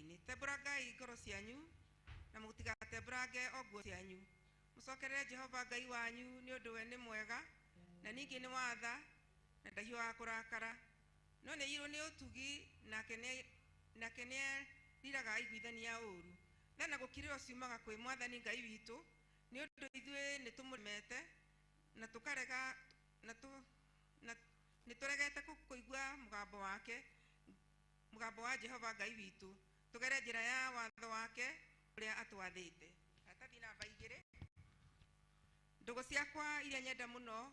Werũ-inĩ. Tembũrangai ngoro cianyu na mũtigatembũrange o nguo cianyu. Mũcokerere Jehova Ngai wanyu, nĩ ũndũ we nĩ mwega na ningĩ nĩ watha na ndahiũhaga kũrakara, no nĩaiyũirwo nĩ ũtugi, nake nĩeriraga aiguithania ũũru. Tha na gũkirĩrwo ciumaga kwĩ Mwathani Ngai witũ, nĩ ũndũ ithuĩ nĩtũmũremete na tũkarega na nĩtũregete kũigua mũgambo wake, mũgambo wa Jehova Ngai witũ, tũgere njĩra ya watho wake ũrĩa atwathĩte. Karatathi namba 2. Ndũgũ ciakwa iria nyenda mũno,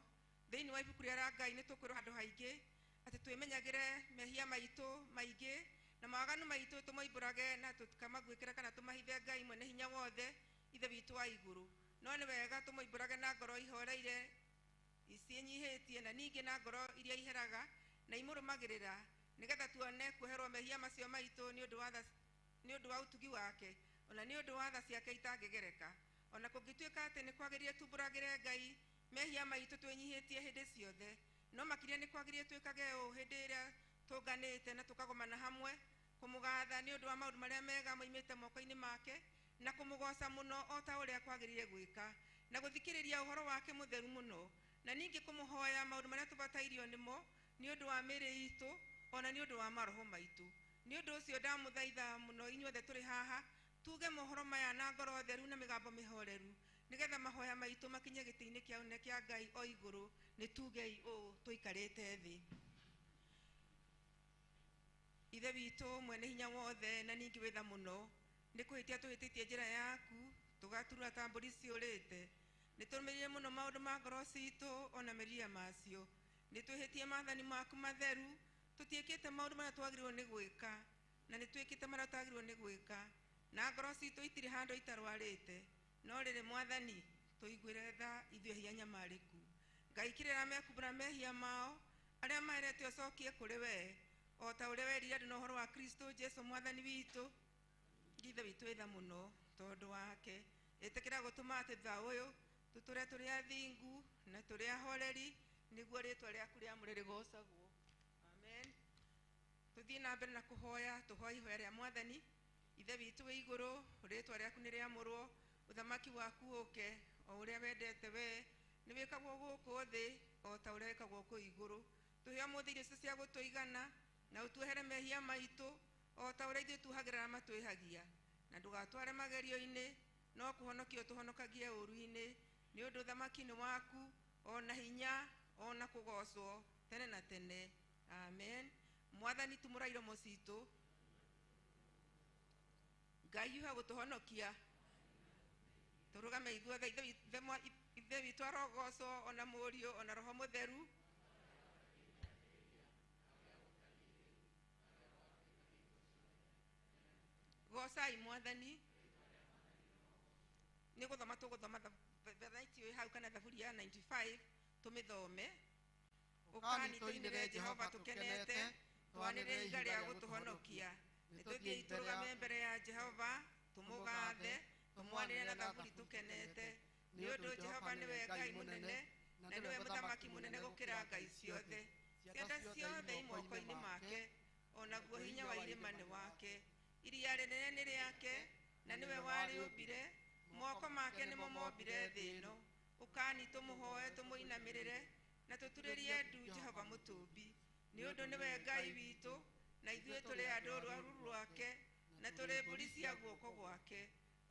thĩinĩ wa ibuku rĩa Ngai nĩtũkwĩrwo handũ haingĩ atĩ twĩmenyagĩre mehia maitũ maingĩ na mawaganu maitũ, tũmoimbũrage na tũtikamaguĩkĩre kana tũmahithe Ngai mwene hinya wothe, Ithe witũ wa igũrũ. No nĩ wega tũmoimbũrage na ngoro ihoreire ciĩnyihĩtie, na ningĩ na ngoro iria iheraga na imũrũmagĩrĩra, nĩgetha tuone kuoherwo mehia macio maitũ nĩ ũndũ wa ũtugi wake, ona nĩ ũndũ wa tha ciake itangĩgereka. Ona kũngĩtuĩka atĩ nĩ kwagĩrĩire tumbũragĩre Ngai mehia maitũ twĩnyihĩtie hĩndĩ ciothe, no makĩria nĩ kwagĩrĩire twĩkage ũũ hĩndĩ ĩrĩa tũnganĩte na tũkagomana hamwe, kũmũgatha nĩ ũndũ wa maũndũ marĩa mega moimĩte moko-inĩ make, na kũmũgoca mũno o ta ũrĩa kwagĩrĩire gwĩka, na gũthikĩrĩria ũhoro wake mũtheru mũno, na ningĩ kũmũhoya maũndũ marĩa tũbatairio nĩmo nĩ ũndũ wa mĩĩrĩ itũ ona nĩ ũndũ wa maroho maitũ. Nĩ ũndũ ũcio ndamũthaitha mũno inyuothe tũrĩ haha, tuge mohoro maya na ngoro theru na mĩgambo mĩhoreru, nĩgetha mahoya maitũ makinye gĩtĩ-inĩ kĩa ũnene kĩa Ngai o igũrũ. Nĩ tugei ũũ tũikarĩte thĩ. Ithe witũ mwene hinya wothe na ningĩ wĩ tha mũno, nĩ kũhĩtia tũhĩtĩtie njĩra yaku, tũgaturura ta mbũri ciũrĩte. Nĩ tũrũmĩrĩire mũno maũndũ ma ngoro citũ ona merirĩria macio. Nĩ twĩhĩtie maathani maku matheru, tũtiĩkĩte maũndũ marĩa twagĩrĩirwo nĩ gwĩka, na nĩ twĩkĩte marĩa twagĩrĩirwo nĩ gwĩka, na ngoro citũ itirĩ handũ itarwarĩte. No rĩrĩ Mwathani, tũiguĩre tha ithuĩ ehia nyamarĩku. Ngai kĩrĩra mekumbũra mehia mao, arĩa maherete ũcokie kũrĩ we, o ta ũrĩa werire andũ na ũhoro wa Kristo Jesu Mwathani witũ. Ithe witũ wĩ tha mũno tondũ wake, ĩtĩkĩra gũtũma atĩ thutha ũyũ tũtũre tũrĩ athingu na tũrĩ ahoreri, nĩguo rĩtwa rĩaku rĩamũre rĩgocagwo. Amen. Tũthiĩ na mbere na kũhoya, tũhoe ihoya rĩa Mwathani. Ithe witũ wĩ igũrũ, rĩtwa rĩaku nĩ rĩamũrwo, ũthamaki waku ũke, o ũrĩa wendete we, nĩ wĩkagwo gũkũ thĩ o ta ũrĩa wĩkagwo kũu igũrũ. Tũhe ũmũthĩ irio cia gũtũigana, na ũtuohere mehia maitũ o ta ũrĩa ithuĩ tuohagĩra arĩa matwĩhagia, na ndũgatware magerio-inĩ, no kũhonokia ũtũhonokagie ũũru-inĩ, nĩ ũndũ ũthamaki nĩ waku, o na hinya, o na kũgocwo tene na tene. Amen. Mwathani tumũra iromo citũ, Ngai hiũha gũtũhonokia, tũrũgame ithuothe. Ithe witũ arogocwo, ona Mũriũ, ona Roho Mũtheru. Gocai Mwathani. Nĩ gũthoma tũgũthoma thaiti ĩ hau kana thaburi ya 95 tũmĩthome. Ũkani tũinĩre Jehova tũkenete, twanĩrĩre ihiga rĩa gũtũhonokia. Nĩ tũthiĩi tũrũgame mbere ya Jehova, tũmũgathe, tũmwanĩrĩre na thaburi tũkenete. Nĩ ũndũ Jehova nĩwe Ngai mũnene, na nĩwe mũthamaki mũnene gũkĩra ngai ciothe. Cianda ciothe i moko-inĩ make, onaguo hinya wa irĩma nĩ wake. Iria rĩnene nĩ rĩake, na nĩwe warĩũmbire, moko make nĩmo mombire thĩ ĩno. Ũkani tũmũhoe tũmũinamĩrĩre, na tũturĩrie ndu Jehova mũtũmbi. Nĩ ũndũ nĩwe Ngai witũ, na ithuĩ tũrĩ andũ rũaru rwake, na tũrĩ mbũri cia guoko gwake.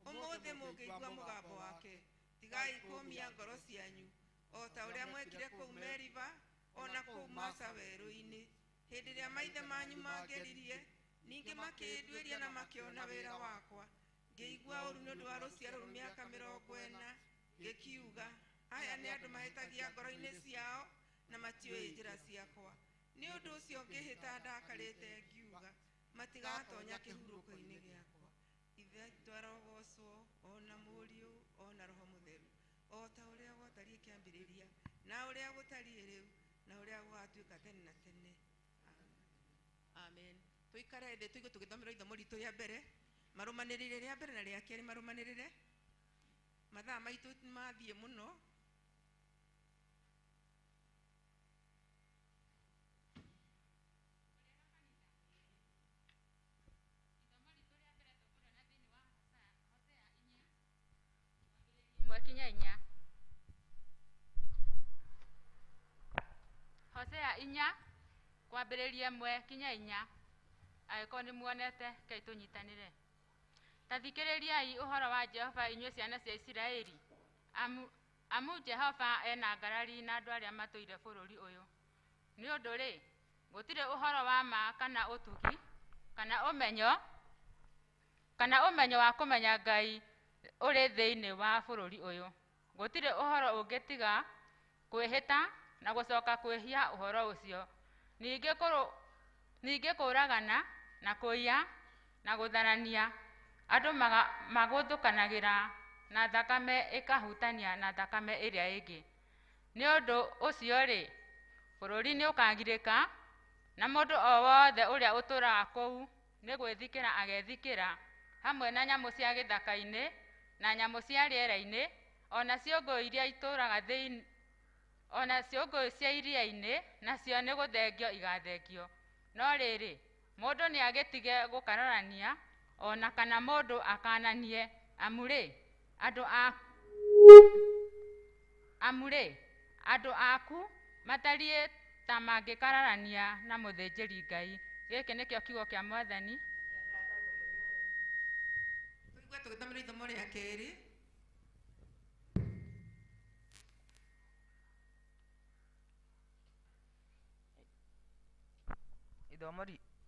Ũmũthĩ mũngĩigua mũgambo wake, tigai kũũmia ngoro cianyu, o ta ũrĩa mwekire kũu Meriba, ona kũu Masa werũ-inĩ, hĩndĩ ĩrĩa maithe manyu mangeririe, ningĩ makĩnduĩria na makĩona wĩra wakwa. Ngĩigua ũũru nĩ ũndũ wa rũciaro rũu mĩaka 40, ngĩkiuga, aya nĩ andũ mahĩtagia ngoro-inĩ ciao na matiũĩ njĩra ciakwa. Nĩ ũndũ ũcio ngĩhĩta ndakarĩte ngiuga, matigatonya kĩhurũko-inĩ gĩakwa. Ithe witũ arogocwo, ona Mũriũ, ona Roho Mũtheru, o ta ũrĩa gwatariĩ kĩambĩrĩria, na ũrĩa gũtariĩ rĩu, na ũrĩa gũgatuĩka tene na tene. Amen. Tũikare thĩ tũigue tũgĩthomerwo ithomo ritũ rĩa mbere, marũmanĩrĩre rĩa mbere na rĩa kerĩ marũmanĩrĩre. Mathaa maitũ mathiĩ mũno. inya kwambĩrĩria 1 kinya 4 angĩkorwo nĩ muonete kei tũnyitanĩre. Ta thikĩrĩriai ũhoro wa Jehova inyuĩ ciana cia Isiraeli, amu Jehova ena ngarari na andũ arĩa matũire bũrũri ũyũ. Nĩ ũndũ rĩ, gũtirĩ ũhoro wa ma kana ũtugi kana ũmenyo wa kũmenya Ngai ũrĩ thĩinĩ wa bũrũri ũyũ. Gũtirĩ ũhoro ũngĩtiga kwĩhĩta na gũcoka kwĩhia ũhoro ũcio. Ningĩ kũũragana na kũiya na gũtharania andũ magũthũkanagĩra na thakame ĩkahutania na thakame ĩrĩa ĩngĩ. Nĩ ũndũ ũcio-rĩ, bũrũri nĩũkagirĩka, na mũndũ o wothe ũrĩa ũtũũraga kũu nĩ gwĩthikĩra agethikĩra, hamwe na nyamũ cia gĩthaka-inĩ na nyamũ cia rĩera-inĩ, o na ciũngũyũ iria itũũraga thĩinĩ, o na ciũngũyũ cia iria-inĩ, nacio nĩ gũthengio igathengio. No rĩrĩ, mũndũ nĩagĩtige gũkararania, o na kana mũndũ akananie, amu-rĩ, andũ aku matariĩ ta mangĩkararania na mũthĩnjĩri Ngai. Gĩkĩ nĩkĩo kiugo kĩa Mwathani. Tũigue tũgĩthomerwo ithomo rĩa kerĩ.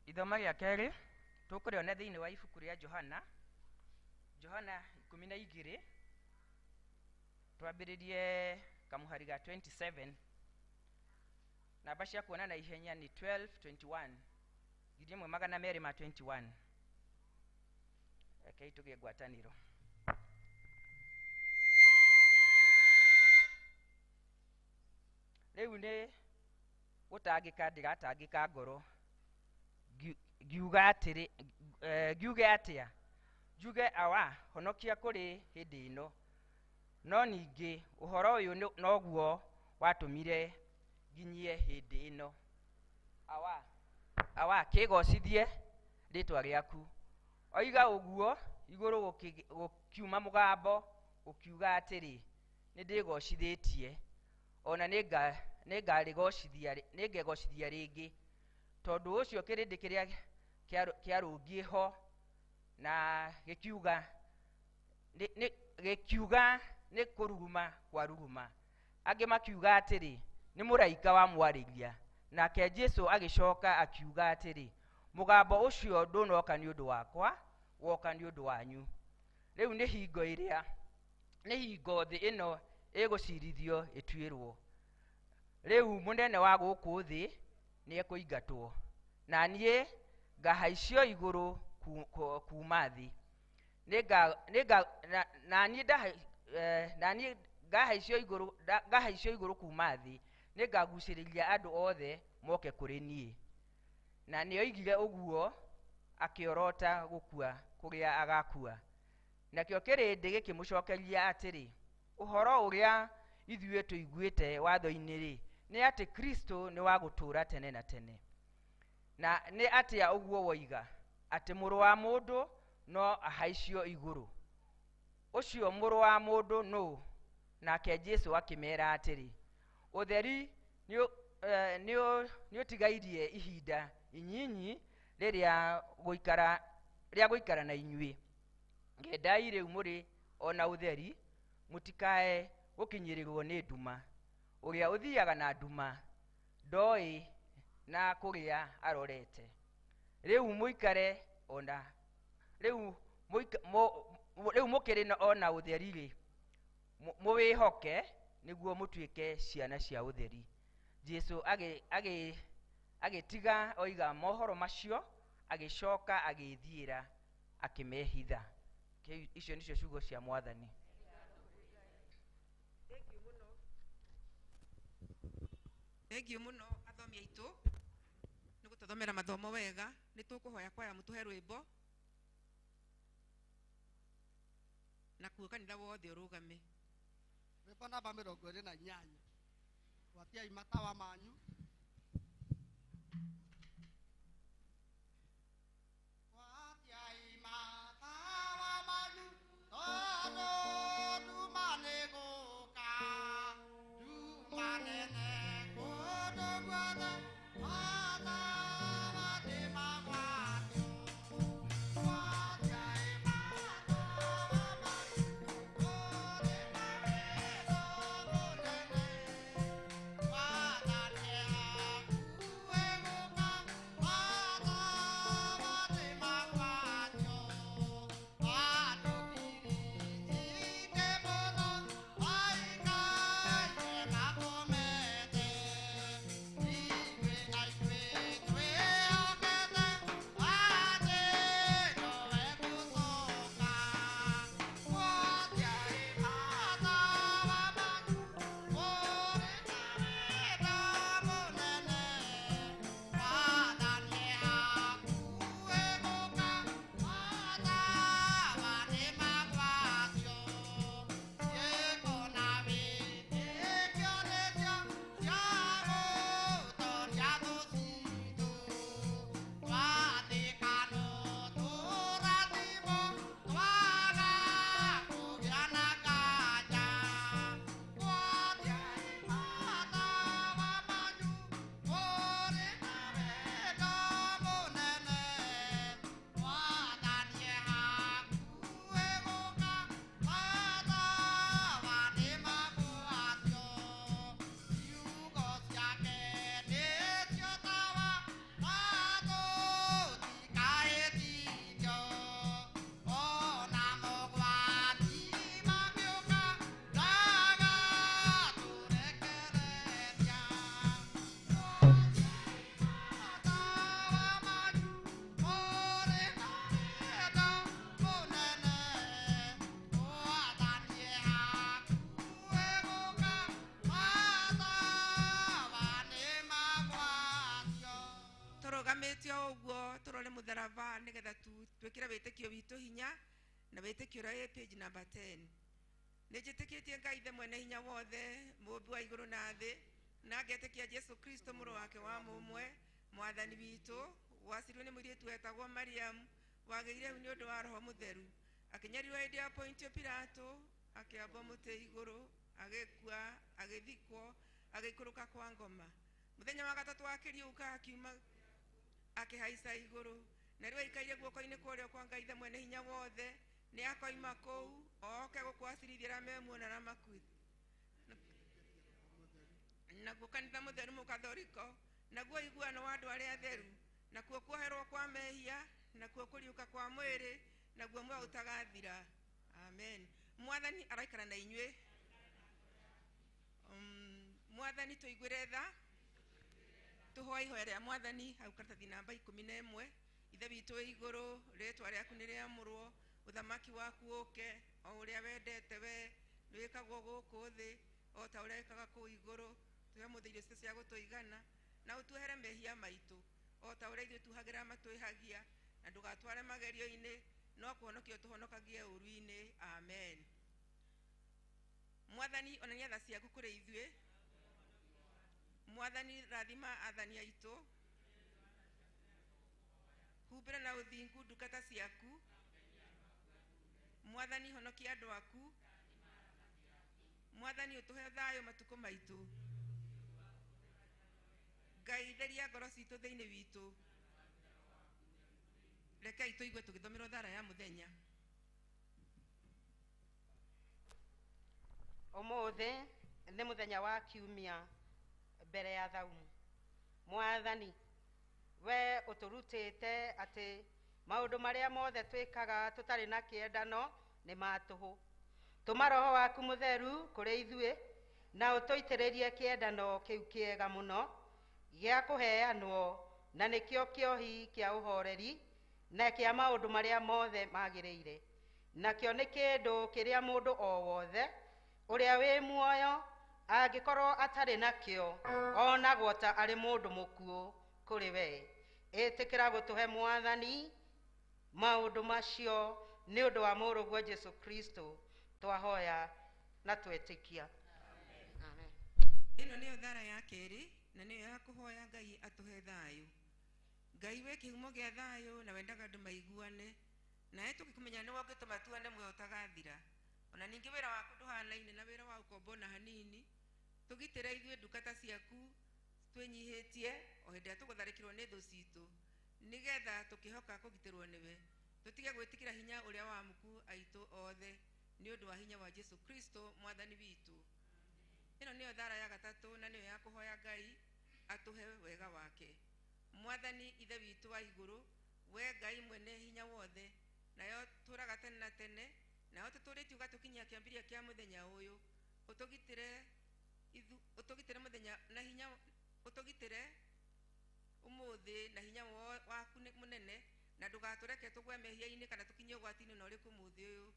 Ithomo rĩa kerĩ tũkũrĩona thĩinĩ wa ibuku rĩa Johana, Johana 12, twambĩrĩrie kamũhari ga 27. Namba cia kuona na ihenya nĩ 1221, 1221. Rekei tũgĩe ngwatanĩro. Rĩu nĩ gũtangĩka ndĩratangĩka ngoro, ngiuga atĩrĩ, ngiuge atĩa? Njuge awa, honokia kũrĩ hĩndĩ ĩno. No ningĩ ũhoro ũyũ noguo watũmire nginyie hĩndĩ ĩno. Awa, awa, kĩgocithie rĩtwa rĩaku. Oiga ũguo, igũrũ gũkiuma mũgambo ũkiuga atĩrĩ, nĩndĩgocithĩtie, ona nĩngegocithia rĩngĩ. Tondũ ũcio kĩrĩndĩ kĩrĩa kĩarũngiĩ ho na gĩkiuga nĩ kũruruma kwa ruruma. Angĩ makiuga atĩrĩ, nĩ mũraika wamwarĩria. Nake Jesũ agĩcoka akiuga atĩrĩ, mũgambo ũcio ndũnoka nĩ ũndũ wakwa, woka nĩ ũndũ wanyu. Rĩu nĩ hingo ĩrĩa, nĩ hingo thĩ ĩno ĩgũcirithio ĩtuĩrwo. Rĩu mũnene wa gũkũ thĩ nĩekũingatwo, na niĩ ngahaicio igũrũ kuma thĩ. Na niĩ ngahaicio igũrũ kuma thĩ, nĩngagucĩrĩria andũ othe moke kũrĩ niĩ. Na nĩoigire ũguo akĩorota gũkua kũrĩa agakua. Nakĩo kĩrĩndĩ gĩkĩmũcokeria atĩrĩ, ũhoro ũrĩa ithuĩ tũiguĩte watho-inĩ-rĩ, nĩ atĩ Kristo nĩ wa gũtũũra tene na tene. Na nĩ atĩa ũguo woiga, atĩ mũrũ wa mũndũ no ahaicio igũrũ? Ũcio mũrũ wa mũndũ nũ? Nake Jesũ akĩmera atĩrĩ, ũtheri nĩũtigairie ihinda inyinyi rĩrĩa gũikara na inyuĩ. Ngendai rĩu mũrĩ o na ũtheri, mũtikae gũkinyĩrĩrwo nĩ nduma. Ũrĩa ũthiaga na nduma ndoĩ na kũrĩa arorete. Rĩu mũikare ona rĩu mũkĩrĩ o na ũtheri-rĩ, mũwĩhoke nĩguo mũtuĩke ciana cia ũtheri. Jesũ agĩtiga oiga mohoro macio, agĩcoka agĩĩthiĩra akĩmehitha. Icio nĩcio ciugo cia Mwathani. Thengiũ mũno athomi aitũ nĩ gũtũthomera mathomo wega. Nĩ tũkũhoya kwaya mũtũhe rwĩmbo nakuo kanitha wothe ũrũgame. Rwĩmbo namba 28. Gwatiai matawa manyu. Gwatiai matawa manyu, tondũ nduma nĩ gũka, nduma nene kũndũ guothe. Tũkĩgocia ũguo tũrore mũtharaba nĩgetha twĩkĩre wĩtĩkio witũ hinya na wĩtĩkio ũrĩa wĩ page number 10. Nĩnjĩtĩkĩtie Ngai Ithe mwene hinya wothe, mũũmbi wa igũrũ na thĩ, na ngetĩkia Jesũ Kristo mũrũ wake wa mũmwe, mwathani witũ, wacirwo nĩ mũirĩtu wetagwo Mariamu, wagĩire hu nĩ ũndũ wa Roho Mũtheru, akĩnyarirwo hĩndĩ ya Pontio Pilato, akĩambwo mũtĩ igũrũ, agĩkua, agĩthikwo, agĩikũrũka kwa ngoma. Mũthenya wa gatatũ akĩriũka, akiuma akĩhaica igũrũ, na rĩu aikaire guoko-inĩ kwa ũrĩo kwa Ngai Ithe mwene hinya wothe, nĩ akoima kũu oke gũkũ acirithia arĩa me muoyo na arĩa makuĩte. Naguo kanitha mũtheru mũkathoriko, naguo ũiguano wa andũ arĩa atheru, nakuo kuoherwo kwa mehia, nakuo kũriũka kwa mwĩrĩ, naguo muoyo ũtagathira. Amen. Mwathani araikara na inyuĩ. Mwathani tũiguĩre tha, tũhoe ihoya rĩa Mwathani hau karatathi namba 11. Ithe witũ wĩ igũrũ, rĩtwa rĩaku nĩ rĩamũrwo, ũthamaki waku ũke, o ũrĩa wendete we nĩwĩkagwo gũkũ thĩ o ta ũrĩa wĩkaga kũu igũrũ. Tũhe ũmũthĩ irio citũ cia gũtũigana, na ũtuohere mehia maitũ o ta ũrĩa ithuĩ tuhagĩra matwĩhagia, na ndũgatware magerio-inĩ, no kũhonokia ũtũhonokagie ũũru-inĩ. Amen. Mwathani onania tha ciaku kũrĩ ithuĩ. Mwathani rathima athani aitũ, humbĩra na ũthingu ndungata ciaku. Mwathani honokia andũ aku. Mwathani ũtũhe thayũ matukũ maitũ. Ngai theria ngoro citũ thĩinĩ witũ. Rekei tũigue tũgĩthomerwo thara ya mũthenya. Ũmũthĩ nĩ mũthenya wa kiumia mbere ya thaumu. Mwathani, we ũtũrutĩte atĩ maũndũ marĩa mothe twĩkaga tũtarĩ na kĩendano nĩ ma tũhũ. Tũma Roho waku mũtheru kũrĩ ithuĩ na ũtũitĩrĩrie kĩendano kĩu kĩega mũno gĩa kũheanwo, na nĩkĩo kĩohi kĩa ũhoreri na kĩa maũndũ marĩa mothe magĩrĩire. Nakĩo nĩ kĩndũ kĩrĩa mũndũ o wothe ũrĩa wĩ muoyo angĩkorwo atarĩ nakĩo onagwo ta arĩ mũndũ mũkuũ kũrĩ we. Ĩtĩkĩra gũtũhe Mwathani maũndũ macio nĩ ũndũ wa mũrũguo Jesũ Kristo, twahoya na twetĩkia. Amen. Ĩno nĩyo thara ya kerĩ, na nĩyo ya kũhoya Ngai atũhe thayũ. Ngai wĩ kĩhumo gĩa thayũ na wendaga andũ maiguane, nawe tũgĩkũmenya nĩwe ũngĩtũma tuone muoyo ũtagathira. Ona ningĩ wĩra waku ndũhanaine na wĩra wa ũkombo na hanini. Tũgitĩre ithuĩ ndungata ciaku twĩnyihĩtie o hĩndĩ ĩrĩa tũgũtharĩkĩrwo nĩ thũ citũ, nĩgetha tũkĩhoka kũgitĩrwo nĩwe. Tũtige gwĩtĩkĩra hinya ũrĩa wa amuku aitũ othe, nĩ ũndũ wa hinya wa Jesũ Kristo mwathani witũ. Ĩno nĩyo thara ya gatatũ, na nĩyo ya kũhoya Ngai atũhe wega wake. Mwathani Ithe witũ wa igũrũ, we Ngai mwene hinya wothe, nayo tũraga tene na tene, nayo tũtũrĩtie ũgatũkinyia kĩambĩrĩria kĩa mũthenya ũyũ. Ũtũgitĩre ũtũgitĩre mũthenya na hinya, ũtũgitĩre ũmũthĩ na hinya waku mũnene, na ndũgatũreke tũgwe mehia-inĩ kana tũkinye ũgwati-inĩ ona ũrĩkũ ũmũthĩ ũyũ.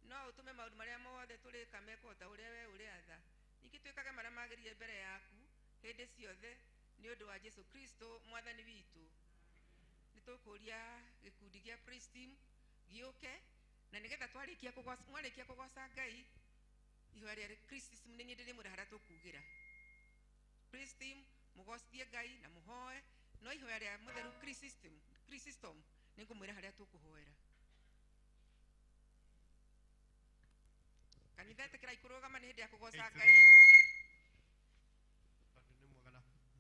No ũtũme maũndũ marĩa mothe tũrĩka mekwo ta ũrĩa we ũrĩatha. Ningĩ twĩkage marĩa magĩrĩire mbere yaku hĩndĩ ciothe, nĩ ũndũ wa Jesũ Kristo mwathani witũ. Nĩ tũkũria gĩkundi gĩa praise team gĩũke, na nĩgetha twarĩkia kũgoca, mwarĩkia kũgoca Ngai, ihoya rĩa Christism nĩ niĩ ndĩrĩmwĩra harĩa tũkugĩra. Praise team mũgocithie Ngai na mũhoe, no ihoya rĩa mũtheru Christism nĩ ngũmwĩra harĩa tũkũhoera. Kanitha ĩtĩkĩrai kũrũgama, nĩ hĩndĩ ya kũgoca Ngai. Tondũ nĩ mwega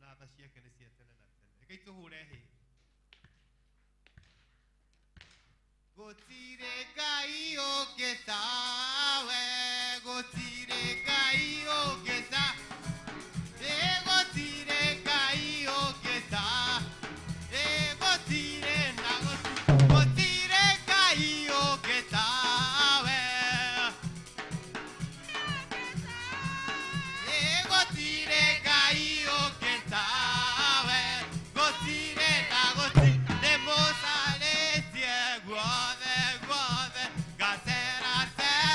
na tha ciake nĩ cia tene na tene. Rekei tũhũre hĩ. Gũtirĩ Ngai ũngĩ tawe, gũtirĩ Ngai ũngĩ ta, ĩ gũtirĩ Ngai ũngĩ ta, ĩ gũtirĩ na gũtirĩ Ngai ũngĩ tawe. Ĩ gũtirĩ Ngai ũngĩ tawe, gũtirĩ na gũtirĩ, nĩ mũcarĩtie guothe guothe, ngacera cera.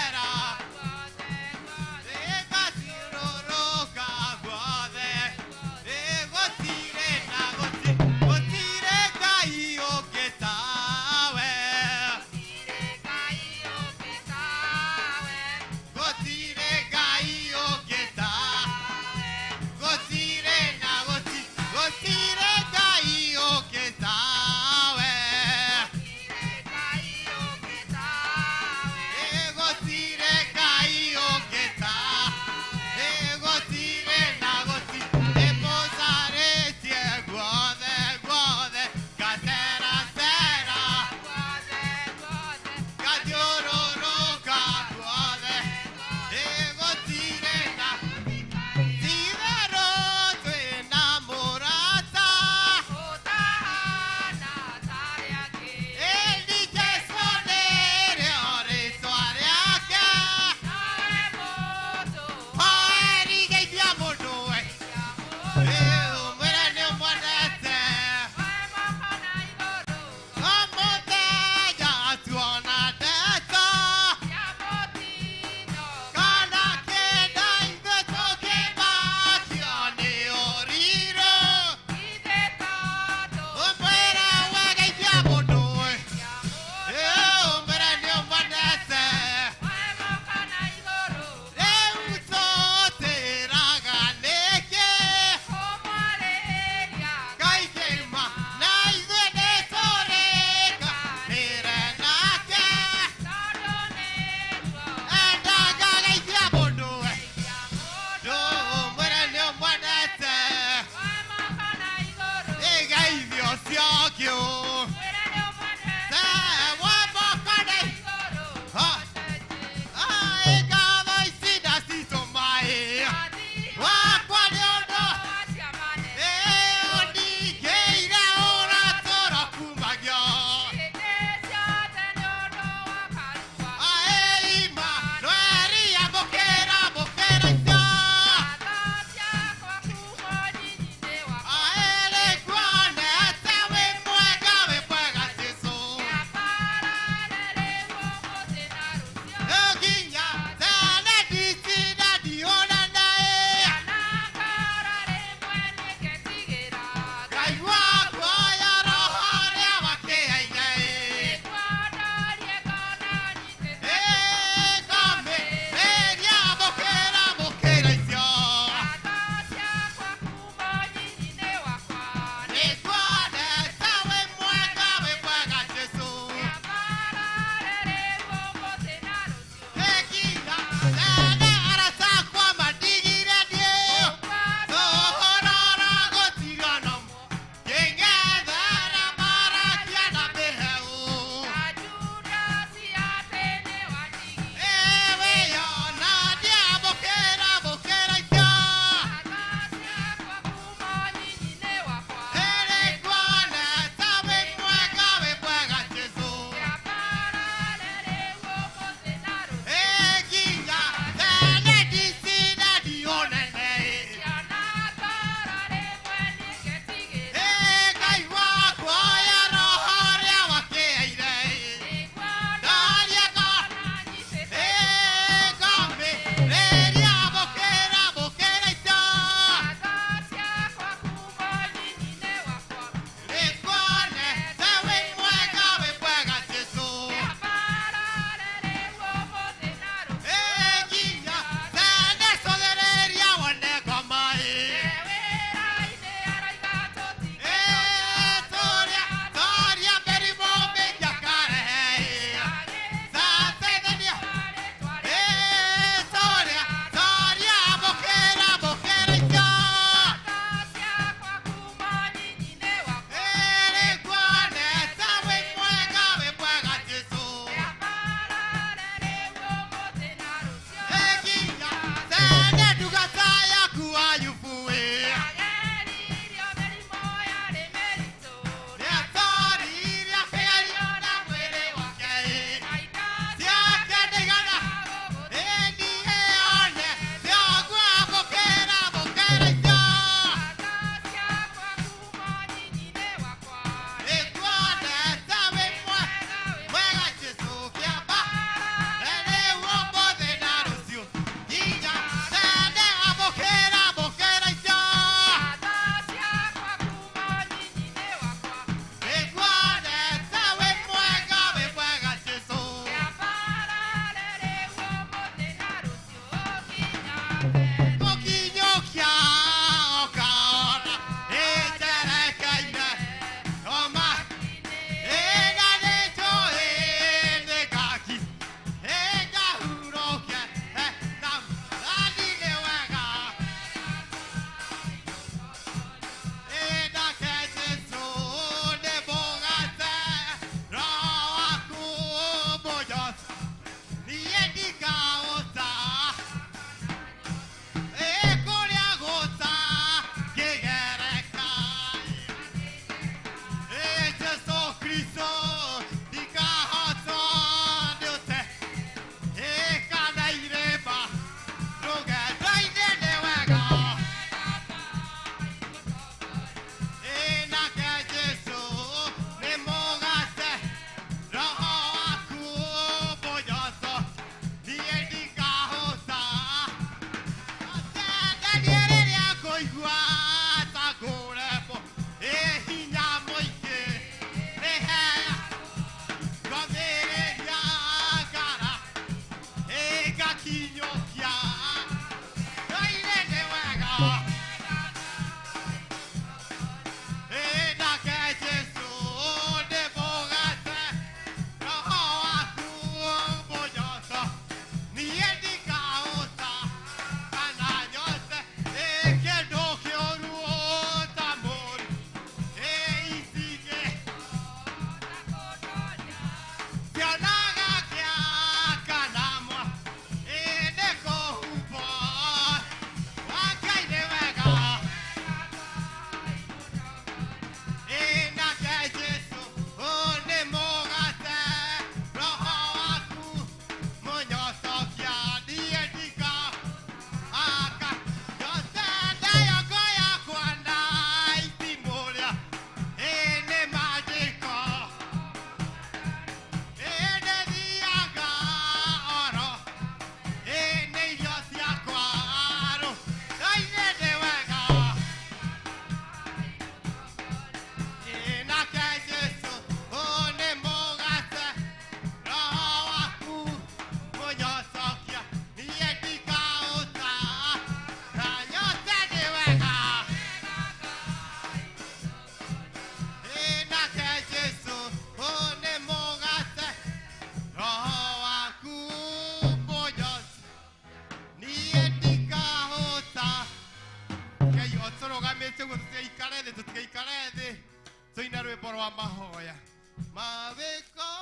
Mawĩko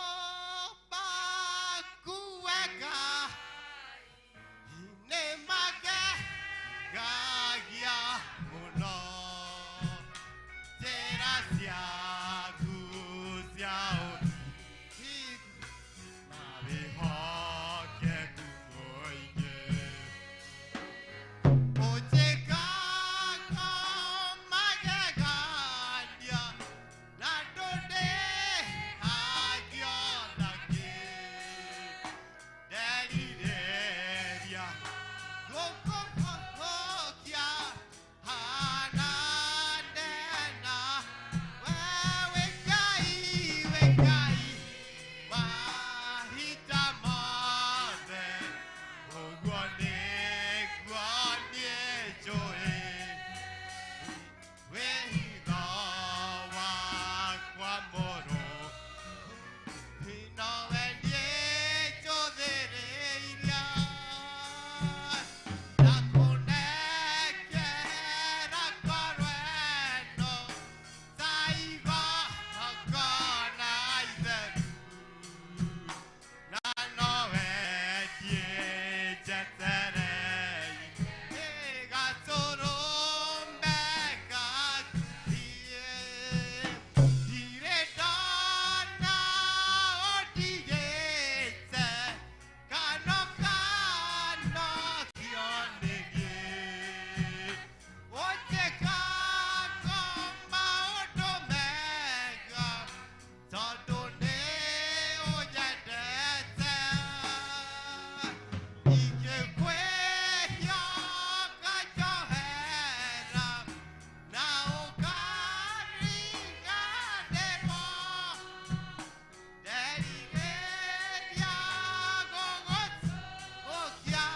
maku wega nĩ magegagia mũno. Njĩra ciaku cia ũthingu na wĩhokeku mũingĩ. Ũnjĩkaga magegania na ndũndĩhagio na kĩ. Nderirĩria gũkũhokia hana ndena. We wĩ Ngai, wĩ Ngai mahinda mothe. Ũguo nĩguo niĩ njũĩ. Wĩhitho wakwa mũrũ nowe niĩ njũthĩrĩirie na kũnengera ngoro ĩno ta igongona itheru na nowe niĩ njetereire gatũrũme gakuhĩ. Ndirĩ ndona ũndigĩte kana ũkanokio nĩ niĩ. Ũnjĩkaga maũndũ mega tondũ nĩ ũnyendete. Ingĩkwĩhia ũkanjohera na ũkariganĩrwo. Nderirĩria gũgũtũkia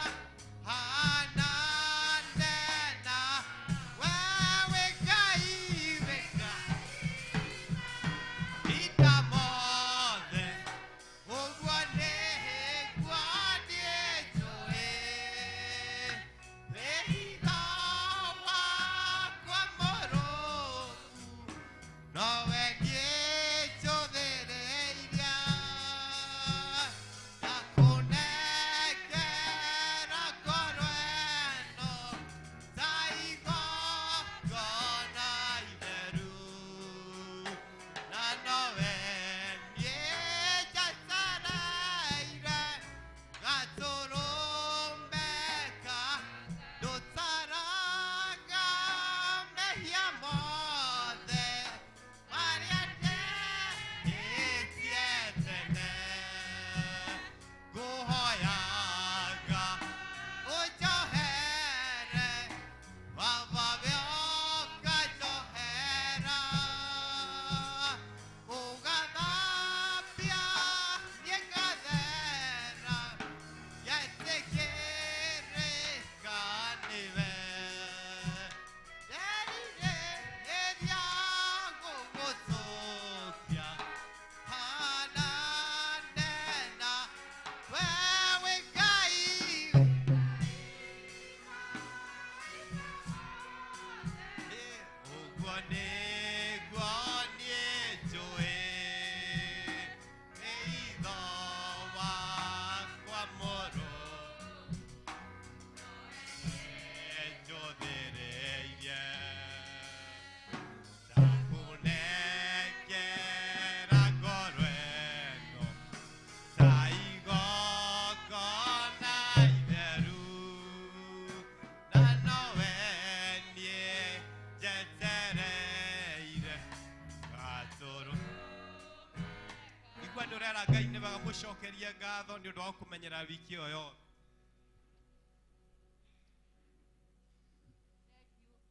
hana ndena. We wĩ Ngai, wĩ Ngai mahinda mothe. Ũguo nĩguo niĩ njũĩ. Wĩhitho wakwa mũrũmu nowe niĩ njũthĩrĩirie na kũnengera ngoro ĩno ta igongona itheru na nowe niĩ njetereire gatũrũme ndũtaraga mehia mothe marĩa ndehĩtie tene. Ngũhoyaga ũnjohere Baba we ũkanjohera ũgathambia niĩ ngathera ngetĩkĩrĩka nĩwe. Nderirĩria gũgũtũkia hana ndena. We wĩ Ngai ũguo nĩguo niĩ njũĩ. Wĩitho wakwa mũrũ njũthĩrĩirie ndakũnengera ngoro ĩno ta igongona itheru na nowe niĩ njetereire gatũrũ. Igua ndũrera Ngai nĩ wega mũcokerie ngatho nĩ ũndũ wa kũmenyera wiki ĩyo yothe.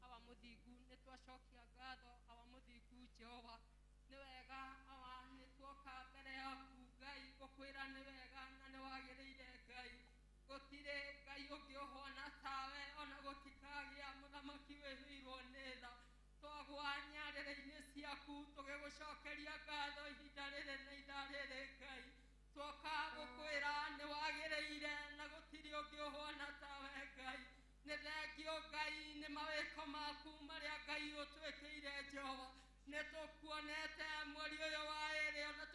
Awa mũthingu nĩ twacokia ngatho awa mũthingu Jehova nĩ wega awa nĩ tuoka mbere yaku Ngai gũkwĩra nĩ wega na nĩ wagĩrĩire Ngai gũtirĩ Ngai ũngĩ ũhana tawe ona gũtikagĩa mũthamaki wĩhĩirwo nĩ tha twagwa nyarĩrĩ-inĩ ciaku tũgĩgũcokeria ngatho ihinda rĩrĩ na ithaa rĩrĩ Ngai tuoka gũkwĩra nĩ wagĩrĩire na gũtirĩ ũngĩ ũhana tawe Ngai nĩ thengio Ngai nĩ mawĩko maku marĩa Ngai ũtwĩkĩire Jehova nĩ tũkuonete mweri ũyũ wa ĩrĩ ona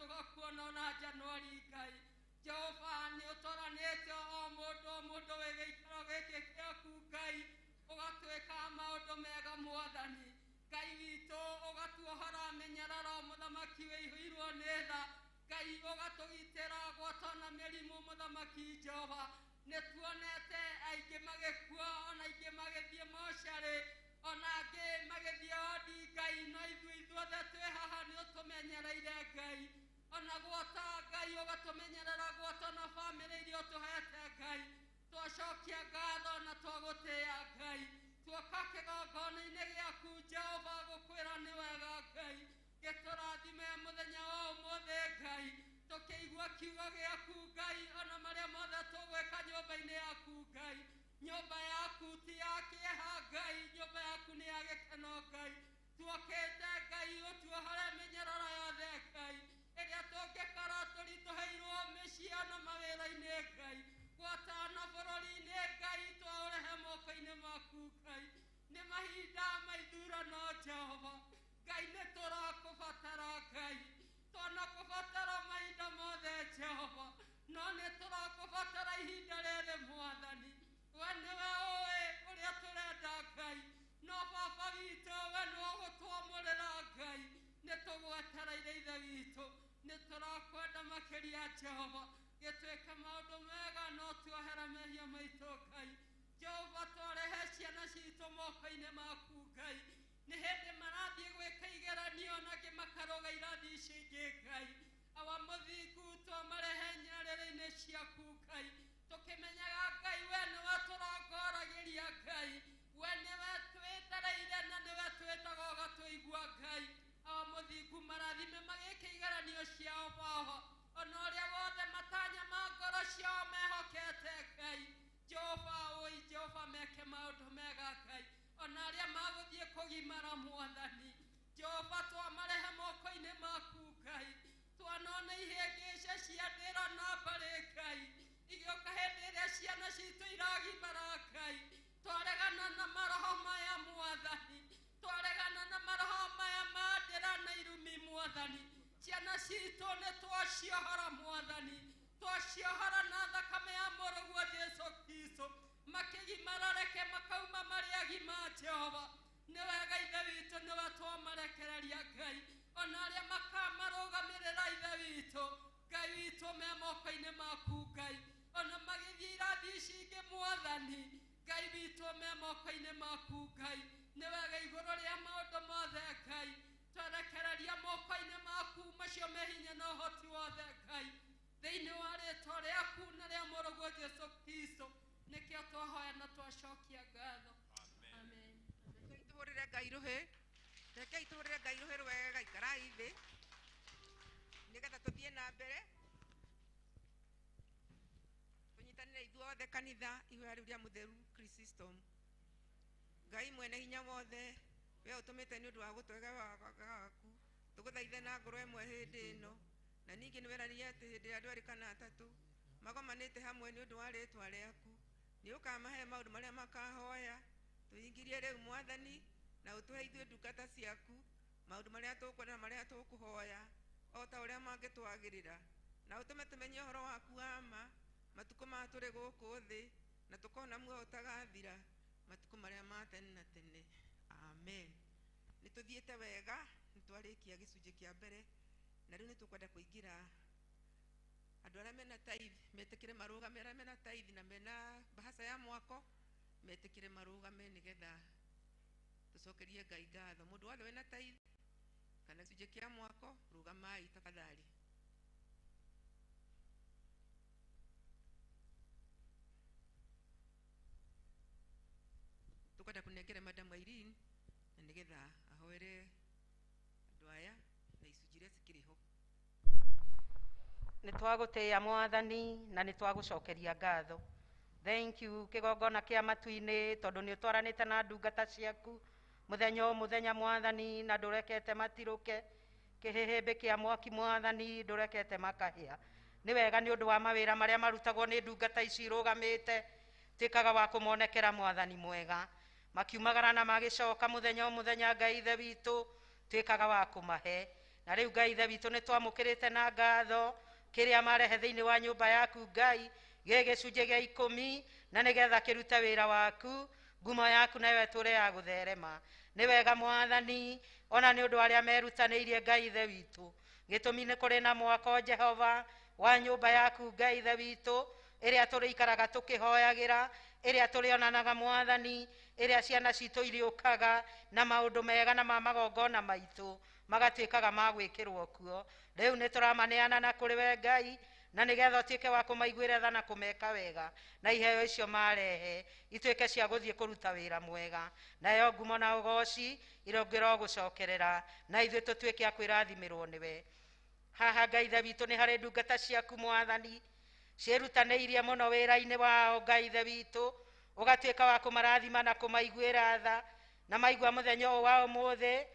Jehova nĩ tuonete aingĩ magĩkua ona aingĩ magĩthiĩ mocarĩ ona angĩ magĩthiĩ ondi Ngai no ithuĩ ithuothe twĩ haha nĩ ũtũmenyereire Ngai ona gwata Ngai ũgatũmenyerera gwata na bamĩrĩ iria ũtũhete Ngai twacokia ngatho na twagũtĩĩa Ngai tuoka kĩgongona-inĩ gĩaku Jehova gũkwĩra nĩ wega Ngai gĩtũrathime mũthenya wa ũmũthĩ Ngai tũkĩigua kiugo gĩaku Ngai ona marĩa mothe tũgwĩka nyũmba-inĩ yaku Ngai nyũmba yaku ti ya kĩeha Ngai nyũmba yaku nĩ ya gĩkeno Ngai tuokĩte Ngai ũtuohore mĩnyororo yothe Ngai ĩrĩa tũngĩkorwo tũritũhĩirwo mĩciĩ ona mawĩra-inĩ Ngai gwatana bũrũri-inĩ Ngai twaũrehe moko-inĩ maku Ngai nĩ mahinda ma ithurano Jehova Ngai nĩ tũrakũbatara Ngai twanakũbatara mahinda mothe Jehova no nĩ tũrakũbatara ihinda rĩrĩ Mwathani we nĩwe ũĩ ũrĩa tũrenda Ngai no baba witũ we nĩwe ũgũtwamũrĩra Ngai nĩ tũgwetereire Ithe witũ nĩ tũrakwenda makĩria Jehova gĩtuĩke maũndũ mega no tuohere mehia maitũ Ngai Jehova twarehe ciana citũ moko-inĩ maku Ngai nĩ hĩndĩ marathiĩ gwĩka igeranio na angĩ makarũga irathi ici ingĩ Ngai awa mũthingu twamarehe nyarĩrĩ-inĩ ciaku Ngai tũkĩmenyaga Ngai we nĩwe tũrongoragĩria Ngai we nĩwe twĩtereire na nĩwe twĩtaga ũgatũigua Ngai awa mũthingu marathime magĩka igeranio ciao Baba ona ũrĩa wothe matanya ma ngoro ciao mehokete Ngai Jehova ũi Jehova meke maũndũ mega Ngai ona arĩa magũthiĩ kũgimara Mwathani Jehova twamarehe moko-inĩ maku Ngai twanona ihĩngĩca cia ndĩra na mbarĩ Ngai igĩũka hĩndĩ ĩrĩa ciana citũ iragimara Ngai twaregana na maroho maya Mwathani twaregana na maroho maya ma ndĩra na irumi Mwathani ciana citũ nĩ twaciohora Mwathani twaciohora na thakame ya mũrũguo Jesũ Kristo makĩgimara reke makauma marĩ agima Jehova nĩ wega Ithe witũ nĩwe twamarekereria Ngai ona arĩa makamarũgamĩrĩra Ithe witũ Ngai witũ me moko-inĩ maku Ngai ona magĩthiĩ irathi ici ingĩ Mwathani Ngai witũ me moko-inĩ maku Ngai nĩ wega igũrũ rĩa maũndũ mothe Ngai twerekereria moko-inĩ maku macio me hinya na ũhoti wothe Ngai thĩinĩ wa rĩtwa rĩaku na rĩa mũrũguo Jesũ Kristo nĩkĩo twahoya na twacokia ngatho. Amen. Rekei tũhũrĩre Ngai rũhĩ rekei tũhũrĩre Ngai rũhĩ rwega ikarai thĩ nĩgetha tũthiĩ na mbere tũnyitanĩre ithuothe kanitha ihoya rĩu rĩa mũtheru Chrysostom. Ngai mwene hinya wothe we ũtũmĩte nĩ ũndũ wa gũtwega waku tũgũthaithe na ngoro ĩmwe hĩndĩ ĩno na ningĩ nĩ weranire atĩ hĩndĩ ĩrĩa andũ erĩ kana atatũ magomanĩte hamwe nĩ ũndũ wa rĩtwa rĩaku nĩ ũkamahe maũndũ marĩa makahoya tũhingirie rĩu Mwathani na ũtũhe ithuĩ ndungata ciaku maũndũ marĩa tũkwenda na marĩa tũkũhoya o ta ũrĩa mangĩtwagĩrĩra na ũtũme tũmenye ũhoro waku wa ma matukũ maya tũrĩ gũkũ thĩ na tũkona muoyo ũtagathira matukũ marĩa ma tene na tene. Amen. Nĩ tũthiĩte wega nĩ twarĩkia gĩcunjĩ kĩa mbere na rĩu nĩ tũkwenda kũingĩra andũ arĩa mena tithe metĩkĩre marũgame arĩa mena tithe na mena bahaca ya mwako metĩkĩre marũgame nĩgetha tũcokerie Ngai ngatho. Mũndũ wothe wĩna tithe kana gĩcunjĩ kĩa mwako rũgamai tafadhali. Tũkwenda kũnengere Madam Irene na nĩgetha ahoere andũ aya na icunjĩ iria cikĩrĩ ho. Nĩ twagũtĩĩa Mwathani na nĩ twagũcokeria ngatho. Thank you kĩgongona kĩa matu-inĩ tondũ nĩ ũtwaranĩte na ndungata ciaku mũthenya o mũthenya Mwathani na ndũrekete matirũke kĩhĩhĩmbĩ kĩa mwaki Mwathani ndũrekete makahĩa. Nĩ wega nĩ ũndũ wa mawĩra marĩa marutagwo nĩ ndungata ici irũgamĩte tuĩkaga wa kũmonekera Mwathani mwega makiumagara na magĩcoka mũthenya o mũthenya Ngai Ithe witũ tuĩkaga wa kũmahe na rĩu Ngai Ithe witũ nĩ twamũkĩrĩte na ngatho kĩrĩa marehe thĩinĩ wa nyũmba yaku Ngai gĩ gĩcunjĩ gĩa ikũmi na nĩgetha kĩrute wĩra waku ngumo yaku nayo ĩtũre ya gũtherema. Nĩ wega Mwathani ona nĩ ũndũ arĩa merutanĩirie Ngai Ithe witũ gĩtũmi nĩ kũrĩ na mwako Jehova wa nyũmba yaku Ngai Ithe witũ Ĩrĩa tũrĩikaraga tũkĩhoyagĩra, ĩrĩa tũrĩonanaga Mwathani, ĩrĩa ciana citũ iriũkaga na maũndũ mega na ma magongona maitũ magatuĩkaga ma gwĩkĩrwo kuo. Rĩu nĩ tũramaneana na kũrĩ we Ngai, na nĩgetha ũtuĩke wa kũmaiguĩra tha na kũmeka wega, na iheo icio marehe ituĩke cia gũthiĩ kũruta wĩra mwega, nayo ngumo na ũgoci irongĩrwo gũcokerera, na ithuĩ tũtuĩke a kwĩrathimĩrwo nĩwe. Haha Ngai Ithe witũ nĩ harĩ ndungata ciaku Mwathani ciĩrutanĩirie mũno wĩra-inĩ wao. Ngai Ithe witũ, ũgatuĩka wa kũmarathima na kũmaiguĩra tha, na maigua mũthenya ũyũ wa ũmũthĩ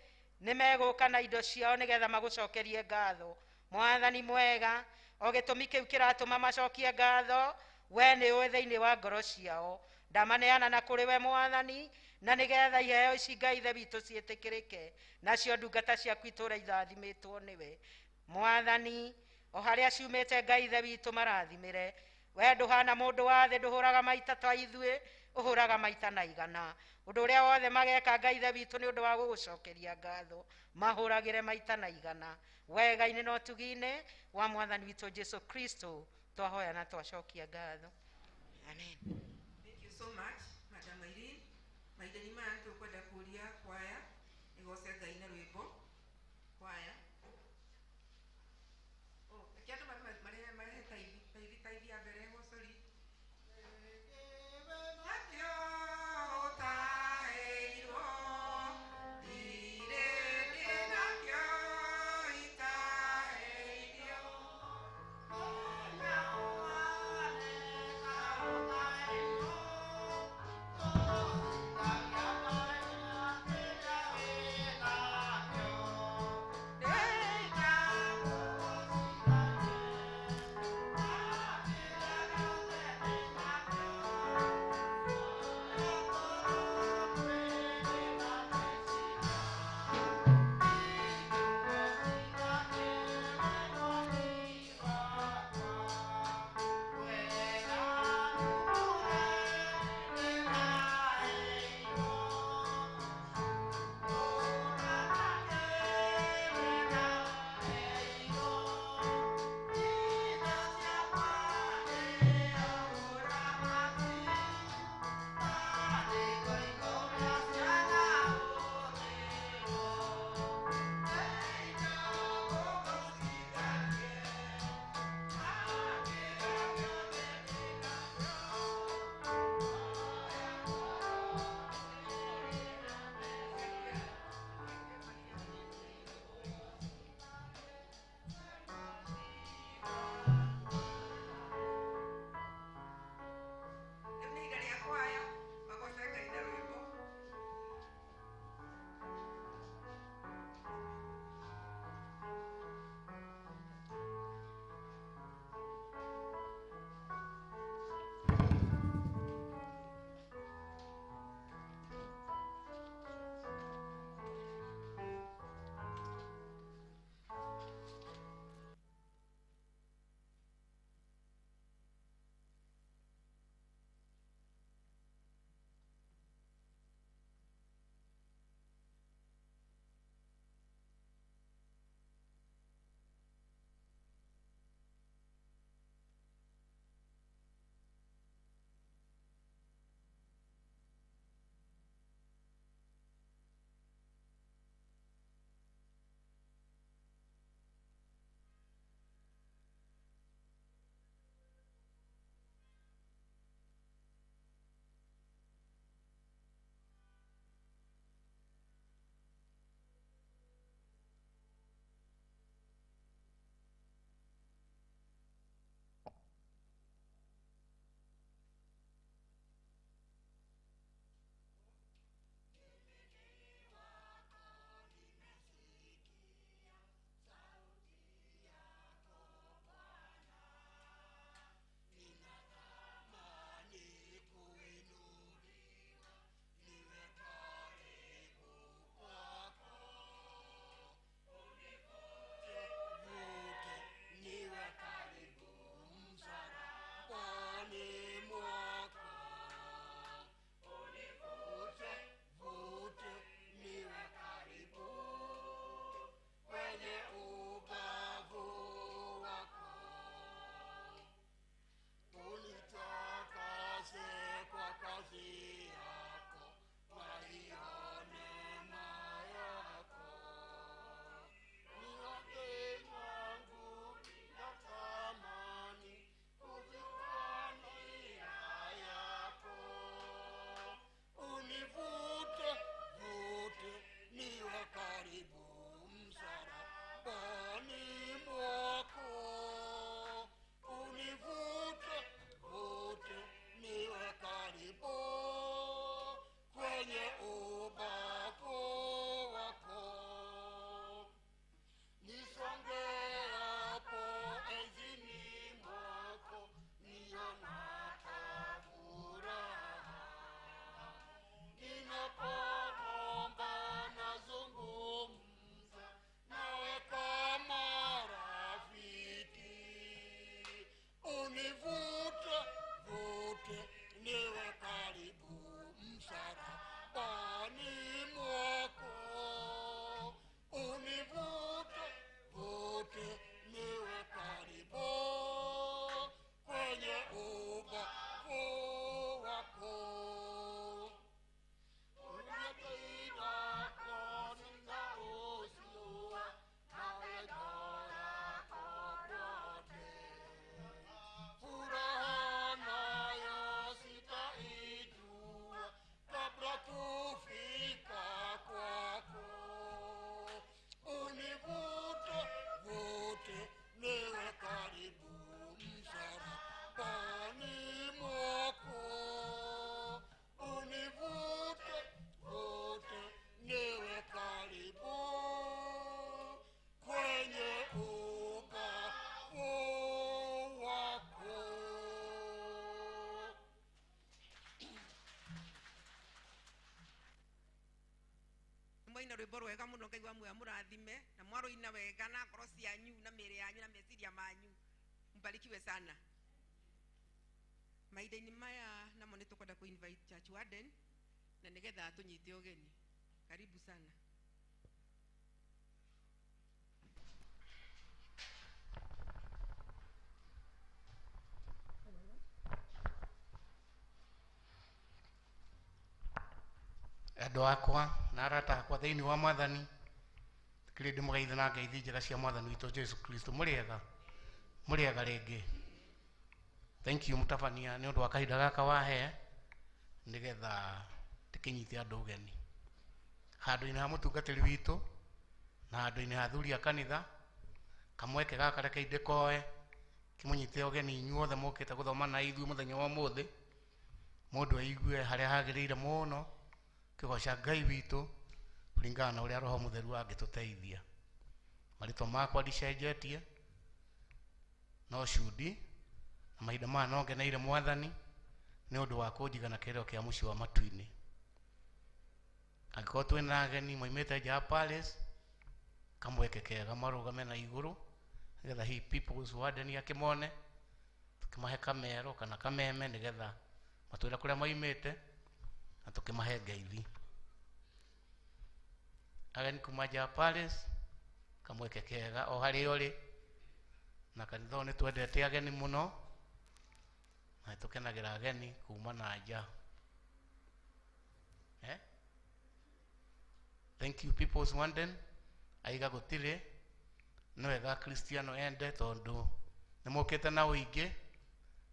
nĩ megũka na indo ciao nĩgetha magũcokerie ngatho. Mwathani mwega, o gĩtũmi kĩu kĩratũma macokie ngatho, we nĩ ũĩ thĩinĩ wa ngoro ciao. Ndamaneana na kũrĩ we Mwathani, na nĩgetha iheo ici Ngai Ithe witũ ciĩtĩkĩrĩke, nacio ndungata ciaku itũũra irathimĩtwo nĩwe Mwathani. O harĩa ciumĩte Ngai Ithe witũ marathimĩre. We ndũhana mũndũ wa thĩ, ndũhũraga maita ta ithuĩ, ũhũraga maita na igana. Ũndũ ũrĩa wothe mageka Ngai Ithe witũ nĩ ũndũ wa gũgũcokeria ngatho, mahũragĩre maita na igana. Wega-inĩ na ũtugi-inĩ wa Mwathani witũ Jesu Kristo twahoya na twacokia ngatho, amen. Thank you so much, Madam Irene. Mahinda-inĩ maya nĩ tũkwenda kũria kwaya ĩgoce Ngai na rwĩmbo. Kwaya. Oh, reke andũ marehe marehe taithi, taithi, taithi ya mbere ho, sorry. Nakĩo ũtaheirwo, ndirĩ ndĩ nakĩo itaheirwo. Rwĩmbo rwega mũno. Ngai wa muoyo amũrathime na mwarũina wega na ngoro cianyu na mĩĩrĩ yanyu na meciria manyu. Mbarikiwe sana. Mahinda-inĩ maya namo nĩ tũkwenda kũ invite church warden na nĩgetha tũnyite ũgeni. Karibu sana. Andå akwa na arata akwa thĩinĩ wa mwathani, kĩrĩ ndĩmũgeithe na ngeithi njega cia mwathani witũ Jesu Kristo. Mũrĩega, mũrĩega rĩngĩ. Thank you mũtabania nĩ ũndũ wa kahinda gaka wahe nĩgetha tũkĩnyite andũ ũgeni handũ-inĩ ha mũtungatĩri witũ na handũ-inĩ ha athuri a kanitha. Kamweke gaka reke ndĩkoe kĩmũnyite ũgeni inyuothe mũkĩte gũthoma na ithuĩ mũthenya wa ũmũthĩ, mũndũ aigue harĩa hagĩrĩire mũno kĩgoca Ngai witũ kũringana na ũrĩa Roho Mũtheru angĩtũteithia. Marĩtwa makwa ndicenjetie no cudi, na mahinda maya no ngeneire mwathani nĩ ũndũ wa kũnjiga na kĩrĩro kĩa mũciĩ wa matu-inĩ. Angĩkorwo twĩna ageni moimĩte nja ya Palace, kamweke kega marũgame na igũrũ nĩgetha hihi people's warden akĩmone, tũkĩmahe kamero kana kameme nĩgetha matwĩre kũrĩa moimĩte na tũkĩmahe ngeithi. Ageni kuma nja ya Palace, kamweke kega o harĩa ũrĩ, na kanitha ũyũ nĩ twendete ageni mũno na nĩtũkenagĩra ageni kuma na nja. Thank you people's warden. Aiga gũtirĩ nĩ wega Kristiano ende tondũ nĩ mũkĩte na ũingĩ,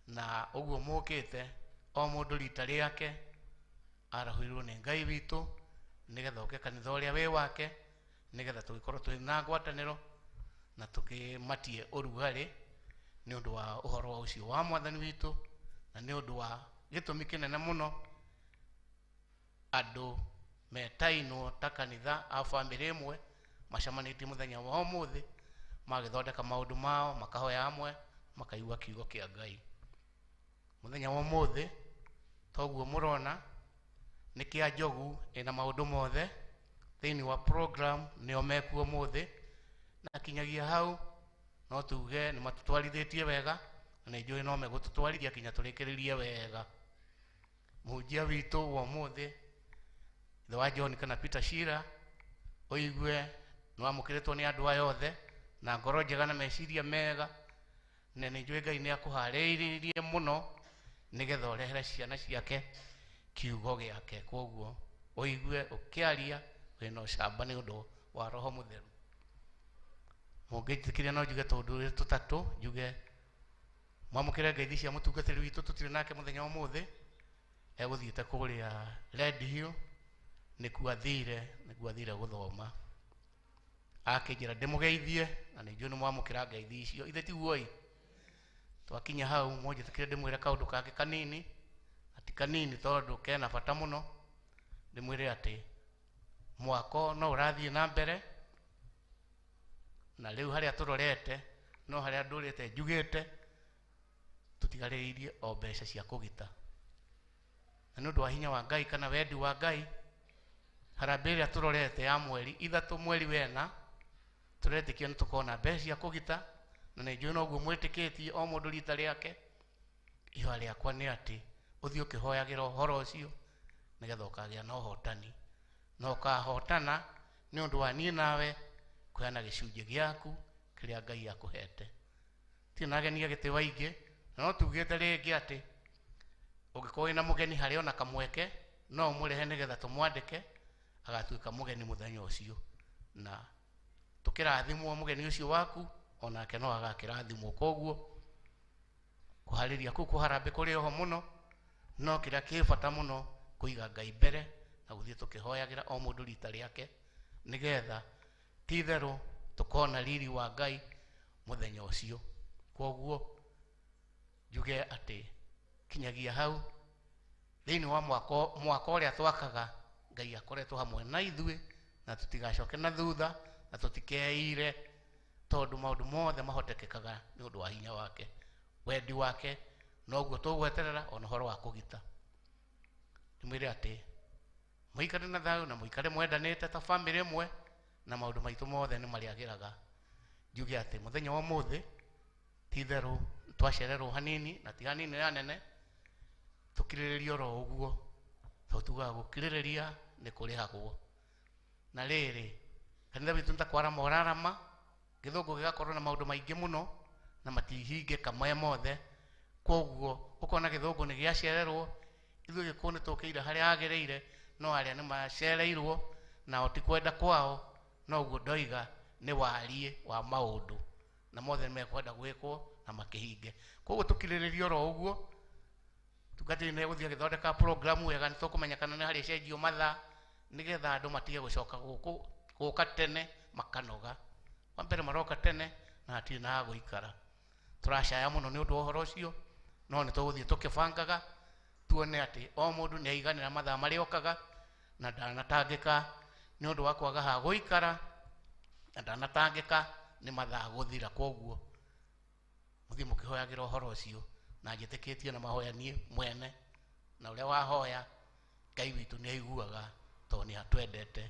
na ũguo mũkĩte o mũndũ rita rĩake arahũirwo nĩ Ngai witũ nĩgetha oke kanitha ũrĩa wĩ wake, nĩgetha tũgĩkorwo twĩ na ngwatanĩro na tũkĩmatie ũrugarĩ nĩ ũndũ wa ũhoro wa ũcio wa mwathani witũ, na nĩ ũndũ wa gĩtũmi kĩnene mũno andũ metainwo ta kanitha a bamĩrĩ ĩmwe macemanĩtie mũthenya wa ũmũthĩ magĩthondeka maũndũ mao, makahoya hamwe, makaigua kiugo kĩa Ngai. Mũthenya wa ũmũthĩ toguo mũrona nĩ kĩa njogu ĩna maũndũ mothe thĩinĩ wa program nĩo mekuo ũmũthĩ, na kinyagia hau no tuge nĩ matũtwarithĩtie wega na nĩ njũĩ no megũtũtwarithia kinya tũrĩkĩrĩrie wega. Mũhunjia witũ wa ũmũthĩ ithe wa John kana Peter Shira, ũigue nĩ wamũkĩrĩtwo nĩ andũ aya othe na ngoro njega na meciria mega, na nĩ njũĩ Ngai nĩ akũharĩrĩirie mũno nĩgetha ũrehere ciana ciake kiugo gĩake. Koguo ũigue ũkĩaria wĩna ũcamba nĩ ũndũ wa Roho Mũtheru. Mũngĩnjĩtĩkĩria no njuge tũndũ tũtatũ, njuge mwamũkĩre ngeithi cia mũtungatĩri witũ tũtirĩ nake mũthenya wa ũmũthĩ, egũthiĩte kũrĩa Red Hill nĩkuo athire gũthoma, akĩnjĩra ndĩmũgeithie na nĩ njũĩ nĩ mwamũkĩra ngeithi icio. Ithe tiguo-ĩ, twakinya hau mũnjĩtĩkĩre ndĩmwĩre kaũndũ kangĩ kanini, na ti kanini tondũ kena bata mũno. Ndĩmwĩre atĩ mwako no ũrathiĩ na mbere, na rĩu harĩa tũrorete no harĩa ndũrĩte njugĩte tũtigarĩrĩirie o mbeca cia kũgita, na nĩ ũndũ wa hinya wa Ngai kana wendi wa Ngai, harambĩ ĩrĩa tũrorete ya mweri 3 mweri wena tũretĩkia nĩ tũkona mbeca cia kũgita, na nĩ njũĩ noguo mwĩtĩkĩtie o mũndũ rita rĩake. Ihoya rĩakwa nĩ atĩ ũthiĩ ũkĩhoyagĩra ũhoro ũcio nĩgetha ũkagĩa na ũhotani, na ũkahotana nĩ ũndũ wa niĩ nawe kũheana gĩcunjĩ gĩaku kĩrĩa Ngai akũhete. Tirĩ na ageni a gĩtĩo aingĩ, na no tugĩte rĩngĩ atĩ ũngĩkorwo wĩna mũgeni harĩa ona kamweke no ũmũrehe nĩgetha tũmwandĩke agatuĩka mũgeni mũthenya ũcio, na tũkĩrathimwo mũgeni ũcio waku onake no agakĩrathimwo. Koguo kũharĩria kũu kũharambĩ kũrĩ oho mũno, no kĩrĩa kĩ bata mũno kũiga Ngai mbere na gũthiĩ tũkĩhoyagĩra o mũndũ rita rĩake nĩgetha ti itherũ tũkona riri wa Ngai mũthenya ũcio. Koguo njuge atĩ kinyagia hau thĩinĩ wa mwaka ũrĩa twakaga, Ngai akoretwo hamwe na ithuĩ na tũtigacoke na thutha na tũtikeire, tondũ maũndũ mothe mahotekekaga nĩ ũndũ wa hinya wake, wendi wake, noguo tũgweterera ona ũhoro wa kũgita. Ndĩmwĩre atĩ Mũikare na thayũ na mũikare mwendanĩte ta bamĩrĩ ĩmwe na maũndũ maitũ mothe nĩ marĩagĩraga. Njuge atĩ mũthenya wa ũmũthĩ ti itherũ twacererwo hanini na ti hanini na nene, tũkirĩrĩrie oro ũguo, tondũ tugaga gũkirĩrĩria nĩ kũrĩhagwo. Na rĩrĩ, kanitha witũ nĩ ta kwarama ũrarama, gĩthũngũ gĩgakorwo na maũndũ maingĩ mũno na matihingĩka me mothe. Koguo ũkona gĩthũngũ nĩ gĩacererwo, ithuĩ gĩkũyũ nĩ tũkĩire harĩa hagĩrĩire, no arĩa nĩ macereirwo nao ti kwenda kwao, no ũguo ndoiga nĩ wariĩ wa maũndũ na mothe nĩ mekwenda gwĩkwo na makĩhinge. Koguo tũkirĩrĩrie oro ũguo, tungatĩri nĩ egũthiĩ agĩthondeka program wega, nĩ tũkũmenya kana nĩ harĩ cenjio mathaa nĩgetha andũ matige gũcoka gũkũ gũka tene makanoga. Wa mbere maroka tene na hatirĩ na ha gũikara. Tũracaya mũno nĩ ũndũ wa ũhoro ũcio, no nĩ tũgũthiĩ tũkĩbangaga tuone atĩ o mũndũ nĩ aiganĩra mathaa marĩa okaga na ndanatangĩka nĩ ũndũ wa kwaga ha gũikara na ndanatangĩka nĩ mathaa gũthira. Koguo mũthiĩ mũkĩhoyagĩra ũhoro ũcio na njĩtĩkĩtie na mahoya niĩ mwene na ũrĩa wahoya Ngai witũ nĩ aiguaga tondũ nĩ atwendete.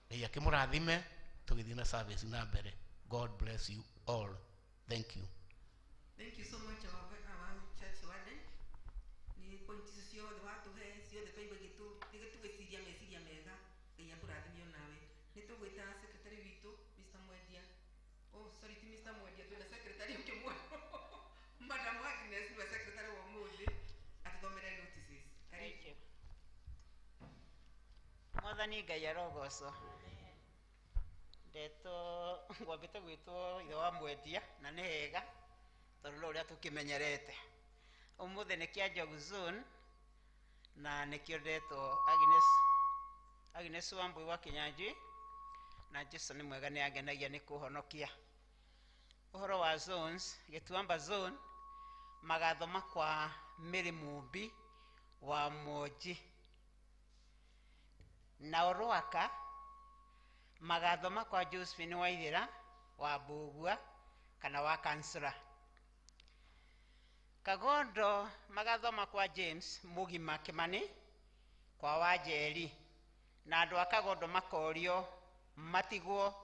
Ngai akĩmũrathime tũgĩthiĩ na service na mbere. God bless you all. Thank you. Thank you so much, our church warden. Nĩ point icio ciothe watũhe ciothe twaigua igĩtũgĩciria meciria mega. Ngai akũrathime onawe. Nĩ tũgwĩta secretary witũ Mr. Mwendia. Oh, sorry, ti Mr. Mwendia, twĩna secretary ũngĩ mwerũ. Madam Agnes nĩwe secretary wa ũmũthĩ atũthomere notices. Thank you. Mwathani Ngai arogocwo. Ndetwo ngwambĩte gwĩtwo ithe wa Mwendia na nĩ hega tondũ no ũrĩa tũkĩmenyerete. Ũmũthĩ nĩ Kĩanjogu zone na nĩkĩo ndetwo Agnes Wambui wa Kinyanjui na Jesu nĩ mwega nĩ angenagia nĩ kũhonokia. Ũhoro wa zones, Gĩtuamba zone magathoma kwa Mary Mumbi wa Mwoji, nao Rwaka magathoma kwa Josephine Waithera wa Mbugua kana wa kansura. Kagondo magathoma kwa James Mugima Kimani kwa Wanjeri, na andũ a Kagondo makorio matigwo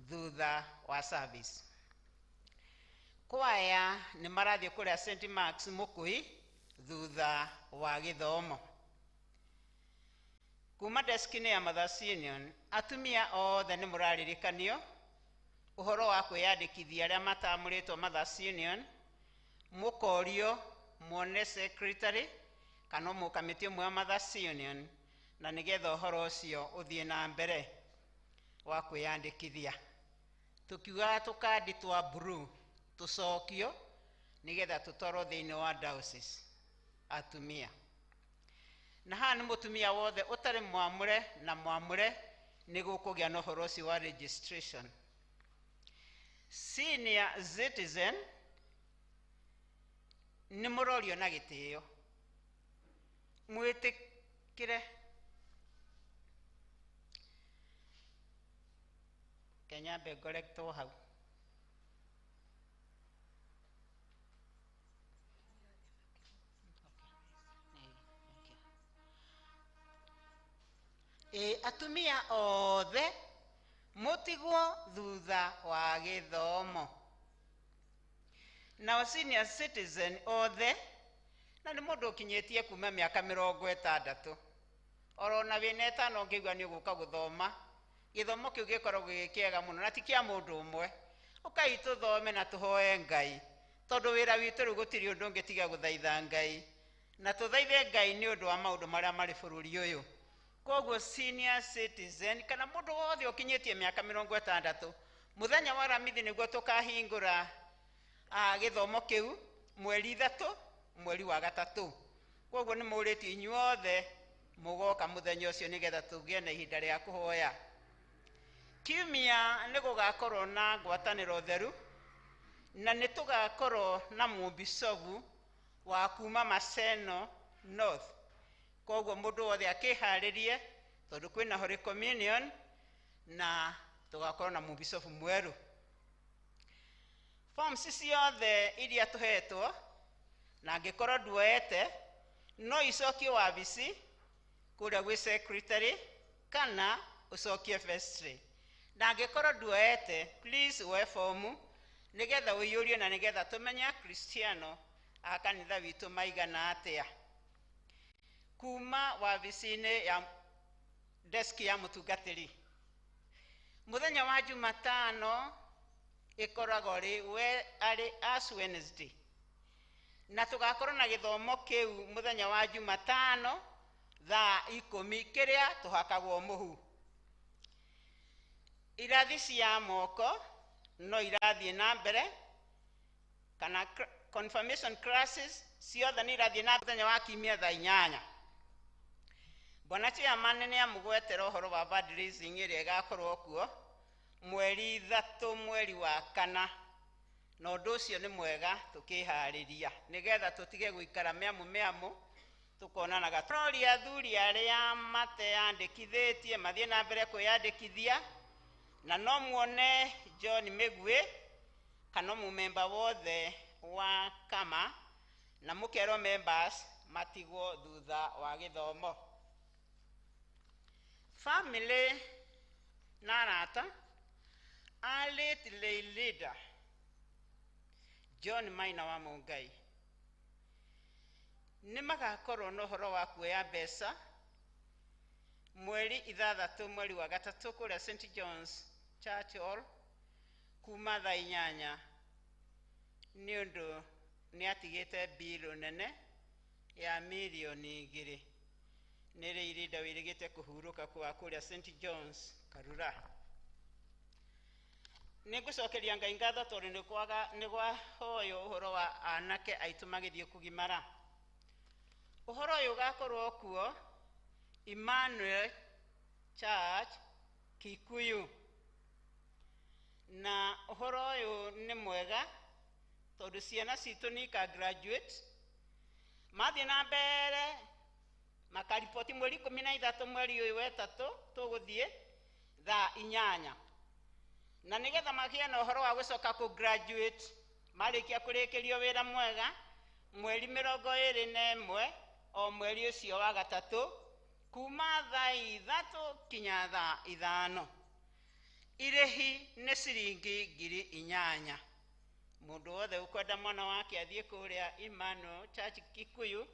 thutha wa service. Kwaya nĩ marathiĩ kũrĩa St Marks Mũkui thutha wa gĩthomo. Kuma desk-inĩ ya Mothers Union, atumia othe nĩ mũraririkanio ũhoro wa kwĩyandĩkithia arĩa matamũrĩtwo Mothers Union, mũkorio muone secretary kana mũkamĩtĩ ũmwe wa Mothers Union, na nĩgetha ũhoro ũcio ũthiĩ na mbere wa kwĩyandĩkithia. Tũkiugaga tũkandi twa blue tũcokio nĩgetha tũtwarwo thĩinĩ wa diocese atumia. Na haha nĩ mũtumia wothe ũtarĩ mwamũre na mwamũre nĩ gũkũgĩa na ũhoro ũcio wa registration. Senior citizen nĩ mũrorio na gĩtĩo mwĩtĩkĩre Kenyambe ngoretwo hau. Atumia othe mũtigwo thutha wa gĩthomo. Nao senior citizen othe, na nĩ mũndũ ũkinyĩtie kuma mĩaka 60, orona wĩna 5 ũngĩigua nĩ ũgũka gũthoma, gĩthomo kĩu gĩkoragwo gĩ kĩega mũno na ti kĩa mũndũ ũmwe. Ũkai tũthome na tũhoe Ngai, tondũ wĩra witũ rĩu gũtirĩ ũndũ ũngĩ tiga gũthaitha Ngai, na tũthaithe Ngai nĩ ũndũ wa maũndũ marĩa marĩ bũrũri ũyũ. Koguo senior citizen kana mũndũ wothe ũkinyĩtie mĩaka 60, mũthenya wa Aramithi nĩguo tũkahingũra gĩthomo kĩu mweri 3 mweri wa 3. Koguo nĩ mũrĩtio inyuothe mũgoka mũthenya ũcio nĩgetha tũgĩe na ihinda rĩa kũhoya. Kiumia nĩ gũgakorwo na ngwatanĩro theru na nĩ tũgakorwo na mũmbicobu wa kuma Maseno North. Koguo mũndũ wothe akĩharĩrie tondũ kwĩna Holy Communion na tũgakorwo na mũmbicobu mwerũ. Forms ciothe iria tũhetwo na angĩkorwo nduoete no icokio wabici Kũrĩa gwĩ secretary kana ũcokie vestry. Na angĩkorwo nduoete, please woe fomu nĩgetha ũiyũrie na nĩgetha tũmenye akristiano a kanitha witũ maigana atĩa. Kuma wabici-inĩ ya desk ya mũtungatĩri. Mũthenya wa Jumatano ĩkoragwo rĩ we arĩ Ash Wednesday, na tũgakorwo na gĩthomo kĩu mũthenya wa Jumatano thaa 10 kĩrĩa tũhakagwo mũhu. Irathi cia moko no irathiĩ na mbere, kana confirmation classes ciothe nĩ irathiĩ na mũthenya wa kiumia thaa 8. Bwana chairman nĩ amũgwetera ũhoro wa fundraising ĩrĩa ĩgakorwo kuo mweri 3 mweri wa 4, na ũndũ ũcio nĩ mwega tũkĩharĩria nĩgetha tũtige gũikara mĩamũ mĩamũ tũkonanaga. Tũroria athuri arĩa mateyandĩkithĩtie mathiĩ na mbere kwĩyandĩkithia, na no muone John Mĩgwĩ kana mũmemba wothe wa kama, na mũkerwo members matigwo thutha wa gĩthomo. Family na arata a late lay leader John Maina wa Mũngai nĩ magakorwo na ũhoro wa kuoya mbeca mweri 6 mweri wa 3 kũrĩa St John's Church Hall kuma thaa 8, nĩ ũndũ nĩ atigĩte mbirũ nene ya mirioni 2. Nĩ rĩ irinda wĩrĩgĩte kũhurũka kwa kũrĩa St John's Karura. Nĩ ngũcokeria Ngai ngatho tondũ nĩ kwahoywo ũhoro wa anake aitũ magĩthiĩ kũgimara. Ũhoro ũyũ ũgakorwo kuo Emmanuel Church Kikuyu, na ũhoro ũyũ nĩ mwega tondũ ciana citũ nĩ ika graduate mathiĩ na mbere makariboti mweri 13 mweri ũyũ wa 3 tũgũthiĩ thaa 8, na nĩgetha magĩe na ũhoro wa gũcoka kũ graduate marĩkia kũrĩkĩrio wĩra mwega mweri 21 o mweri ũcio wa 3 kuma thaa 3 kinya thaa 5. Irĩhi nĩ ciringi 8,000. Mũndũ wothe ũkwenda mwana wake athiĩ kũrĩa Emmanuel Church Kikuyu,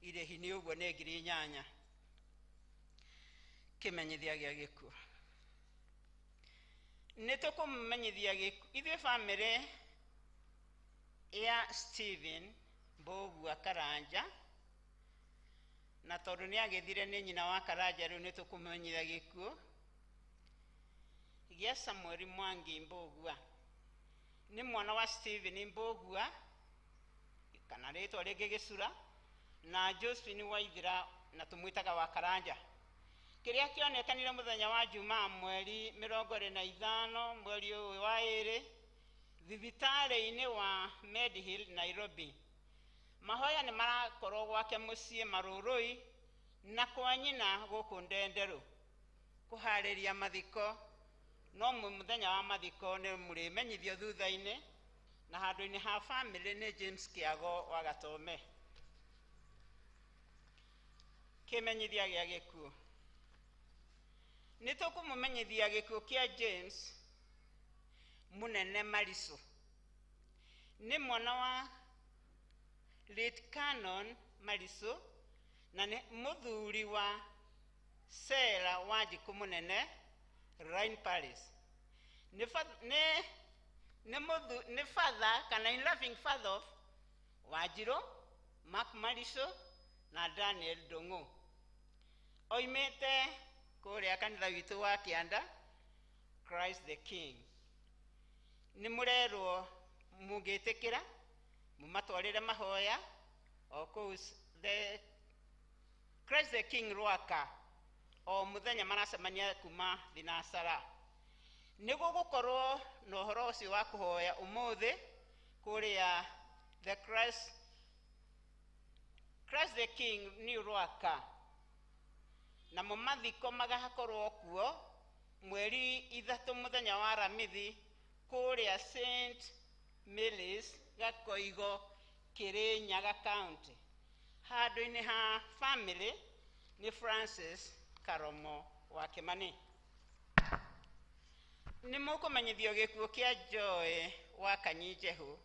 irĩhi nĩ ũguo nĩ 8,000. Kĩmenyithia gĩa gĩkuũ. Nĩ tũkũmenyithia gĩkuũ ithuĩ bamĩrĩ ya Stephen Mbũgua Karanja, na tondũ nĩ agĩthire nĩ nyina wa Karanja, rĩu nĩ tũkũmenyithia gĩkuũ gĩa Samuel Mwangi Mbũgua. Nĩ mwana wa Stephen Mbũgua kana rĩtwa rĩngĩ Gĩcura, na Josephine Waithira, na tũmwĩtaga wa Karanja. Kĩrĩa kĩonekanire mũthenya wa Jumaa mweri 25 mweri ũyũ wa 2 thibitarĩ-inĩ wa Medihill Nairobi. Mahoya nĩ marakorwo gwake mũciĩ Marũrũi na kwa nyina gũkũ Ndenderũ kũharĩria mathiko, no mũthenya wa mathiko nĩ mũrĩmenyithio thutha-inĩ, na handũ-inĩ ha famĩlĩ nĩ James Kĩago wa Gatome. Kĩmenyithia gĩa gĩkuũ. Nĩ tũkũmũmenyithia gĩkuũ kĩa James Mũnene Maricu. Nĩ mwana wa late Canon Maricu na nĩ mũthuri wa Sera Wanjikũ Mũnene Rhine Paris. Nĩ father kana in loving father of Wanjirũ, Mark Maricu na Daniel Ndung'u. Oimĩte kũrĩa kanitha witũ wa Kĩanda Christ the King. Nĩ mũrerwo mũngĩtĩkĩra mũmatwarĩre mahoya o kũu the Christ the King Rwaka o mũthenya maracemania kuma thinacara. Nĩ gũgũkorwo na ũhoro ũcio wa kũhoya ũmũthĩ kũrĩa the Christ the King New Rwaka, namo mathiko magakorwo kuo mweri 3 mũthenya wa Aramithi kũrĩa St Mary's Gakoigo Kirinyaga County. Handũ-inĩ ha family Nĩ Francis Karomo wa Kĩmani. Nĩ mũkũmenyithio gĩkuũ kĩa Joy wa Kanyinjehu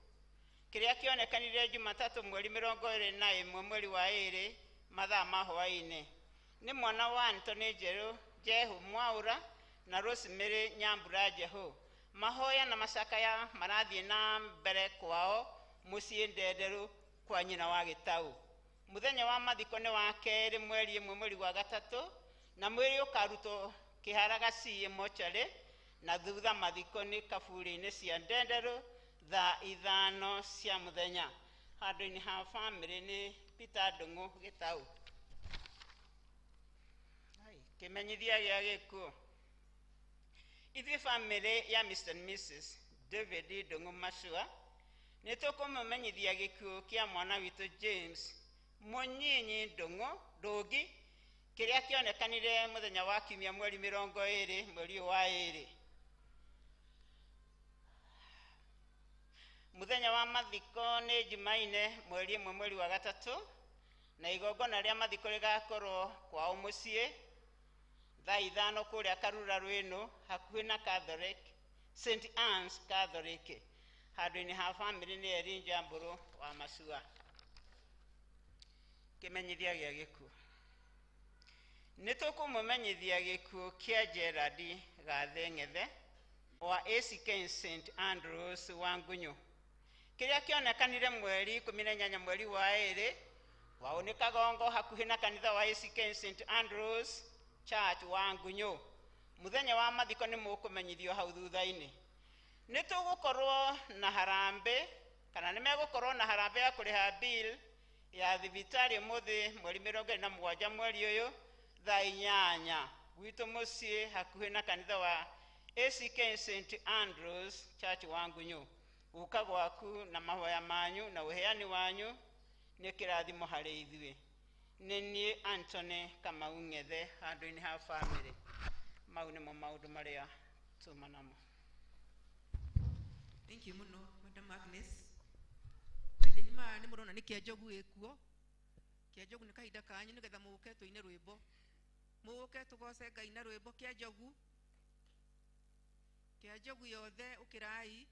kĩrĩa kĩonekanire Jumatatũ mweri 21 mweri wa 2 mathaa ma hwaĩ-inĩ. Nĩ mwana wa Anthony Njerũ Jehu Mwaura na Rosemary Nyambura Jehu. Mahoya na macakaya marathiĩ na mbere kwao mũciĩ Ndenderũ kwa nyina wa Gĩtau. Mũthenya wa mathiko nĩ wa kerĩ mweri 1 mweri wa 3 na mwĩrĩ ũkarutwo Kĩhara Gaciĩ mocarĩ na thutha mathiko nĩ kaburi-inĩ cia Ndenderũ thaa 5 cia mũthenya. Handũ-inĩ ha bamĩrĩ nĩ Peter Ndung'u Gĩtau. Kĩmenyithia gĩa gĩkuũ. Ithuĩ bamĩrĩ ya Mr. and Mrs. David Ndung'u Macua nĩ tũkũmũmenyithia gĩkuũ kĩa mwana witũ James Mũnyinyi Ndung'u Ndũngi kĩrĩa kĩonekanire mũthenya wa kiumia mweri 20 mweri wa 2. Mũthenya wa mathiko nĩ Jumaine mweri 1 mweri wa 3 na igongona rĩa mathiko rĩgakorwo kwao mũciĩ thaa 5 kũrĩa Karura Rwĩnũ hakuhĩ na Catholic St Anne's Catholic. Handũ-inĩ ha bamĩrĩ nĩ Eri Njambũrũ wa Macua. Kĩmenyithia gĩa gĩkuũ. Nĩ tũkũmũmenyithia gĩkuũ kĩa Gerard Gathe Ng'ethe wa ACK St Andrews wa Ngunyũ kĩrĩa kĩonekanire mweri 18 mweri wa 2 wao nĩ Kagongo hakuhĩ na kanitha wa ACK St Andrews Church wa Ngunyũ. Mũthenya wa mathiko nĩ mũkũmenyithio hau thutha-inĩ. Nĩ tũgũkorwo na harambĩ kana nĩ megũkorwo na harambĩ ya kũrĩha bill ya thibitarĩ ũmũthĩ mweri 27 mweri ũyũ thaa 8 gwitũ mũciĩ hakuhĩ na kanitha wa ACK St Andrews Church wa Ngunyũ. Gũka gwaku na mahoya manyu na ũheani wanyu nĩ kĩrathimo harĩ ithuĩ. Nĩ niĩ Anthony Kamau Ng'ethe handũ-inĩ ha bamĩrĩ. Mau nĩmo maũndũ marĩa tuma namo. Thank you mũno Madam Agnes. Mahinda-inĩ maya nĩ mũrona nĩ Kĩanjogu gĩkuo. Kĩanjogu nĩ kahinda kanyu nĩgetha mũũke tũine rwĩmbo. Mũũke tũgoce Ngai na rwĩmbo Kĩanjogu. Kĩanjogu yothe ũkĩrai.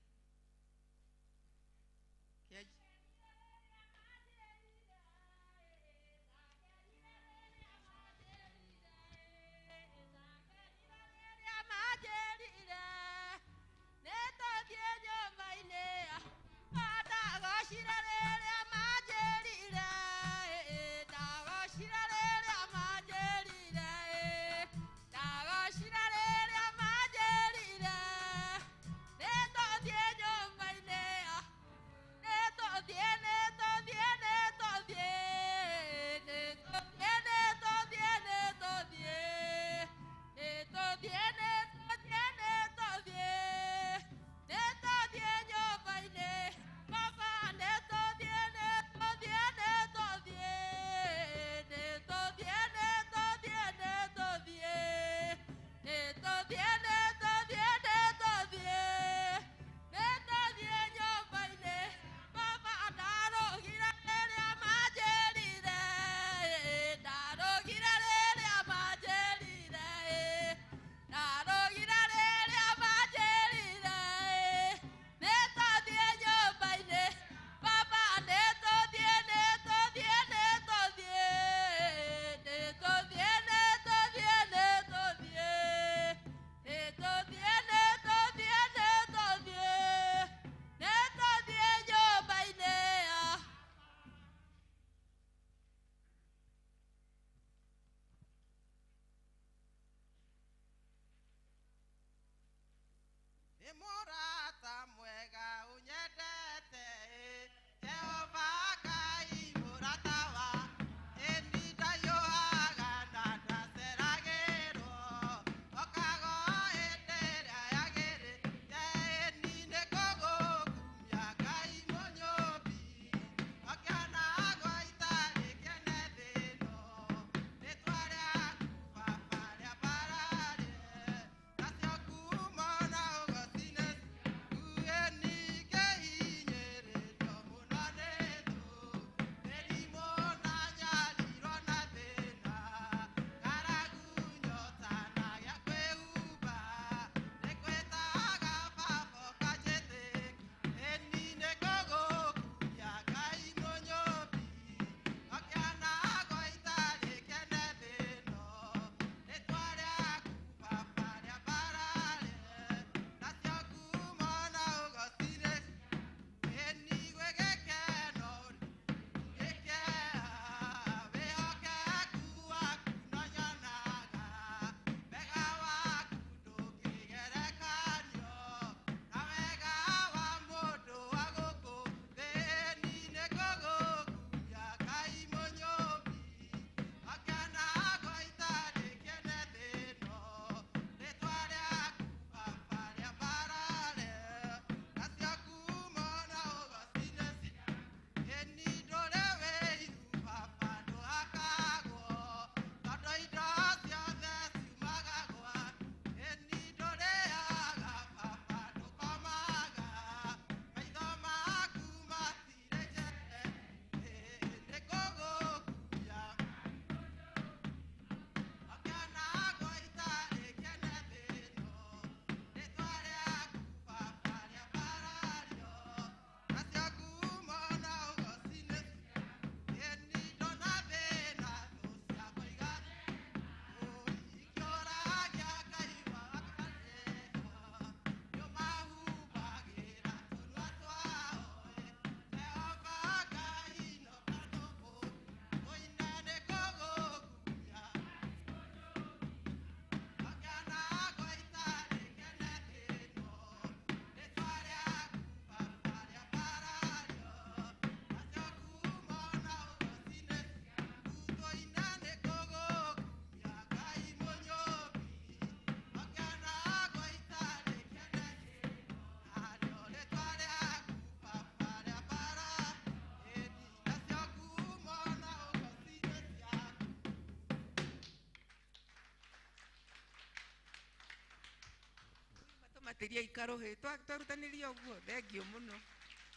Tĩriai karũhĩ. Twarutanĩria ũguo. Thengiũ mũno.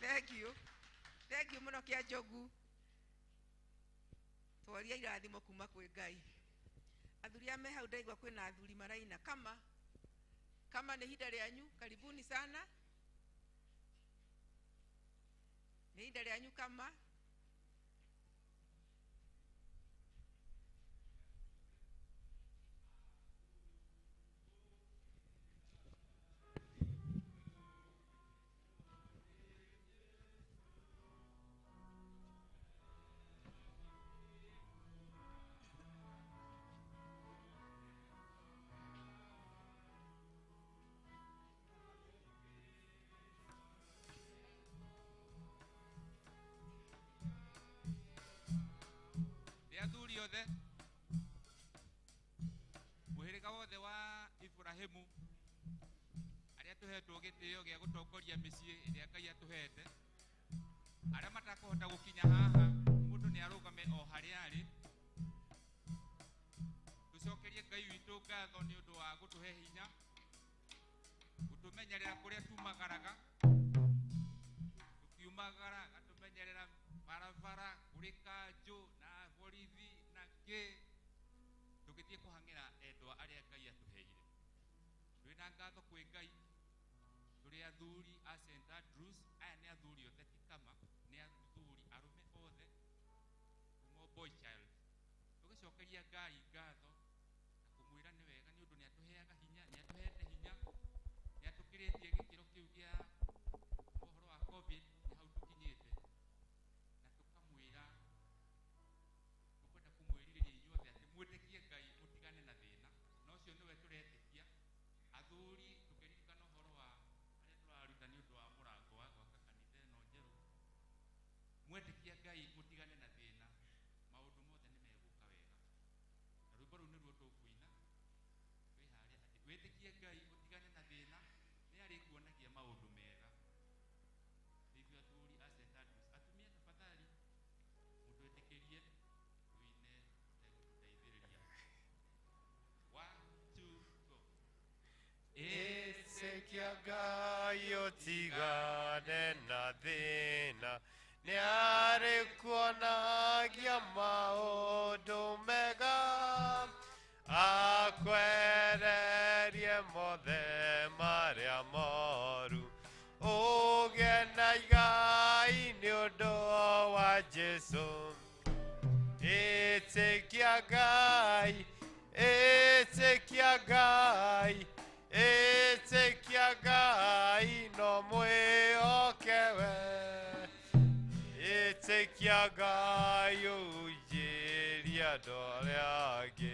Thengiũ. Thengiũ mũno kĩa njogu. Twaria irathimo kuma kwĩ Ngai. Athuri a me hau ndaigua kwĩna athuri maraina. Kama kama nĩ ihinda rĩanyu, karibuni sana. Nĩ ihinda rĩanyu kama. Athuri othe mũhĩrĩga wothe wa Ibrahimu arĩa tũhetwo gĩtĩo gĩa gũtongoria mĩciĩ ĩrĩa Ngai atũhete, arĩa matakũhota gũkinya haha, mũndũ nĩ arũgame o harĩa arĩ. Tũcokerie Ngai witũ ngatho nĩ ũndũ wa gũtũhe hinya, gũtũmenyerera kũrĩa tumagaraga, tũkiumagara gatũmenyerera barabara, kũrĩ kanjũ na borithi na kĩ, tũgĩthiĩ kũhang'ĩra endwa arĩa Ngai atũheire. Twĩna ngatho kwĩ Ngai, tũrĩ athuri a St. Andrews. Aya nĩ athuri othe, ti kama, nĩ athuri arũme othe kuma boy child. Tũgĩcokeria Ngai ngatho na kũmwĩra nĩ wega nĩ ũndũ nĩ atũheaga hinya, nĩ atũhete hinya, nĩ atũkĩrĩtie gĩkĩro kĩu gĩa ũhoro wa COVID, nĩ hau tũkinyĩte. Na tũkamwĩra tũkwenda kũmwĩrirĩria inyuothe atĩ mwĩtĩkie Ngai, mũtigane na thĩna, na ũcio nĩwe tũretĩkia. Athuri tũkĩririkana ũhoro wa arĩa tũraruta nĩ ũndũ wa mũrango wa gwaka kanitha ĩno njerũ, mwetĩkia Ngai mũtigane na thĩna, maũndũ mothe nĩ megũka wega. Na rwĩmbo rũu nĩruo tũkũina twĩ harĩa atĩ wĩtĩkie Ngai ũtigane na thĩna, nĩ arĩkuonagia maũndũ mega. Nĩ ithuĩ athuri a St. Andrews. Atumia tafadhali mũtwĩtĩkĩrie tũine mũtegũtũteithĩrĩria. 1 2 go. Ĩtĩkia Ngai ũtigane na thĩna, nĩarĩkuonagia maũndũ mega, akwererie mothe marĩa moru, ũgĩe na igai nĩ ũndũ wa Jesũ. Ĩtĩkia Ngai, ĩtĩkia Ngai, ĩtĩkia Ngai no mwĩhoke we. Ĩtĩkia Ngai ũnjĩrie andũ arĩa angĩ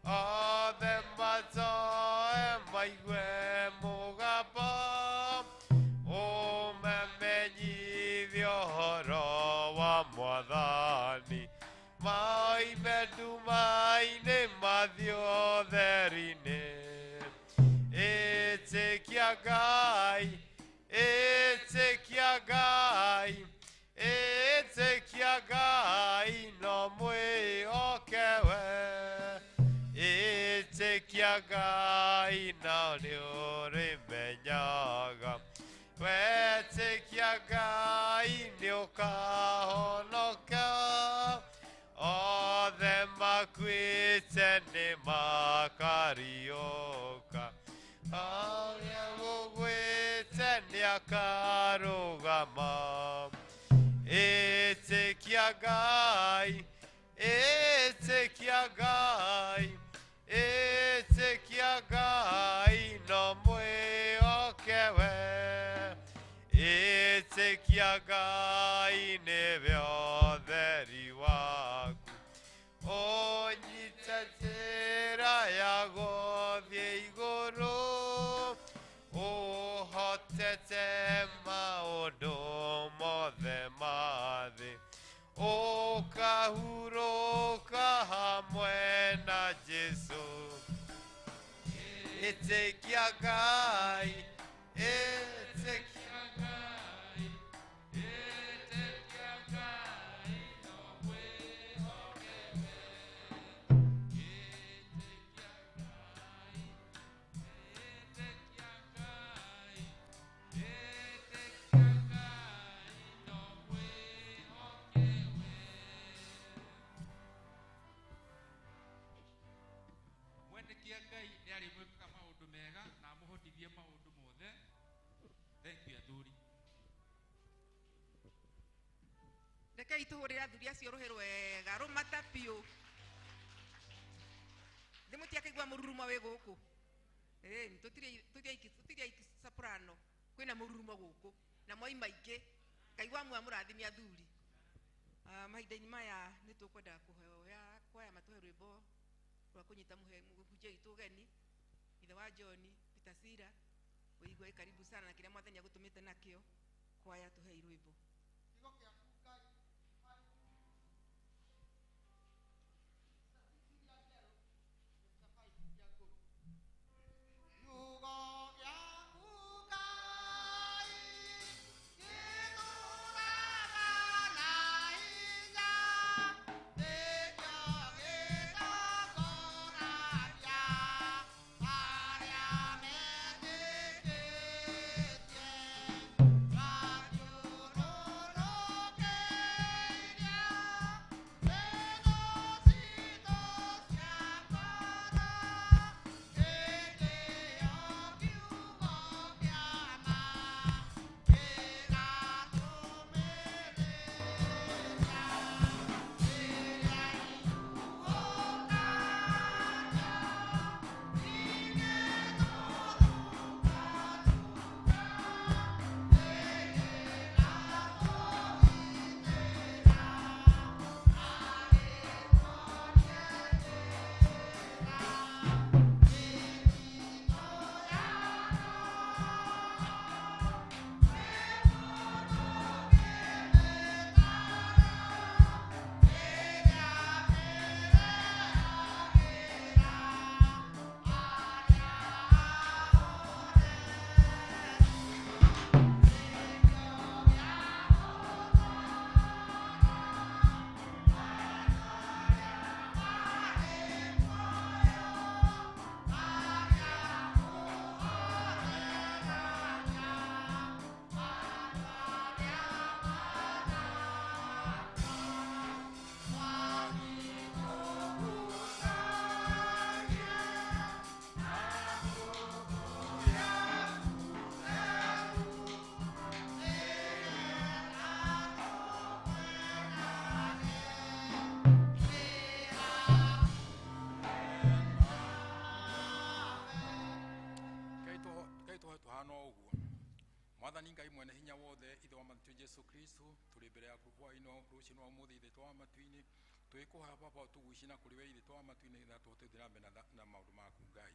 othe matoe maigue mũgambo, ũmamenyithie ũhoro wa Mwathani, moime nduma-inĩ mathiĩ ũtheri-inĩ. Ĩtĩkia Ngai, ĩtĩkia Ngai, ĩtĩkia Ngai no mwĩhoke we. Ĩtĩkia Ngai na nĩũrĩmenyaga, wetĩkia Ngai nĩũkahonoka, othe makuĩte nĩmakariũka, ũrĩa ũgwĩte nĩakarũgama. Ĩtĩkia Ngai, ĩtĩkia Ngai, ĩtĩkia Ngai no mwĩhoke we. Ĩtĩkia Ngai nĩwe ũtheri waku, ũnyite njĩra ya gũthiĩ igũrũ, ũhotete maũndũ mothe ma thĩ, ũkahurũka hamwe na Jesũ. Ĩtĩkia Ngai, ĩtĩkia Ngai, ĩtĩkia Ngai no mwĩhoke we. Ĩtĩkia Ngai, ĩtĩkia Ngai, Rekei tũhũrĩre athuri acio rũhĩ rwega rũmata biũ. Ndĩmũtiakĩigua mũrurumo wĩ gũkũ. Tũtirĩ soprano kwĩna mũrurumo gũkũ na mwaima ingĩ. Ngai wa muoyo amũrathime athuri. Mahinda-inĩ maya nĩ tũkwenda kũhoya kwaya matũhe rwĩmbo rwa kũnyita mũhunjia witũ ũgeni, ithe wa John Peter Sira. Wĩigue karibu sana na kĩrĩa mwathani agũtũmĩte nakĩo. Kwaya tũhei rwĩmbo. Mwathani Ngai mwene hinya wothe ithe wa matu Jesu Kristo turi mbere yaku hwaino rucini wa umuthi ithe twa matu-inĩ twĩkũhoya Baba ũtũgucie na kũrĩ we ithe twa matu-inĩ nĩgetha tũhote gũthiĩ na mbere na maũndũ maku Ngai.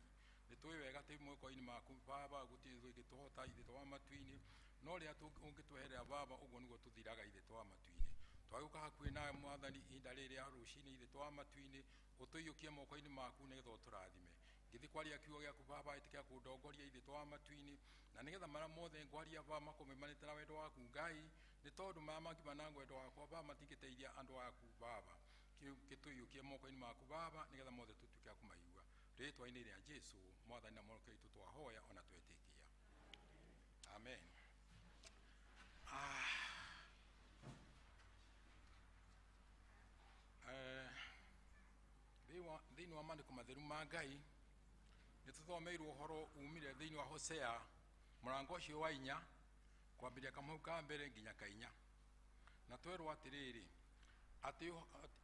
Nĩ tũĩ wega atĩ moko-inĩ maku Baba gũtirĩ tũngĩtũhota ithe twa matu-inĩ, no rĩrĩa ũngĩtweherera Baba ũguo nĩguo tũthiraga ithe twa matu-inĩ. Twagĩũka hakuhĩ nawe Mwathani ihinda rĩrĩ rĩa rũcinĩ ithe twa matu-inĩ, ũtũiyũkie moko-inĩ maku nĩgetha ũtũrathime. Ngĩthiĩ kwaria kiugo gĩaku Baba ĩtĩkĩra kũndongoria ithe twa matu-inĩ, na nĩgetha marĩa mothe ngwaria Baba makomemanĩte na wendo waku Ngai, nĩ tondũ marĩa mangiuma na wendo wakwa Baba matingĩteithia andũ aku Baba. Gĩtũiyũkie moko-inĩ maku Baba nĩgetha mothe tũtuĩke a kũmaigua. Rĩĩtwa-inĩ rĩa Jesu Mwathani na Mũhonokia witũ twahoya ona twetĩkia. Amen. Thĩinĩ wa maandĩko matheru ma Ngai nĩ tũthomeirwo ũhoro umire thĩinĩ wa Hosea mũrango ũcio wa 4 kwambĩrĩria kamũhau ka mbere nginya ka 4, na twerwo atĩrĩrĩ atĩ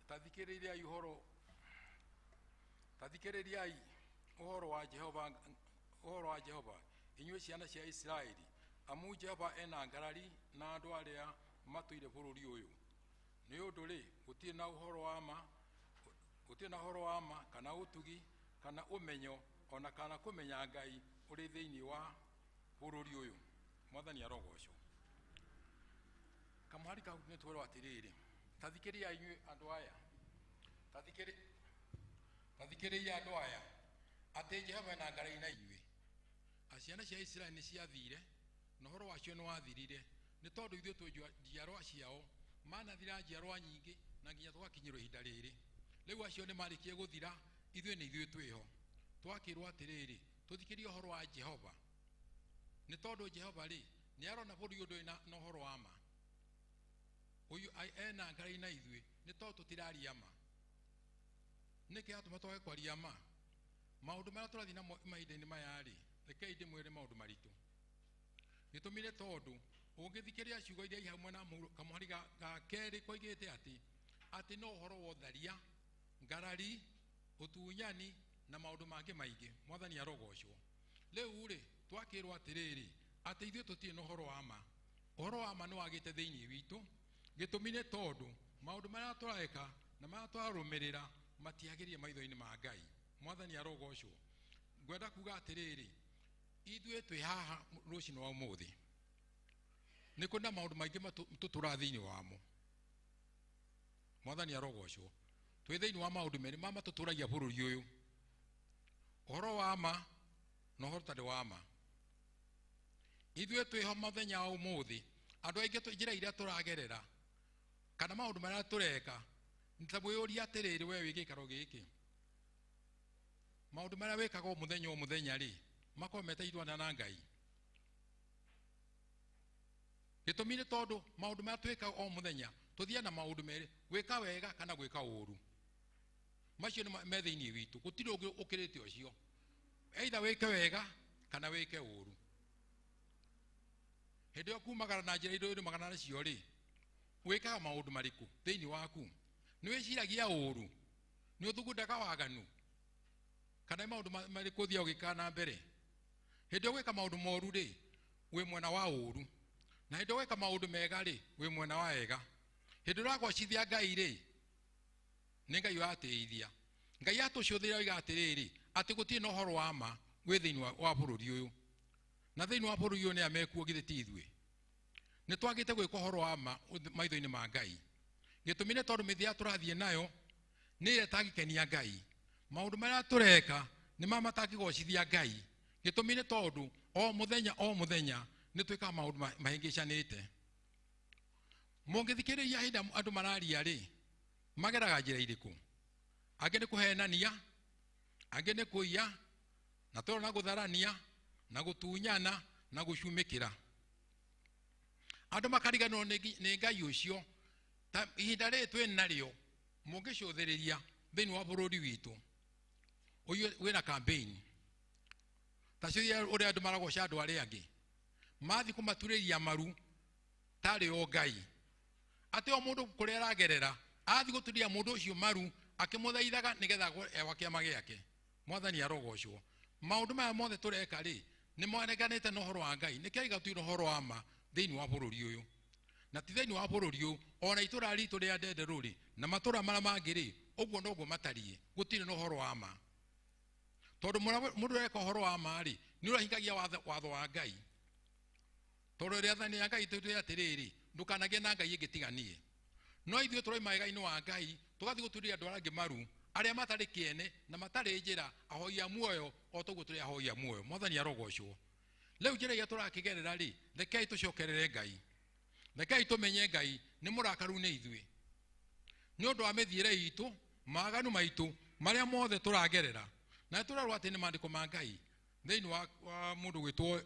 tathikĩrĩriai ũhoro wa Jehova, ũhoro wa Jehova inyuĩ ciana cia Isiraeli, amu Jehova ena ngarari na andũ arĩa matũire bũrũri ũyũ. Nĩ ũndũ rĩ gũtirĩ na ũhoro wa ma, gũtirĩ na ũhoro wa ma kana ũtugi kana ũmenyo ona kana kũmenya Ngai ũrĩ thĩinĩ wa bũrũri ũyũ. Mwathani arogocwo. Kamũhari kau nĩ twerwo atĩrĩrĩ, tathikĩrĩriai inyuĩ andũ aya, tathikĩrĩriai andũ aya atĩ Jehova ena ngarari na inyuĩ. Ciana cia Isiraeli nĩ ciathire na ũhoro wacio nĩ wathirire, nĩ tondũ ithuĩ twĩ njiarwa ciao, manathira njiarwa nyingĩ na nginya tũgakinyĩrwo ihinda rĩrĩ. Rĩu acio nĩ marĩkie gũthira, ithuĩ nĩ ithuĩ twĩho. Twakĩrwo atĩrĩrĩ, tũthikĩrie ũhoro wa Jehova, nĩ tondũ Jehova rĩ nĩ arona bũrũri ũyũ ndũrĩ na ũhoro wa ma. Ũyũ ena ngarari na ithuĩ nĩ tondũ tũtiraria ma. Nĩkĩ yatũma twage kwaria ma? Maũndũ marĩa tũrathiĩ namo mahinda-inĩ maya rĩ, rekei ndĩmwĩre maũndũ maritũ. Gĩtũmi nĩ tondũ ũngĩthikĩrĩria ciugo iria i hamwe na kamũhari ga Kerĩ koigĩte atĩ no ũhoro wa ũtharia, ngarari, ũtunyani na maũndũ mangĩ maingĩ. Mwathani arogocwo. Rĩu rĩ twakĩrwo atĩrĩrĩ atĩ ithuĩ tũtirĩ na ũhoro wa ma. Ũhoro wa ma nĩ wagĩte thĩinĩ witũ. Gĩtũmi nĩ tondũ maũndũ marĩa tũreka na marĩa tũrarũmĩrĩra matiagĩrĩire maitho-inĩ ma Ngai. Mwathani arogocwo. Ngwenda kuga atĩrĩrĩ, ithuĩ twĩ haha rũcinĩ wa ũmũthĩ nĩ kũrĩ na maũndũ maingĩ tũtũraga thĩinĩ wamo. Mwathani arogocwo. Twĩ thĩinĩ wa maũndũ merĩ ma matũtũragia bũrũri ũyũ, ũhoro wa ma na ũhoro ũtarĩ wa ma. Ithuĩ twĩho mũthenya wa ũmũthĩ, andũ aingĩ njĩra iria tũragerera kana maũndũ marĩa tũreka, nĩ ta mwĩyũrie atĩrĩrĩ, we wĩ gĩikaro gĩkĩ, maũndũ marĩa wĩkaga o mũthenya o mũthenya rĩ makorwo metairwana na Ngai. Gĩtũmi nĩ tondũ maũndũ marĩa twĩkaga o mũthenya tũthiaga na maũndũ merĩ, gwĩka wega kana gwĩka ũũru. Macio nĩ me thĩinĩ witũ, gũtirĩ ũngĩ ũkĩrĩte ũcio, either wĩke wega kana wĩke ũũru. Hĩndĩ ĩyo kumagara na njĩra iria ũrĩmagana nacio rĩ, wĩkaga maũndũ marĩkũ thĩinĩ waku? Nĩ wĩciragia ũũru? Nĩ ũthugundaga waganu? Kana nĩ maũndũ marĩkũ ũthiaga ũgĩkaga na mbere? Hĩndĩ ĩyo gwĩka maũndũ moru rĩ, wĩ mwena wa ũũru, na hĩndĩ ĩyo gwĩka maũndũ mega rĩ, wĩ mwena wa wega. Hĩndĩ ĩrĩa ũragocithia Ngai rĩ, nĩ Ngai ũratĩithia. Ngai atũcũthĩra oiga atĩrĩrĩ, atĩ gũtirĩ na ũhoro wa ma wĩ thĩinĩ wa bũrũri ũyũ, na thĩinĩ wa bũrũri ũyũ nĩ a mekuo githĩ ti ithuĩ. Nĩ twagĩte gwĩka ũhoro wa ma maitho-inĩ ma Ngai. Gĩtũmi nĩ tondũ mĩthia tũrathiĩ nayo nĩ ĩrĩa ĩtangĩkenia Ngai. Maũndũ marĩa tũreka nĩ ma matangĩgocithia Ngai. Gĩtũmi nĩ tondũ o mũthenya o mũthenya nĩ twĩkaga maũndũ mahĩngĩcanĩte. Mũngĩthikĩrĩria hĩndĩ andũ mararia rĩ, mageraga njĩra irĩkũ? Angĩ nĩ kũhenania, angĩ nĩ kũiya, na tũrona gũtharania, na gũtunyana, na gũcumĩkĩra. Andũ makariganĩrwo nĩ Ngai ũcio. Ta ihinda rĩrĩ twĩ narĩo, mũngĩcũthĩrĩria thĩinĩ wa bũrũri witũ, ũyũ wĩna campaign. Ta cio ũrĩa andũ maragoca andũ arĩa angĩ, mathiĩ kũmaturĩria maru tarĩ o Ngai. Atĩ o mũndũ kũrĩa aragerera, athiĩ gũturĩria mũndũ ũcio maru akĩmũthaithaga nĩgetha agwe kĩama gĩake. Mwathani arogocwo. Maũndũ maya mothe tũreka rĩ, nĩ mareganĩte na ũhoro wa Ngai. Nĩkĩo aiga tũtirĩ na ũhoro wa ma thĩinĩ wa bũrũri ũyũ. Na ti thĩinĩ wa bũrũri ũyũ, ona itũra ritũ rĩa Ndenderũ rĩ, na matũra marĩa mangĩ rĩ, ũguo noguo matariĩ, gũtirĩ na ũhoro wa ma. Tondũ mũndũ ũreka ũhoro wa ma rĩ, nĩ ũrahingagia watho wa Ngai. Tondũ rĩathani rĩa Ngai tũtwĩre atĩrĩrĩ, ndũkanagĩe na Ngai ĩngĩ tiga niĩ. No ithuĩ tũroima wega-inĩ wa Ngai, tũgathiĩ gũturĩria andũ arĩa angĩ maru, arĩa matarĩ kĩene na matarĩ njĩra, ahoi a muoyo, o toguo tũrĩ ahoi a muoyo. Mwathani arogocwo. Rĩu njĩra iria tũrakĩgerera rĩ, rekei tũcokerere Ngai. Rekei tũmenye Ngai nĩ mũrakaru nĩ ithuĩ. Nĩ ũndũ wa mĩthiĩre itũ, mawaganu maitũ, marĩa mothe tũragerera. Na tũrarwo atĩ nĩ maandĩko ma Ngai thĩinĩ wa mũndũ gwĩtwo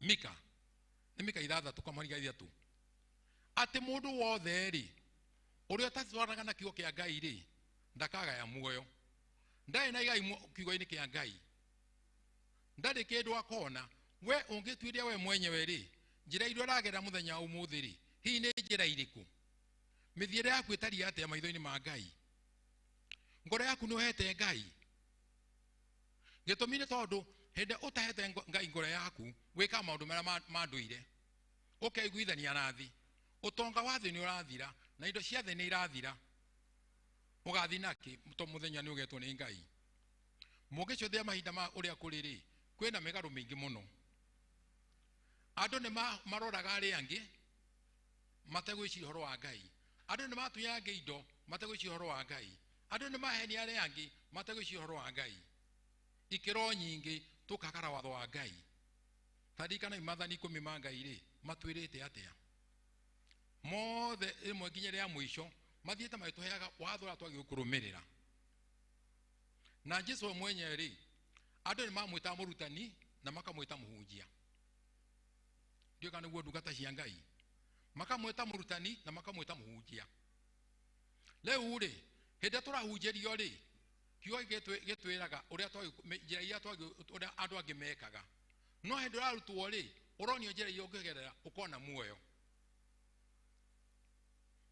Mika. Nĩ Mika ithathatũ kamũhari ithatũ. Atĩ mũndũ wothe rĩ, ũrĩa ũtatwaranaga na kiugo kĩa Ngai rĩ, ndakagaya muoyo. Ndarĩ na igai kiugo-inĩ kĩa Ngai. Ndarĩ kĩndũ akona. We ũngĩtuĩria we mwenyewe rĩ, njĩra iria ũragerera mũthenya wa ũmũthĩ rĩ, hihi nĩ njĩra irĩkũ? Mĩthiĩre yaku ĩtariĩ atĩa maitho-inĩ ma Ngai? Ngoro yaku nĩ ũhete Ngai? Gĩtũmi nĩ tondũ hĩndĩ ũtahete Ngai ngoro yaku, wĩkaga maũndũ marĩa ma ndũire. Ũkeiguithania na thĩ. Ũtonga wa thĩ nĩ ũrathira, na indo cia thĩ nĩ irathira. Ũgathiĩ nakĩ to mũthenya nĩ ũgetwo nĩ Ngai? Mũngĩcũthĩra mahinda ma ũrĩa kũrĩ rĩ, kwĩna mĩgarũ mĩingĩ mũno. Andũ nĩ maroraga arĩa angĩ mategwĩciria ũhoro wa Ngai. Andũ nĩ matunyaga angĩ indo mategwĩciria ũhoro wa Ngai. Andũ nĩ mahenia arĩa angĩ mategwĩciria ũhoro wa Ngai. Ikĩro nyingĩ tũkagara watho wa Ngai. Taririkana maathani 10 ma Ngai rĩ, matwĩrĩte atĩa? Mothe rĩmwe nginya rĩa mũico mathiĩte magĩtũheaga watho ũrĩa twagĩrĩirwo kũrũmĩrĩra. Na Jesũ we mwenyewe rĩ, andũ nĩ mamwĩtaga mũrutani na makamwĩta mũhunjia. Ndiũĩ kana nĩguo ndungata cia Ngai. Makamwĩta mũrutani na makamwĩta mũhunjia. Rĩu rĩ, hĩndĩ ĩrĩa tũrahunjĩrio rĩ, kiugo gĩtwĩraga ũrĩa njĩra iria ũrĩa andũ angĩ mekaga. No hĩndĩ ũrarutwo rĩ, ũronio njĩra iria ũngĩgerera ũkona muoyo.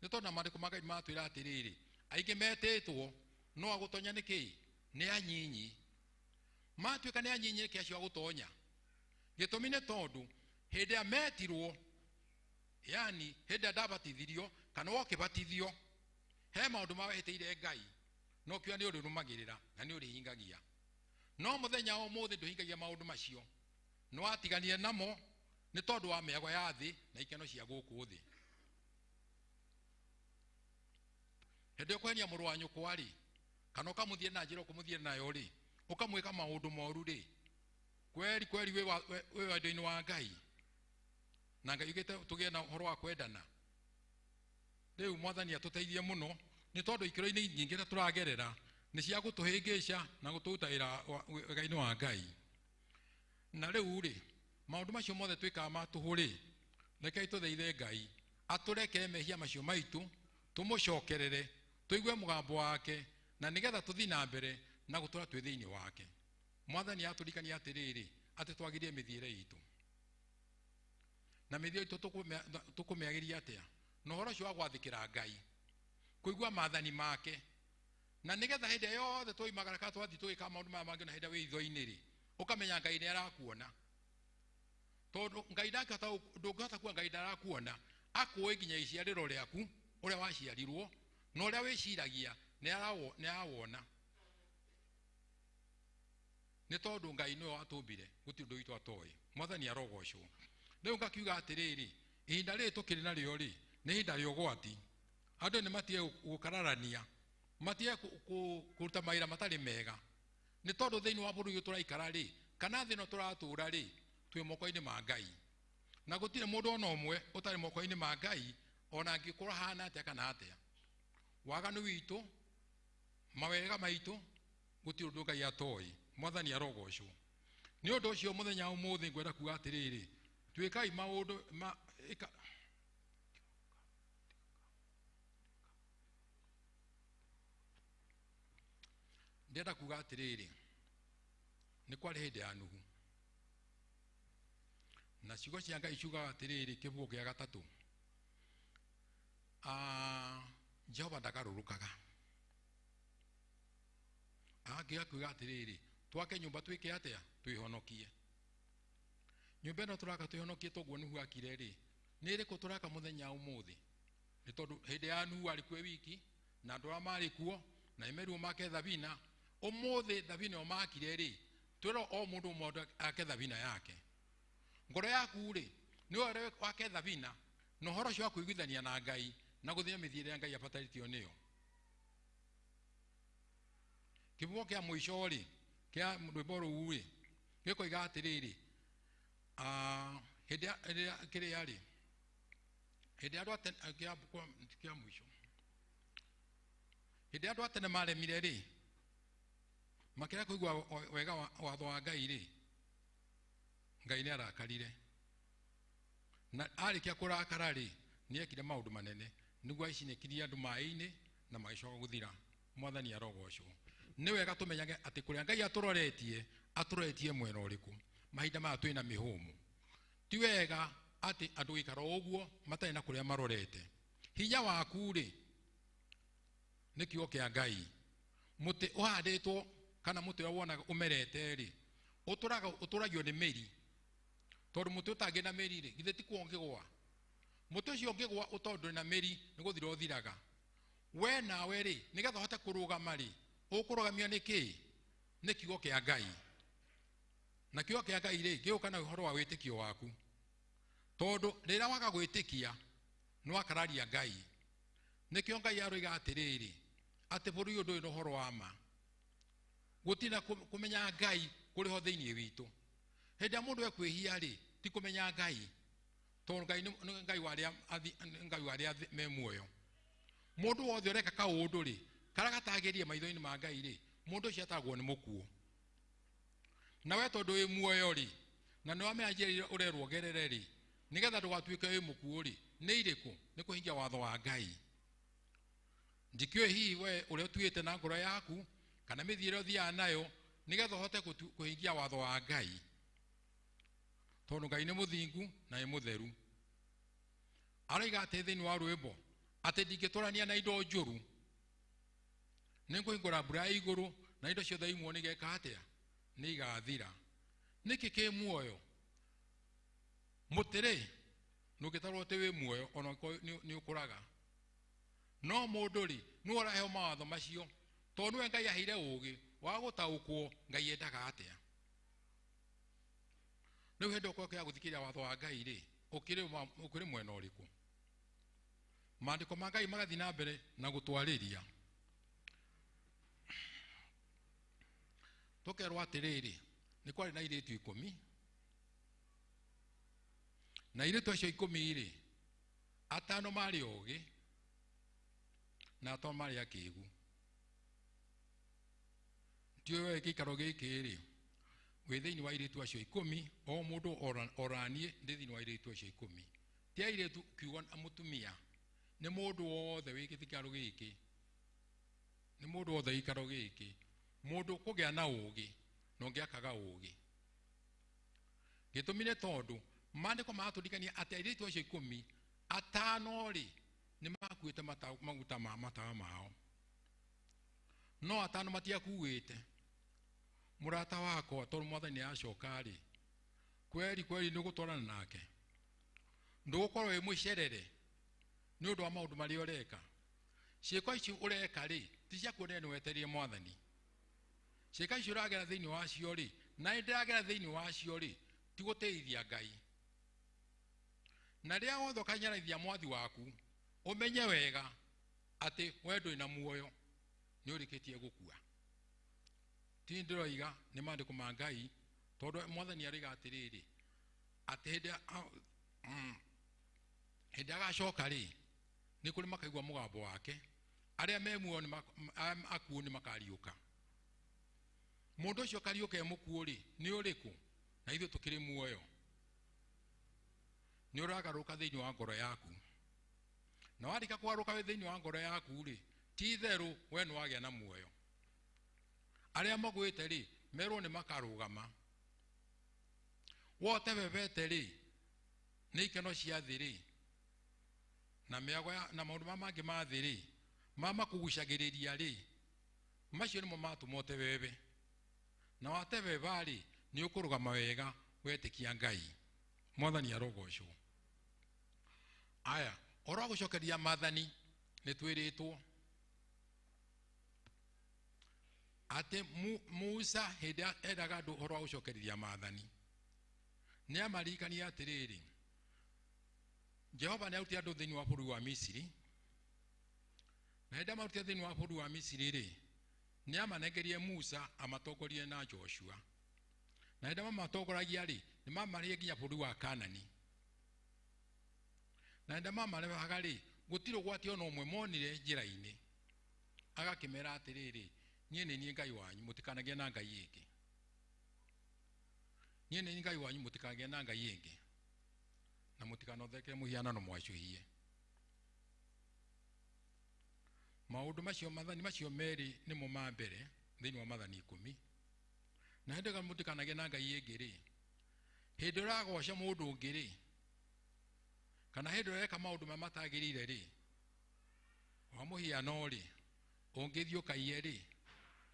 Nĩ tondũ na maandĩko ma Ngai matwĩra atĩrĩrĩ, aingĩ metĩtwo no agũtonya nĩ kĩĩ? Nĩ anyinyi. Matuĩka nĩ anyinyi nĩkĩ acio agũtonya? Gĩtũmi nĩ tondũ hĩndĩ ĩrĩa metirwo, yani hĩndĩ ĩrĩa ndabatithirio kana wokĩbatithio, he maũndũ mawehĩtĩire Ngai no kiuga nĩ ũrĩrũmagĩrĩra na nĩ ũrĩhingagia. No mũthenya wa ũmũthĩ ndũhingagia maũndũ macio, nĩ watiganire namo nĩ tondũ wa mĩago ya thĩ na ikeno cia gũkũ thĩ. Hĩndĩ ĩyo ũkũhenia mũrũ wa nyũkwa rĩ, kana ũkamũthiĩ na njĩra ũkũmũthiĩ nayo rĩ, ũkamwĩka maũndũ moru rĩ, kweri kweri wĩ wendo-inĩ wa Ngai. Na Ngai yugĩte tũgĩe na ũhoro wa kwendana. Rĩu Mwathani atũteithie mũno nĩ tondũ ikĩro-inĩ nyingĩ iria tũragerera nĩ cia gũtũhĩngĩca na gũtũruta wega-inĩ wa Ngai. Na rĩu rĩ, maũndũ macio mothe twĩkaga ma tũhũ rĩ, rekei tũthaithe Ngai atũrekere mehia macio maitũ, tũmũcokerere, tũigue mũgambo wake, na nĩgetha tũthiĩ na mbere na gũtũra twĩ thĩinĩ wake. Mwathani atũririkania atĩrĩrĩ, atĩ twagirie mĩthiĩre itũ. Na mĩthiĩre itũ tũkũmĩagĩria atĩa? Na ũhoro ũcio wa gwathĩkĩra Ngai, kũigua maathani make, na nĩgetha hĩndĩ ĩrĩa yothe twoimagara kana twathiĩ tũgĩka maũndũ maya mangĩ na hĩndĩ ĩrĩa wĩ itho-inĩ rĩ, ũkamenya Ngai nĩ arakuona. Tondũ Ngai ndangĩhota, ndũngĩhota kuona Ngai ndarakuona, akũĩ nginya iciarĩro rĩaku, ũrĩa waciarirwo, na ũrĩa wĩciragia nĩ arawona. Nĩ tondũ Ngai nĩwe watũmbire, gũtirĩ ũndũ witũ atoĩ. Mwathani arogocwo. Rĩu ngakiuga atĩrĩrĩ, ihinda rĩrĩ tũkĩrĩ narĩo rĩ, nĩ ihinda rĩa ũgwati. Andũ nĩ matige gũkararania, matige kũruta mawĩra matarĩ mega. Nĩ tondũ thĩinĩ wa bũrũri ũyũ tũraikara rĩ, kana thĩ ĩno tũratũra rĩ, twĩ moko-inĩ ma Ngai. Na gũtirĩ mũndũ ona ũmwe ũtarĩ moko-inĩ ma Ngai, ona angĩkorwo ahana atĩa kana atĩa. Waganu witũ, mawega maitũ, gũtirĩ ũndũ Ngai atoĩ. Mwathani arogocwo. Nĩ ũndũ ũcio mũthenya wa ũmũthĩ ngwenda kuga atĩrĩrĩ, twĩkai maũndũ ma ĩka. Ndĩrenda kuga atĩrĩrĩ, nĩ kwarĩ hĩndĩ ya Nuhu. Na ciugo cia Ngai ciugaga atĩrĩrĩ, kĩbungo gĩa gatatũ, Jehova ndagarũrũkaga. Agĩakiuga kuga atĩrĩrĩ, twake nyũmba twĩke atĩa? Twĩhonokie. Nyũmba ĩno tũraka twĩhonokie toguo Nuhu akire rĩ, nĩ ĩrĩkũ tũraka mũthenya ũmũthĩ? Nĩ tondũ hĩndĩ ya Nuhu arĩ kuo wiki, na andũ arĩa marĩ kuo, na nĩmerirwo make thabina. Ũmũthĩ thabina ĩyo makire rĩ, twĩrwo o mũndũ ũmwe ake thabina yake. Ngoro yaku rĩ, nĩwe ũrĩa wake thabina, na ũhoro ũcio wa kũiguithania na Ngai, na gũthiĩ mĩthiĩre ya Ngai abatarĩtio nĩyo. Kĩbungo kĩa mũico rĩ, kĩa rwĩmbo rũu rĩ, gĩkoiga atĩrĩrĩ, hĩndĩ ĩrĩa kĩrĩa rĩ, hĩndĩ andũ a tene, kĩa mũico, hĩndĩ andũ a tene maremire rĩ, makĩrega kũigua wega watho wa Ngai rĩ, Ngai nĩ arakarire. Na arĩkia kũrakara rĩ, nĩ ekire maũndũ manene nĩguo aicinekirie andũ maĩ-inĩ na magĩcoka gũthira. Mwathani arogocwo. Nĩ wega tũmenyage atĩ kũrĩa Ngai atũroretie, atũroretie mwena ũrĩkũ. Mahinda maya twĩna mĩhũmũ. Ti wega atĩ andũ gũikara o ũguo matarĩ na kũrĩa marorete. Hinya waku rĩ, nĩ kiugo kĩa Ngai. Mũtĩ ũhandĩtwo kana mũtĩ ũrĩa wonaga ũmerete rĩ, ũtũragio nĩ mĩri. Tondũ mũtĩ ũtangĩ na mĩri rĩ, githĩ ti kuo ũngĩgũa? Mũtĩ ũcio ũngĩgũa tondũ ndũrĩ na mĩri, nĩ gũthira ũthiraga. We nawe rĩ, nĩgetha ũhote kũrũgama rĩ, ũkũrũgamio nĩ kĩĩ? Nĩ kiugo kĩa Ngai. Na kiugo kĩa Ngai rĩ, gĩũka na ũhoro wa wĩtĩkio waku. Tondũ rĩrĩa waga gwĩtĩkia, nĩ wakararia Ngai. Nĩkĩo Ngai aroiga atĩrĩrĩ, atĩ bũrũri ũyũ ndũrĩ na ũhoro wa ma. Gũtirĩ na kũmenya Ngai kũrĩ ho thĩinĩ witũ. Hĩndĩ ĩrĩa mũndũ ekwĩhia rĩ, ti kũmenya Ngai. Tondũ Ngai nĩ Ngai wa arĩa nĩ Ngai wa arĩa me muoyo. Mũndũ wothe ũreka kaũndũ rĩ, karĩa gatagĩrĩire maitho-inĩ ma Ngai rĩ, mũndũ ũcio atagwo nĩ mũkuũ. Na we tondũ wĩ muoyo rĩ, na nĩ wamenya njĩra iria ũrerwo ũgerere rĩ, nĩgetha ndũgatuĩke wĩ mũkuũ rĩ, nĩ irĩkũ? Nĩ kũhingia watho wa Ngai. Ndikĩũĩ hihi we ũrĩa ũtuĩte na ngoro yaku, kana mĩthiĩre ũthiaga nayo, nĩgetha ũhote kũhingia watho wa Ngai. Tondũ Ngai nĩ mũthingu na nĩ mũtheru. Aroiga atĩ thĩinĩ wa rwĩmbo, Atĩ ndingĩtũrania na indo njũru. Nĩngũhingũra mbura ya igũrũ na indo ciothe imwe nĩigeka atĩa? Nĩigathira. Nĩkĩ kĩ muoyo? Mũtĩ-rĩ, ndũngĩtarwo atĩ wĩ muoyo ona angĩkorwo nĩũkũraga. No mũndũ-rĩ, nĩwe ũraheo mawatho macio tondũ nĩwe Ngai aheire ũũgĩ wa gũtaũkwo Ngai endaga atĩa. Rĩu hĩndĩ ũkorwo ũkĩaga gũthikĩrĩria watho wa Ngai rĩ, ũkĩrĩ mwena ũrĩkũ? Maandĩko ma Ngai magathiĩ na mbere na gũtwarĩria. Tũkerwo atĩrĩrĩ, nĩ kwarĩ na airĩtu 10. Na airĩtu acio 10 rĩ, 5 marĩ ogĩ na 5 marĩ akĩgu. Ndiũĩ we gĩikaro gĩkĩ rĩ, wĩ thĩinĩ wa airĩtu acio 10, o mũndũ oranie ndĩ thĩinĩ wa airĩtu acio 10. Ti airĩtu kiugo na mũtumia, nĩ mũndũ wothe wĩ gĩikaro gĩkĩ. Nĩ mũndũ wothe gĩikaro gĩkĩ. Mũndũ kũgĩa na ũũgĩ, na ũngĩ akaga ũũgĩ. Gĩtũmi nĩ tondũ maandĩko maratũririkania atĩ airĩtu acio 10, 5 rĩ, nĩ makuĩte maguta ma matawa mao. No 5 matiakuĩte. Mũrata wakwa tondũ mwathani nĩacoka rĩ, kweri kweri nĩũgũtwarana nake. Ndũgũkorwo wĩ mũcerere nĩ ũndũ wa maũndũ marĩa ũreka. Ciĩko ici ũreka rĩ, ti cia kuonania nĩ wetereire mwathani. Ciĩko ici ũragera thĩinĩ wacio rĩ, na nĩ ndĩragera thĩinĩ wacio rĩ, ti gũtĩithia Ngai. Na rĩrĩa wothe ũkanyararithia mwathi waku, ũmenye wega atĩ we ndũrĩ na muoyo, nĩ ũrĩkĩtie gũkua. Ti ndĩroiga nĩ maandĩko ma Ngai, tondũ mwathani aroiga atĩrĩrĩ, atĩ hĩndĩ agacoka rĩ, nĩ kũrĩ makaigua mũgambo wake, arĩa me muoyo arĩa akuũ nĩ makariũka. Mũndũ ũcio kariũka e mũkuũ rĩ, nĩ ũrĩkũ? Na ithuĩ tũkĩrĩ muoyo. Nĩ ũragarũrũka thĩinĩ wa ngoro yaku. Na warĩkia kũgarũrũka wĩ thĩinĩ wa ngoro yaku rĩ, ti itherũ we nĩ wagĩa na muoyo. Arĩa magũĩte rĩ, merwo nĩ makarũgama. Wote webete rĩ, nĩ ikeno cia thĩ rĩ, na mĩago ya, na maũndũ ma mangĩ ma thĩ rĩ, ma makũgucagĩrĩria rĩ, macio nĩmo matũma ũtebebe. Na watebeba rĩ, nĩ ũkũrũgama wega wetĩkia Ngai. Mwathani arogocwo. Aya, ũhoro wa gũcokeria maathani nĩ twĩrĩtwo atĩ Musa hĩndĩ ĩrĩa endaga andũ ũhoro wa gũcokeria maathani, nĩ amaririkania atĩrĩrĩ, Jehova nĩ arutire andũ thĩinĩ wa bũrũri wa Misiri, na hĩndĩ amarutire thĩinĩ wa bũrũri wa Misiri rĩ, nĩ amanengerie Musa amatongorie na Joshua. Na hĩndĩ mamatongoragia rĩ, nĩ mamarĩie nginya bũrũri wa Kanani. Na hĩndĩ mamarehaga rĩ, gũtirĩ ũgwati ona ũmwe monire njĩra-inĩ. Agakĩmera atĩrĩrĩ, niĩ nĩ niĩ Ngai wanyu, mũtikanagĩe na Ngai ĩngĩ. Niĩ nĩ niĩ Ngai wanyu, mũtikanagĩe na Ngai ĩngĩ. Na mũtikanathondeke mũhianano mwacũhie. Maũndũ macio, maathani macio merĩ nĩmo ma mbere thĩinĩ wa maathani 10. Na hĩndĩ ĩyo mũtikanagĩe na Ngai ĩngĩ rĩ, hĩndĩ ũragoca mũndũ ũngĩ rĩ, kana hĩndĩ ũreka maũndũ marĩa matagĩrĩire rĩ, wa mũhiano rĩ, ũngĩthiĩ ũkaiye rĩ,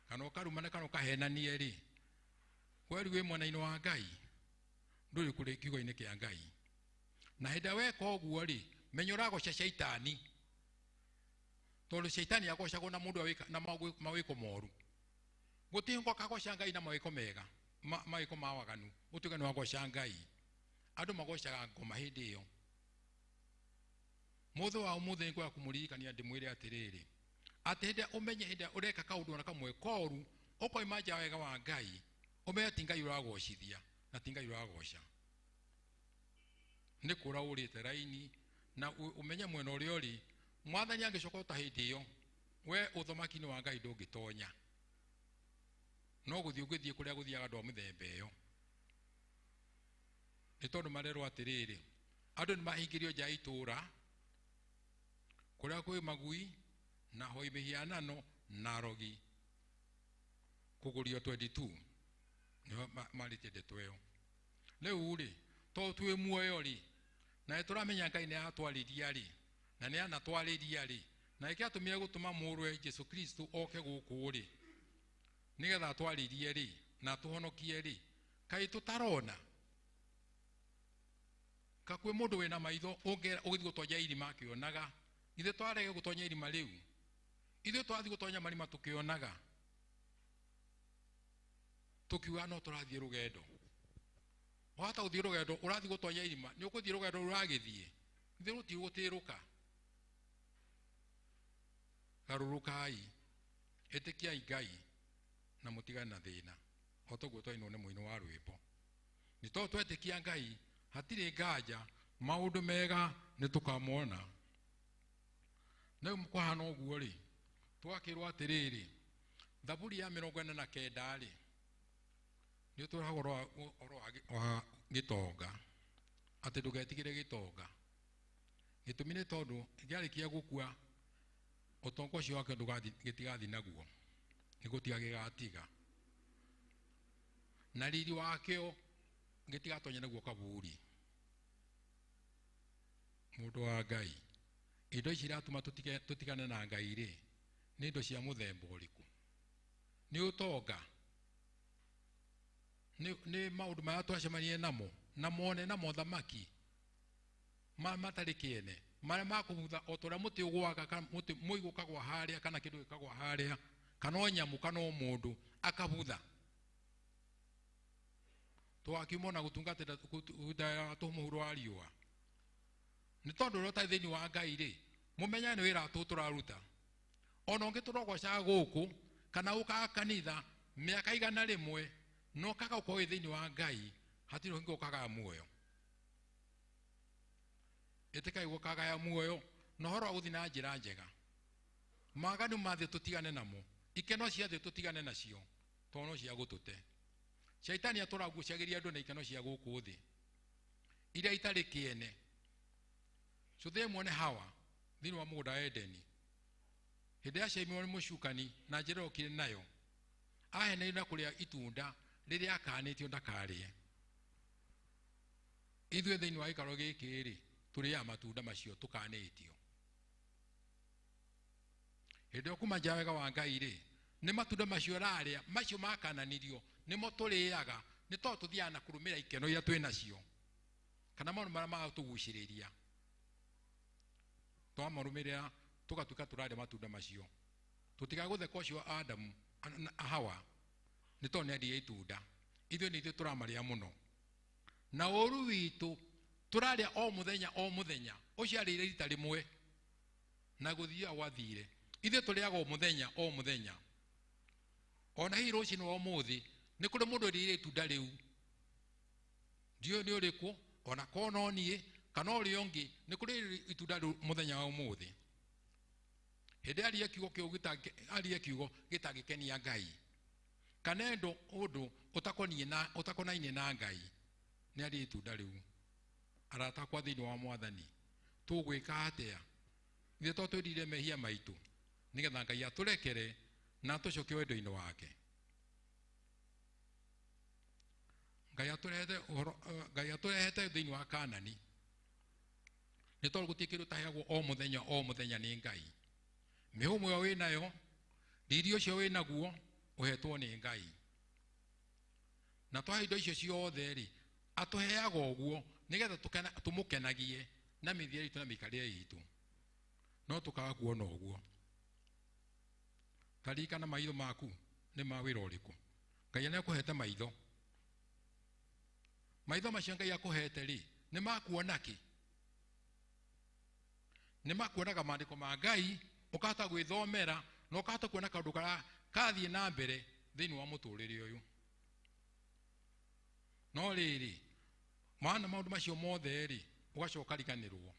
kana ũkarumane kana ũkahenanie rĩ, kweri wĩ mwena-inĩ wa Ngai, ndũrĩ kũrĩ kiugo-inĩ kĩa Ngai. Na hĩndĩ ĩrĩa weka ũguo rĩ, menya ũragoca caitani. Tondũ caitani agocagwo na mũndũ awĩka, na mawĩko moru. Gũtirĩ hingo akagoca Ngai na mawĩko mega, mawĩko ma waganu, ũtuĩke nĩ wagoca Ngai. Andũ magocaga ngoma hĩndĩ ĩyo. Mũthĩ wa ũmũthĩ nĩngwenda kũmũririkania ndĩmwĩre atĩrĩrĩ, atĩ hĩndĩ ĩrĩa ũmenye hĩndĩ ĩrĩa ũreka kaũndũ ona kamwe koru, ũkoima nja wega wa Ngai, ũmenye ti Ngai ũragocithia na ti Ngai ũragoca. Nĩ kũra ũrĩte raini na ũmenye mwena ũrĩa ũrĩ. Mwathani angĩcoka ta hĩndĩ ĩyo, we ũthamaki-inĩ wa Ngai ndũngĩtonya. No gũthiĩ ũngĩthiĩ kũrĩa gũthiaga andũ a mĩthemba ĩyo. Nĩ tondũ marerwo atĩrĩrĩ, andũ nĩ mahingĩrio nja ya itũũra, kũrĩa kwĩ magui na hoi mĩhianano na arogi, kũgũrio 22 nĩho marĩtie ndeto ĩyo. Rĩu rĩ, tondũ twĩ muoyo rĩ, na nĩ tũramenya Ngai nĩ aratwarĩria rĩ, Na nĩ anatwarĩria rĩ, na ĩkĩ atũmire gũtũma mũrũwe Jesu Kristo oke gũkũ rĩ, nĩgetha atwarĩrie rĩ na atũhonokie rĩ, kaĩ tũtarona? Ka kwĩ mũndũ wĩna maitho ũgĩthiĩ gũtonya irima akĩonaga? Ithuĩ twarege gũtonya irima rĩu, ithuĩ twathiĩ gũtonya marima tũkĩonaga, tũkiuga no tũrathiĩ rũgendo. Wahota gũthiĩ rũgendo, ũrathiĩ gũtonya irima, nĩ ũgũthiĩ rũgendo rũragĩthiĩ, ithuĩ rũtigũtĩrũka. Garũrũkai, ĩtĩkiai Ngai na mũtigane na thĩna, o toguo twainwo nĩ mũini wa rwĩmbo. Nĩ tondũ twetĩkia Ngai hatirĩ nganja maũndũ mega nĩ tũkamona. Na rĩu kwahana ũguo rĩ, twakĩrwo atĩrĩrĩ, Thaburi ya 49 rĩ, nĩ ũtwĩraga ũhoro wa gĩtonga, atĩ ndũgetigĩre gĩtonga. Gĩtũmi nĩ tondũ kĩarĩkia gũkua, ũtonga ũcio wake gĩtigathiĩ naguo, nĩ gũtiga gĩgatiga, na riri wakĩo gĩtigatonya naguo kaburi. Mũndũ wa Ngai, indo ici iratũma tũtigane na Ngai rĩ, nĩ indo cia mũthemba ũrĩkũ? Nĩ ũtonga? Nĩ maũndũ marĩa twacemanirie namo, na mone na mothamaki matarĩ kĩene, marĩa makũbutha o ta ũrĩa mũtĩ ũgũaga, kana mũtĩ mũigũ ũkagwa harĩa, kana kĩndũ gĩkagwa harĩa, kana o nyamũ kana o mũndũ akabutha. Twakiuma ona gũtungatĩra tũmũhuro wa riũa. Nĩ tondũ ũrĩa ũtarĩ thĩinĩ wa Ngai rĩ, mũmenye nĩ wĩra tũ tũraruta. Ona ũngĩtũrogocaga gũkũ kana ũkaga kanitha mĩaka 100, no kaga ũkorwo wĩ thĩinĩ wa Ngai, hatirĩ hingo ũkagaya muoyo. Ĩtĩkai gũkagaya muoyo na ũhoro wa gũthiĩ na njĩra njega. Maganu ma thĩ tũtigane namo, ikeno cia thĩ tũtigane nacio, tondũ no cia gũtũte. Shaitani atũragucagĩria andũ na ikeno cia gũkũ thĩ iria itarĩ kĩene. Cũthĩe muone Hawa thĩinĩ wa mũgũnda wa Edeni, hĩndĩ ĩrĩa ciaimirwo nĩ mũcukani na njĩra okire nayo, aheneirio na kũrĩa itunda rĩrĩa akanĩtio ndakarĩe. Ithuĩ thĩinĩ wa gĩikaro gĩkĩ rĩ, tũrĩaga matunda macio tũkanĩtio. Hĩndĩ ĩyo kuma nja wega wa Ngai rĩ, nĩ matunda macio ũrarĩa, macio makananirio, nĩmo tũrĩaga, nĩ tondũ tũthiaga na kũrũmĩrĩra ikeno iria twĩ nacio, kana maũndũ marĩa magatũgucĩrĩria. Twamarũmĩrĩra tũgatuĩka tũrarĩa matunda macio. Tũtigagũtheka ũcio Adamu na Hawa, nĩ tondũ nĩ arĩire itunda. Ithuĩ nĩ ithuĩ tũramarĩa mũno. Na ũũru witũ tũrarĩa o mũthenya o mũthenya. Ũcio arĩire rita rĩmwe na gũthiaga gwathire. Ithuĩ tũrĩaga o mũthenya o mũthenya. Ona hihi rũcinĩ rwa ũmũthĩ nĩ kũrĩ mũndũ ũrĩire itunda rĩu, ndiũĩ nĩ ũrĩkũ, ona korwo no niĩ kana ũrĩa ũngĩ, nĩ kũrĩ itunda rĩu mũthenya wa ũmũthĩ. Hĩndĩ arĩe kiugo kĩu arĩe kiugo gĩtangĩkenia Ngai, kana endo ũndũ ũtakonainie na Ngai, nĩ arĩe itunda rĩu. Arata akwa thĩinĩ wa Mwathani, tũgwĩka atĩa? Ithuĩ to twĩrire mehia maitũ nĩgetha Ngai atũrekere na atũcokie wendo-inĩ wake. Ngai atũrehete ũhoro, Ngai atũrehete thĩinĩ wa Kanani, nĩ tondũ gũtirĩ kĩndũ ũtaheagwo o mũthenya o mũthenya nĩ Ngai. Mĩhũmũ ĩyo wĩnayo, riri ũcio wĩnaguo, ũhetwo nĩ Ngai. Na twahe indo icio ciothe rĩ, atũheaga ũguo nĩgetha tũmũkenagie na mĩthiĩre itũ na mĩikarĩre itũ, no tũkaga kuona ũguo. Ta ririkana maitho maku nĩ ma wĩra ũrĩkũ. Ngai nĩ akũhete maitho. Maitho macio Ngai akũhete rĩ, nĩ makuona kĩ? Nĩ makuonaga maandĩko ma Ngai, ũkahota gwĩthomera na ũkahota kuona kaũndũ karĩa karathiĩ na mbere thĩinĩ wa mũtũrĩre ũyũ. No rĩrĩ, wana maũndũ macio mothe rĩ, ũgacoka ũkariganĩrwo.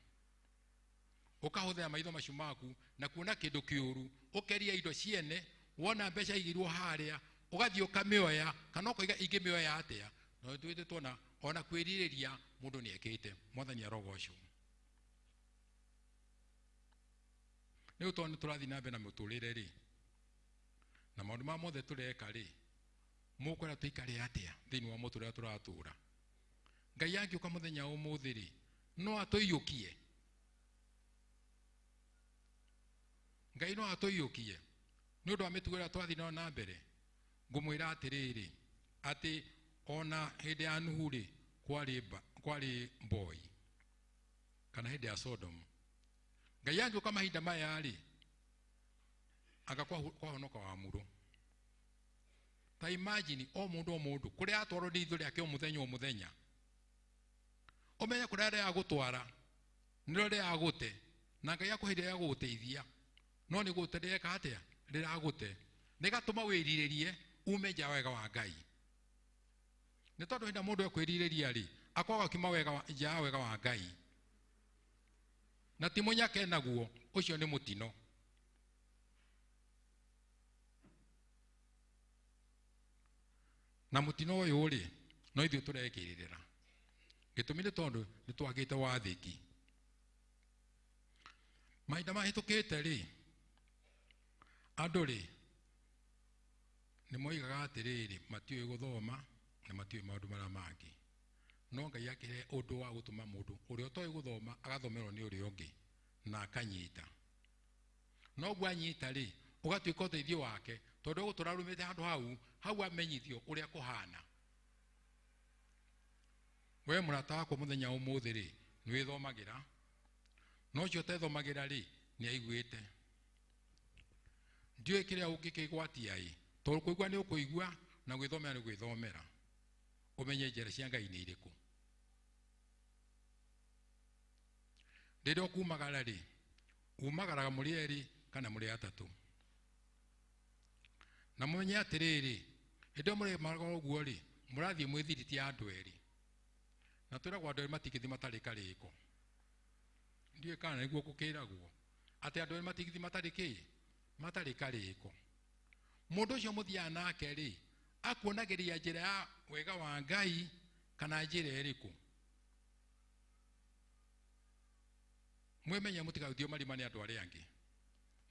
Ũkahũthĩra maitho macio maku na kuona kĩndũ kĩũru, ũkeria indo ciene, wona mbeca igĩirwo harĩa, ũgathiĩ ũkamĩoya, kana ũkoiga ingĩmĩoya atĩa. No nĩtũgĩte tuona ona kwĩrirĩria mũndũ nĩekĩte. Mwathani arogocwo. Rĩu tondũ nĩtũrathiĩ na mbere na mũtũrĩre rĩ, na maũndũ maya mothe tũreka rĩ, mũkwenda tũikare atĩa thĩinĩ wa mũtũrĩre ũrĩa tũratũra? Ngai angĩũka mũthenya ũmũthĩ rĩ, no atũiyũkie. Ngai no atũiyũkie nĩ ũndũ wa mĩtugo ĩrĩa twathiĩ nayo na mbere. Ngũmwĩra atĩrĩrĩ, atĩ ona hĩndĩ ya Nuhu rĩ, kwarĩ mboi, kana hĩndĩ ya Sodom. Ngai angĩũka mahinda maya rĩ, anga kwahonoka wa muro. Ta imagine o mũndũ o mũndũ kũrĩa atwarwo nĩ itho rĩake o mũthenya o mũthenya, ũmenye kũrĩa rĩa gũtwara nĩrĩo rĩa gũte, na Ngai akũhe rĩa gũgũteithia, no nĩ gũte rĩeka atĩa? Rĩragũte, rĩgatũma wĩrirĩrie ume nja wega wa Ngai. Nĩ tondũ hĩndĩ mũndũ ekwĩrirĩria rĩ, akoragwo akiuma nja ya wega wa Ngai, na ti mũnyake naguo, ũcio nĩ mũtino. Na mũtino ũyũ rĩ, no ithuĩ tũrekĩrĩra. Gĩtũmi nĩ tondũ nĩ twagĩte wathĩki. Mahinda mahĩtũkĩte rĩ, andũ rĩ nĩ moigaga atĩrĩrĩ, matiũĩ gũthoma na matiũĩ maũndũ marĩa mangĩ. No Ngai akĩhe ũndũ wa gũtũma mũndũ ũrĩa ũtoĩ gũthoma agathomerwo nĩ ũrĩa ũngĩ na akanyita. Noguo anyita rĩ, ũgatuĩka ũteithio wake, tondũ ũgũtũra arũmĩte handũ hau, hau amenyithio ũrĩa kũhana. We mũrata wakwa mũthenya ũmũthĩ rĩ, nĩ wĩthomagĩra, no ũcio ũtethomagĩra rĩ, nĩ aiguĩte. Ndiũĩ kĩrĩa ũngĩkĩgwatia ĩ, tondũ kũigua nĩ ũkũigua na gwĩthomera nĩ gwĩthomera. Ũmenye njĩra cia Ngai nĩ irĩkũ. Rĩrĩa ũkumagara rĩ, umagaraga mũrĩ erĩ kana mũrĩ atatũ. Na mũmenye atĩrĩrĩ, hĩndĩ ĩyo mũrĩmagara ũguo rĩ, mũrathiĩ mwĩthirĩtie andũ erĩ. Na twĩragwo andũ erĩ matingĩthiĩ matarĩ karĩko. Ndiũĩ kana nĩguo gũkĩragwo atĩ andũ erĩ matingĩthiĩ matarĩ kĩ? Matarĩ karĩko. Mũndũ ũcio mũthiaga nake rĩ, akuonagĩria njĩra ya wega wa Ngai kana njĩra ĩrĩkũ. Mwĩmenye mũtigathio marima nĩ andũ arĩa angĩ.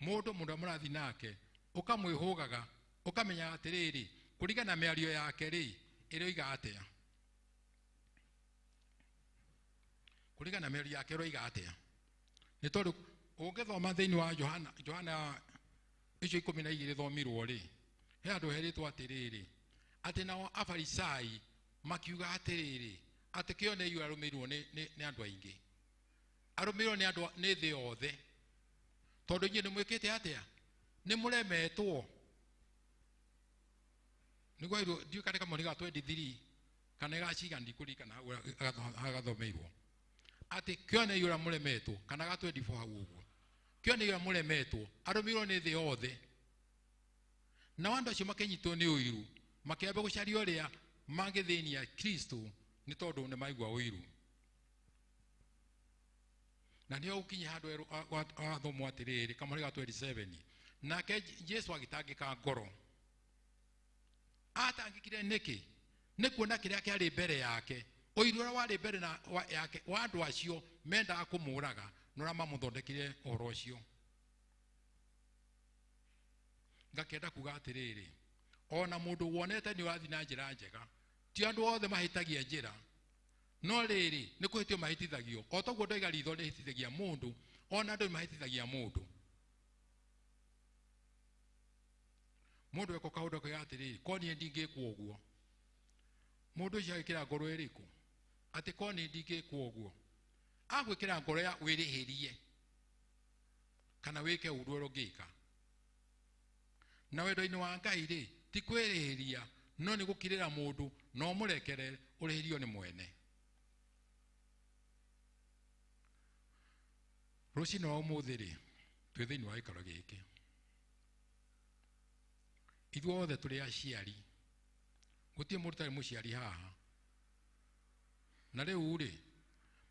Mũndũ mũndũ mũrathiĩ nake, ũkamwĩhũgaga, ũkamenya atĩrĩrĩ, kũringana na mĩario yake rĩ, ĩroiga atĩa. Kũringana na mĩario yake ĩroiga atĩa. Nĩ tondũ ũngĩthoma thĩinĩ wa Johana icio 12 thomirwo rĩ, he andũ herĩtwo atĩrĩrĩ, atĩ nao Afarisai makiuga atĩrĩrĩ, atĩ kĩonei arũmĩrĩirwo nĩ andũ aingĩ. Arũmĩrĩirwo nĩ andũ nĩ thĩ yothe. Tondũ inyuĩ nĩ mwĩkĩte atĩa? Nĩ mũremetwo. Nĩguo ndiũĩ kana kamwe nĩ ga 23 kana ga cigana ndikũririkana hau hagathomeirwo. Atĩ kĩonei ũrĩa mũremetwo kana ga 24 hau ũguo. Kĩonei ũrĩa mũremetwo, arũmĩrĩirwo nĩ thĩ yothe. Nao andũ acio makĩnyitwo nĩ ũiru, makĩamba gũcaria ũrĩa mangĩthĩnia Kristo nĩ tondũ nĩ maigua ũiru. Na nĩho gũkinya handũ athomwo atĩrĩrĩ, kamwe ga 27. Nake Jesu agĩtangĩka ngoro. Atangĩkire nĩkĩ? Nĩ kuona kĩrĩa kĩarĩ mbere yake. Ũiru ũrĩa warĩ mbere na yake wa andũ acio mendaga kũmũraga, na ũrĩa mamũthondekire ũhoro ũcio. Ngakĩenda kuga atĩrĩrĩ, ona mũndũ wonete nĩ ũrathiĩ na njĩra njega, ti andũ othe mahĩtagia njĩra, no rĩrĩ nĩ kũhĩtio mahĩtithagio. O toguo ndoiga ritho rĩhĩtithagia mũndũ, ona andũ nĩ mahĩtithagia mũndũ. Mũndũ eko kaũndũ akoiga atĩrĩrĩ, ko niĩ ndingĩkwo ũguo. Mũndũ ũcio agĩkĩra ngoro ĩrĩkũ? Atĩ ko niĩ ndingĩkwo ũguo. Agwĩkĩra ngoro ya wĩrĩhĩrie kana wĩke ũndũ ũrĩa ũngĩka. Na wendo-inĩ wa Ngai rĩ, ti kwĩrĩhĩria, no nĩ gũkirĩra mũndũ na ũmũrekere ũrĩhĩrio nĩ mwene. Rũcinĩ rwa ũmũthĩ rĩ, twĩ thĩinĩ wa gĩikaro gĩkĩ. Ithuothe tũrĩ aciari. Gũtirĩ mũndũ ũtarĩ mũciari haha. Na rĩu rĩ,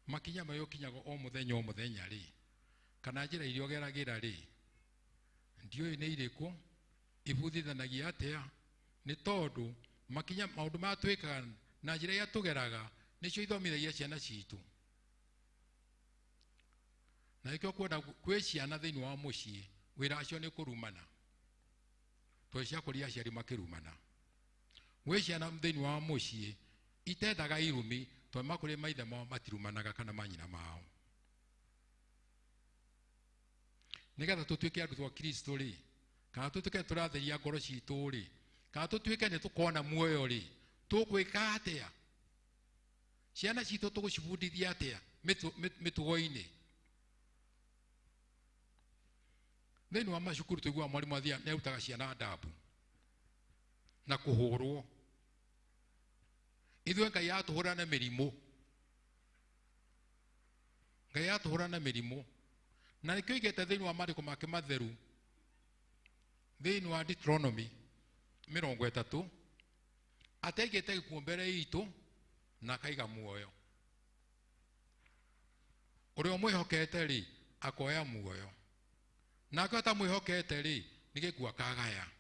makinya marĩa ũkinyaga o mũthenya o mũthenya rĩ, kana njĩra iria ũgeragĩra rĩ, ndiũĩ nĩ irĩkũ, ibuthithanagia atĩa, nĩ tondũ makinya maũndũ maya twĩkaga na njĩra iria tũgeraga nĩcio ithomithagia ciana citũ. Na nĩkĩo kuona kwĩ ciana thĩinĩ wa mũciĩ, wĩra wacio nĩ kũrumana. Tondũ ciakũria aciari makĩrumana. Gwĩ ciana thĩinĩ wa mũciĩ itendaga irumi, tondũ makũrĩ maithe mao matirumanaga kana manyina mao. Nĩgetha tũtuĩke arutwo a Kristo rĩ, kana tũtuĩke tũratheria ngoro citũ rĩ, kana tũtuĩke nĩ tũkona muoyo rĩ, tũgwĩka atĩa? Ciana citũ tũgũcibundithia atĩa mĩtugo-inĩ? Thĩinĩ wa macukuru tũiguaga mwarimũ athiaga nĩ arutaga ciana adabu na kũhũrwo. Ithuĩ Ngai atũhũra na mĩrimũ. Ngai atũhũra na mĩrimũ. Na nĩkĩo oigĩte thĩinĩ wa maandĩko make matheru, thĩinĩ wa Deuteronomy 30, atĩ aigĩte gĩkuũ mbere itũ na akaiga muoyo. Ũrĩa ũmwĩhokete rĩ, akoya muoyo. Nake ũtamwĩhokete rĩ, nĩ gĩkuũ akagaya.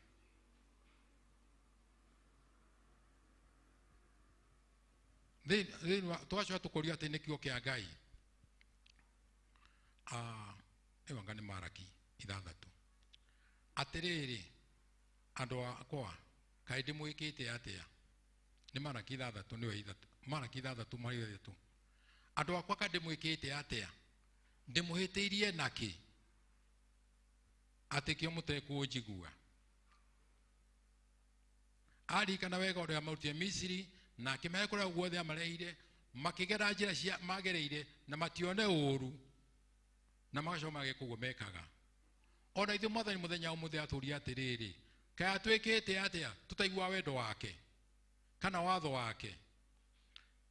Thĩinĩ wa tũgacoka tũkorio atĩ nĩ kiugo kĩa Ngai. Ĩyo anga nĩ Maraki 6. Atĩrĩrĩ, andũ akwa, kaĩ ndĩmwĩkĩte atĩa? Nĩ Maraki 6 nĩwe 6. Maraki 6 mweri 3. Andũ akwa kaĩ ndĩmwĩkĩte atĩa? Ndĩmũhĩtĩirie nakĩ? Atĩ kĩo mũtekũnjigua. Aririkana wega ũrĩa amarutire Misiri na akĩmahe kũrĩa guothe amarehire, makĩgera njĩra cia magereire na matione ũũru, na magacoka mageka ũguo mekaga. Ona ithuĩ Mwathani mũthenya ũmũthĩ atũria atĩrĩrĩ, kaĩ atwĩkĩte atĩa tũtaiguaga wendo wake kana watho wake?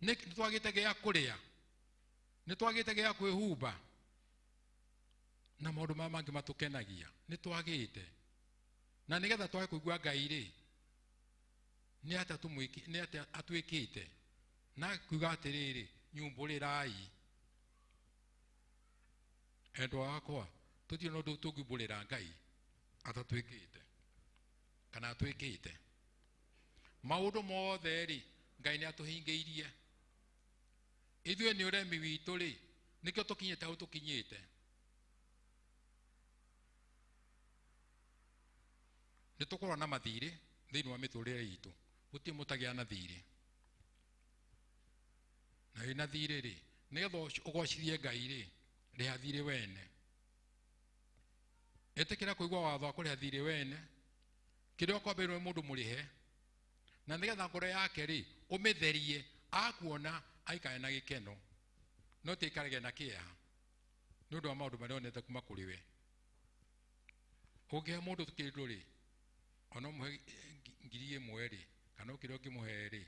Nĩ twagĩte gĩa kũrĩa, nĩ twagĩte gĩa kwĩhumba, na maũndũ maya mangĩ matũkenagia nĩ twagĩte. Na nĩgetha twage kũigua Ngai rĩ, nĩ atĩa tũmwĩki, nĩ atĩa atwĩkĩte? Na kuga atĩrĩrĩ, nyumbũrĩrai. Endwa akwa, tũtirĩ na ũndũ tũngiumbũrĩra Ngai atatwĩkĩte kana atwĩkĩte. Maũndũ mothe rĩ, Ngai nĩ atũhingĩirie. Ithuĩ nĩ ũremi witũ rĩ, nĩkĩo tũkinyĩte hau tũkinyĩte. Nĩ tũkoragwo na mathirĩ thĩinĩ wa mĩtũrĩre itũ. Gũtirĩ mũtagĩa na thirĩ. Na wĩna thirĩ rĩ, nĩgetha ũgocithie Ngai rĩ, rĩha thirĩ wene. Ĩtĩkĩra kũigua watho wa kũrĩha thirĩ wene, kĩrĩa ũkombeirwo nĩ mũndũ mũrĩhe, na nĩgetha ngoro yake rĩ, ũmĩtherie, akuona aikare na gĩkeno, no ti aikarage na kĩeha nĩ ũndũ wa maũndũ marĩa onete kuma kũrĩ we. Ũngĩhe mũndũ kĩndũ rĩ, ona ũmũhe 1,000 rĩ, kana kĩrĩa ũngĩmũhe rĩ,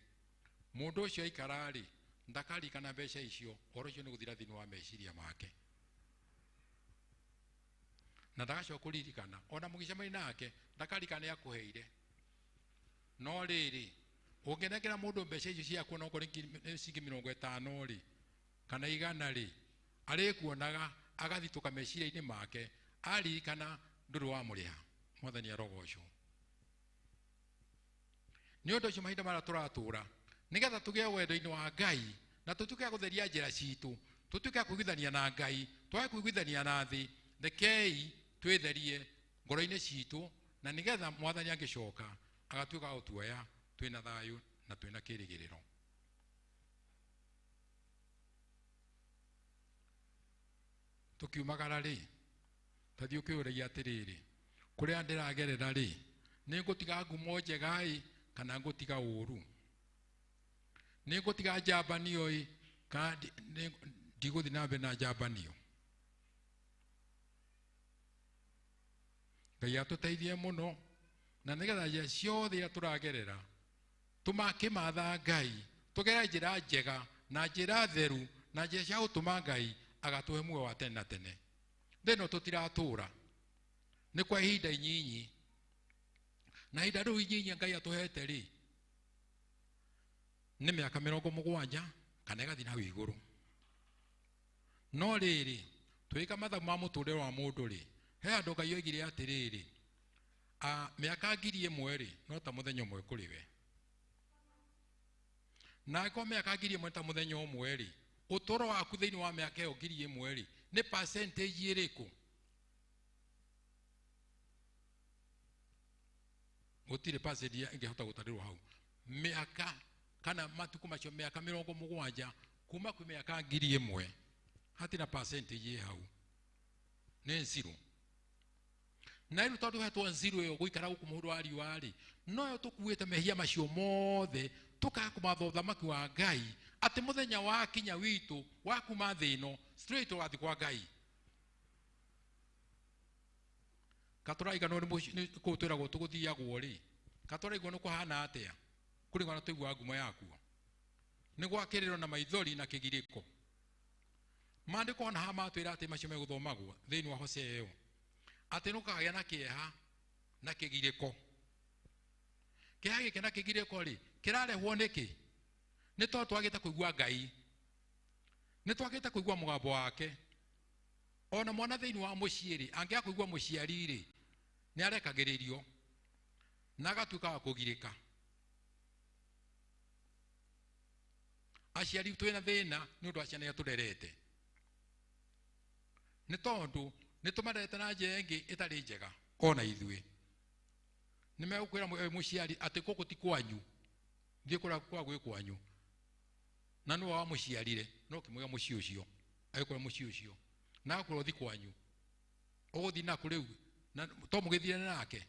mũndũ ũcio aikara rĩ, ndakarikana mbeca icio, ũhoro ũcio nĩ gũthira thĩinĩ wa meciria make. Na ndagacoka kũririkana, ona mũgĩcemania nake, ndakarikana nĩ akũheire. No rĩrĩ, ũngĩnengera mũndũ mbeca icio ciaku ona okorwo nĩ ciringi 50 rĩ, kana 100 rĩ, arĩkuonaga agathitũka meciria-inĩ make, aririkana ndũrĩ wamũrĩha. Mwathani arogocwo. Nĩ ũndũ ũcio mahinda marĩa tũratũra, nĩgetha tũgĩe wendo-inĩ wa Ngai, na tũtuĩke a gũtheria njĩra citũ, tũtuĩke a kũiguithania na Ngai, twage kũiguithania na thĩ, rekei twĩtherie ngoro-inĩ citũ, na nĩgetha Mwathani angĩcoka agatuĩka wa gũtuoya twĩna thayũ na twĩna kĩĩrĩgĩrĩro. Tũkiumagara rĩ, tathiĩ ũkĩũragia atĩrĩrĩ, kũrĩa ndĩragerera rĩ, nĩ ngũtiga ngumo njega ĩ, kana ngũtiga ũũru? Nĩ ngũtiga njambanio ĩ, kana ndigũthiĩ na mbere na njambanio? Ngai atũteithie mũno, na nĩgetha njĩra ciothe iria tũragerera tũmakĩmatha Ngai, tũgere njĩra njega na njĩra theru na njĩra cia gũtũma Ngai agatũhe muoyo wa tene na tene. Thĩ ĩno tũtiratũra, nĩ kwa ihinda inyinyi, na ihinda rĩu inyinyi Ngai atũhete rĩ, nĩ mĩaka 70 kana ĩgathiĩ na hau igũrũ. No rĩrĩ, twĩka mathabu ma mũtũrĩre wa mũndũ rĩ, he andũ Ngai oigire atĩrĩrĩ, mĩaka 1,000 rĩ, no ta mũthenya ũmwe kũrĩ we. Na angĩkorwo mĩaka 1,000 ta mũthenya ũmwe rĩ, ũtũũro waku thĩinĩ wa mĩaka ĩyo 1,000 rĩ, nĩ percentage ĩrĩkũ? Gũtirĩ percentage ĩngĩhota gũtarĩrwo hau. Mĩaka kana matukũ macio mĩaka 70 kuma kwĩ mĩaka 1,000, hatirĩ na percentage ĩ hau, nĩ zero. Na rĩu tondũ hetwo nzirũ ĩyo gũikara gũkũ mũhuro wa riũa rĩ, noyo tũkuĩte mehia macio mothe tũkaga kũmatha ũthamaki wa Ngai, atĩ mũthenya wa kinya witũ wa kuma thĩ ĩno straight ũgathiĩ kwa Ngai. Katũraiganwo nĩ kũu twĩragwo tũgũthiagwo rĩ, katũraigwo nĩ kũhana atĩa kũringana na tũiguaga ngumo yakuo, nĩ gwakĩrĩrwo na maithori na kĩgirĩko. Maandĩko ona haha matwĩra atĩ macio megũthomagwo thĩinĩ wa Hosea ĩyo, atĩ nĩũkagĩa na kĩeha na kĩgirĩko. Kĩeha gĩkĩ na kĩgirĩko rĩ, kĩrarehwo nĩkĩ? Nĩ tondũ twagĩte kũigua Ngai, nĩ twagĩte kũigua mũgambo wake. Ona mwana thĩinĩ wa mũciĩ rĩ, angĩaga kũigua mũciari rĩ, nĩ arekagĩrĩrio na agatuĩka wa kũgirĩka. Aciari twĩna thĩna nĩ ũndũ wa ciana iria tũrerete, nĩ tondũ nĩ tũmarerete na njĩra ĩngĩ ĩtarĩ njega. Ona ithuĩ nĩ megũkwĩra mũciari atĩ gũkũ ti kwanyu, thiĩ kũrĩa kwa gwĩ kwanyu, na nĩwe wamũciarire, no ũkĩmũiga mũciĩ ũcio, agĩkũra mũciĩ ũcio na agakwĩra ũthiĩ kwanyu, ũgũthiĩ nakũ rĩu na to mũgĩthire nake.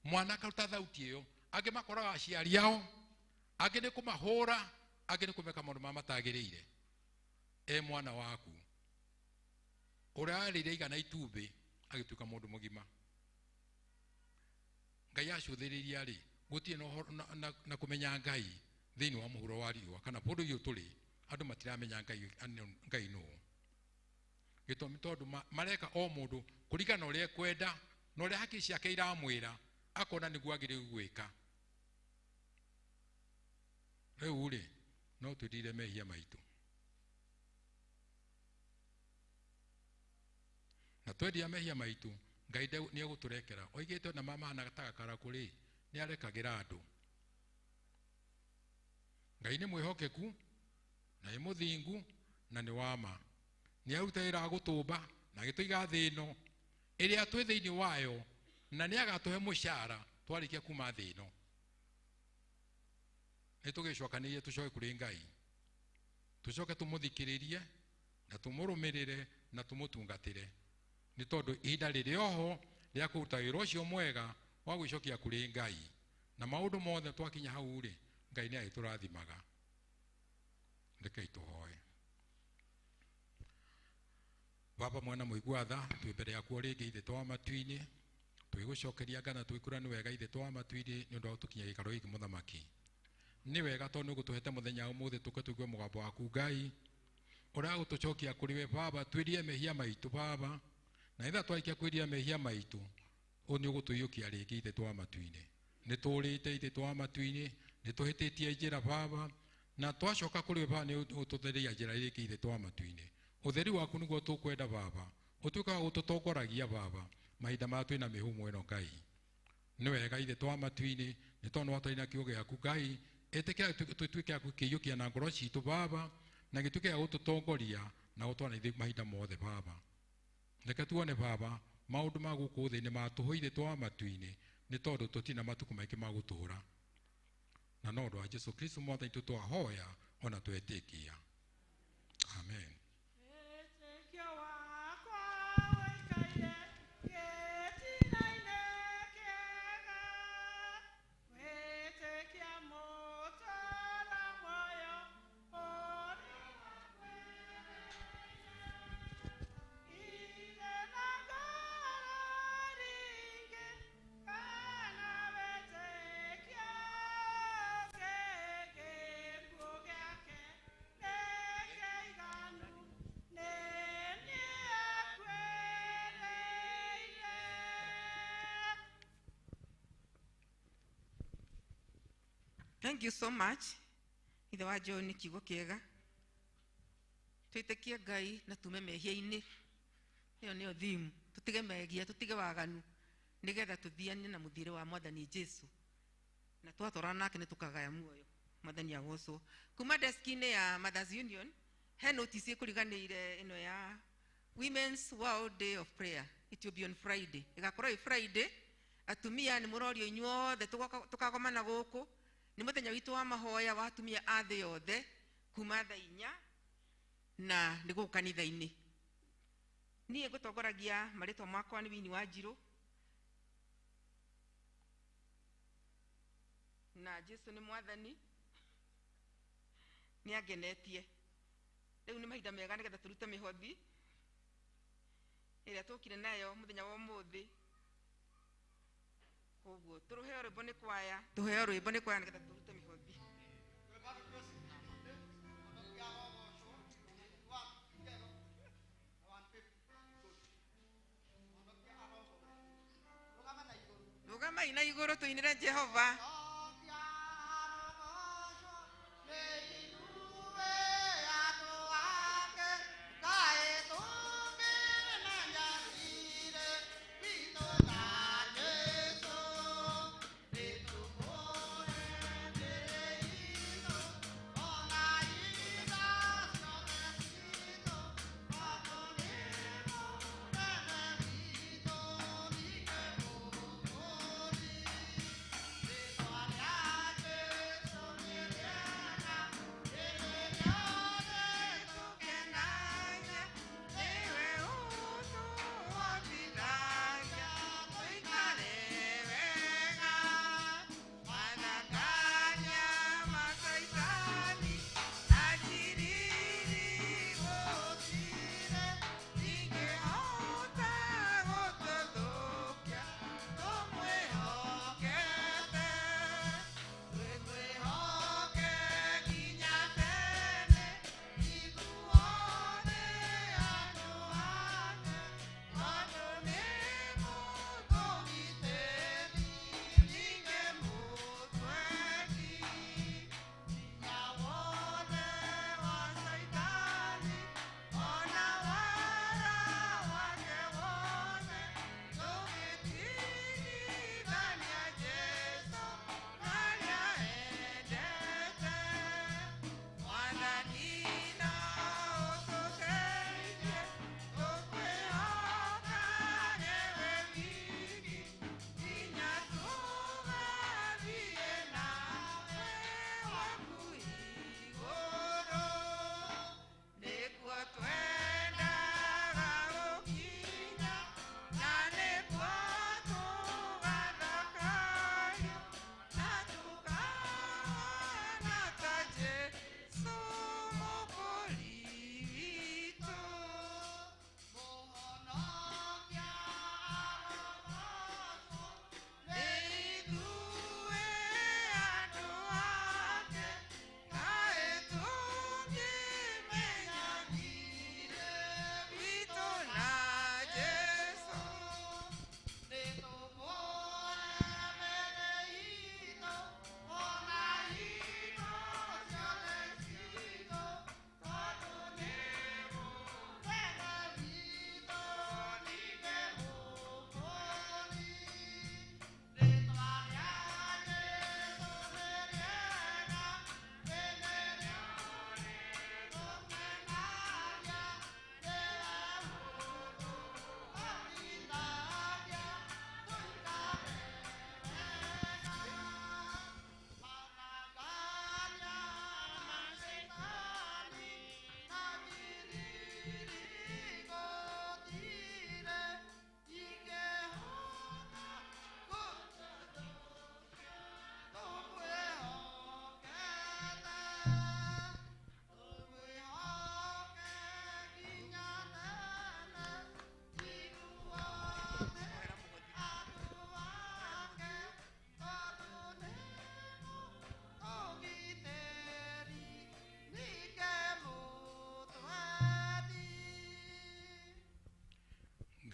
Mwana akaruta thauti ĩyo, angĩ makoraga aciari ao, angĩ nĩ kũmahũra, angĩ nĩ kũmeka maũndũ marĩa matagĩrĩire. E mwana waku ũrĩa warĩire igana itumbĩ agĩtuĩka mũndũ mũgima, Ngai acũthĩrĩria rĩ, gũtirĩ na ũhoro na kũmenya Ngai thĩinĩ wa mũhuro wa riũa kana bũrũri ũyũ tũrĩ, andũ matiramenya Ngai nũ. Gĩtũmi tondũ mareka o mũndũ kũringana na ũrĩa ekwenda na ũrĩa hakiri ciake iramwĩra, akona nĩguo agĩrĩirwo gwĩka. Rĩu rĩ, no twĩrire mehia maitũ, na twendia mehia maitũ Ngai nĩ egũtũrekera. Oigĩte ona mamahana ta gakarakũ rĩ, nĩ arekagĩra andũ. Ngai nĩ mwĩhokeku na nĩ mũthingu na nĩ wa ma. Nĩ aruta wĩra wa gũtũmba na agĩtũiga thĩ ĩno ĩrĩa twĩ thĩinĩ wayo, na nĩ agatũhe mũcara twarĩkia kuma thĩ ĩno. Nĩ tũgĩcokanĩrie tũcoke kũrĩ Ngai, tũcoke tũmũthikĩrĩrie na tũmũrũmĩrĩre na tũmũtungatĩre, nĩ tondũ ihinda rĩrĩ oho rĩa kũruta wĩra ũcio mwega wa gwĩcokia kũrĩ Ngai, na maũndũ mothe twakinya hau rĩ, Ngai nĩ agĩtũrathimaga. Rekei tũhoe. Baba mwana mũigua tha, twĩ mbere yaku o rĩngĩ Ithe wa matu-inĩ, twĩgũcokeria ngana twĩkũra nĩ wega Ithe wa matu-inĩ nĩ ũndũ wa gũtũkinyia gĩikaro gĩkĩ mũthamaki. Nĩ wega tondũ nĩ ũgũtũhete mũthenya ũmũthĩ tũke tũigue mũgambo waku Ngai ũrĩa gũtũcokia kũrĩ we Baba, twĩrie mehia maitũ Baba, na itha twarĩkia kwĩria mehia maitũ nĩ ũgũtũiyũkia rĩngĩ Ithe wa matu-inĩ. Nĩ tũrĩte Ithe wa matu-inĩ, nĩ tũhĩtĩtie njĩra Baba, na twacoka kũrĩ we Baba nĩ ũgũtũtheria njĩra rĩngĩ Ithe wa matu-inĩ. Ũtheri waku nĩguo tũkwenda Baba, ũtuĩke wa gũtũtongoragia Baba mahinda marĩa twĩna mĩhũmũ ĩno Ngai. Nĩ wega Ithe wa matu-inĩ, nĩ tondũ nĩ watwarire kiugo gĩaku Ngai, ĩtĩkĩra tũtuĩke a gũkĩiyũkia na ngoro citũ Baba, na gĩtuĩke gĩa gũtũtongoria na gũtwara ithuĩ mahinda mothe Baba. Reke tuone Baba maũndũ ma gũkũ thĩ nĩ matũhũ Ithe wa matu-inĩ, nĩ tondũ tũtirĩ na matukũ maingĩ ma gũtũũra. Na no ũndũ wa Jesũ Kristũ Mwathani witũ twahoya ona twetĩkia. Amen. Thank you so much. Ithe wa John kiugo kĩega. Twĩtĩkie Ngai na tume mehia-inĩ. Ĩyo nĩyo theme. Tũtige mehia, tũtige waganu, nĩgetha tũthiane na mũthiĩre wa Mwathani Jesu. Na twatwarana nake nĩ tũkagaya muoyo. Mwathani agocwo. Kuma desk-inĩ ya Mothers Union, he notice ĩkũriganĩire ĩno ya Women's World Day of Prayer. It will be on Friday. Ĩgakorwo ĩ Friday. Atumia nĩ mũrorio inyuothe tũkagomana gũkũ. Nĩ mũthenya witũ wa mahoya wa atumia a thĩ yothe kuma thaa inya na nĩ gũkũ kanitha-inĩ. Niĩ ngũtongoragia marĩtwa makwa nĩ Winnie Wanjirũ. Na Jesu nĩ mwathani nĩ angenetie. Rĩu nĩ mahinda mega nĩgetha tũrute mĩhothi ĩrĩa tũkire nayo mũthenya wa ũmũthĩ. Koguo tũrũheo rwĩmbo nĩ kwaya, tũheo rwĩmbo nĩ kwaya nĩgetha tũrute mĩhothi. Rũgamai na igũrũ tũinĩre Jehova.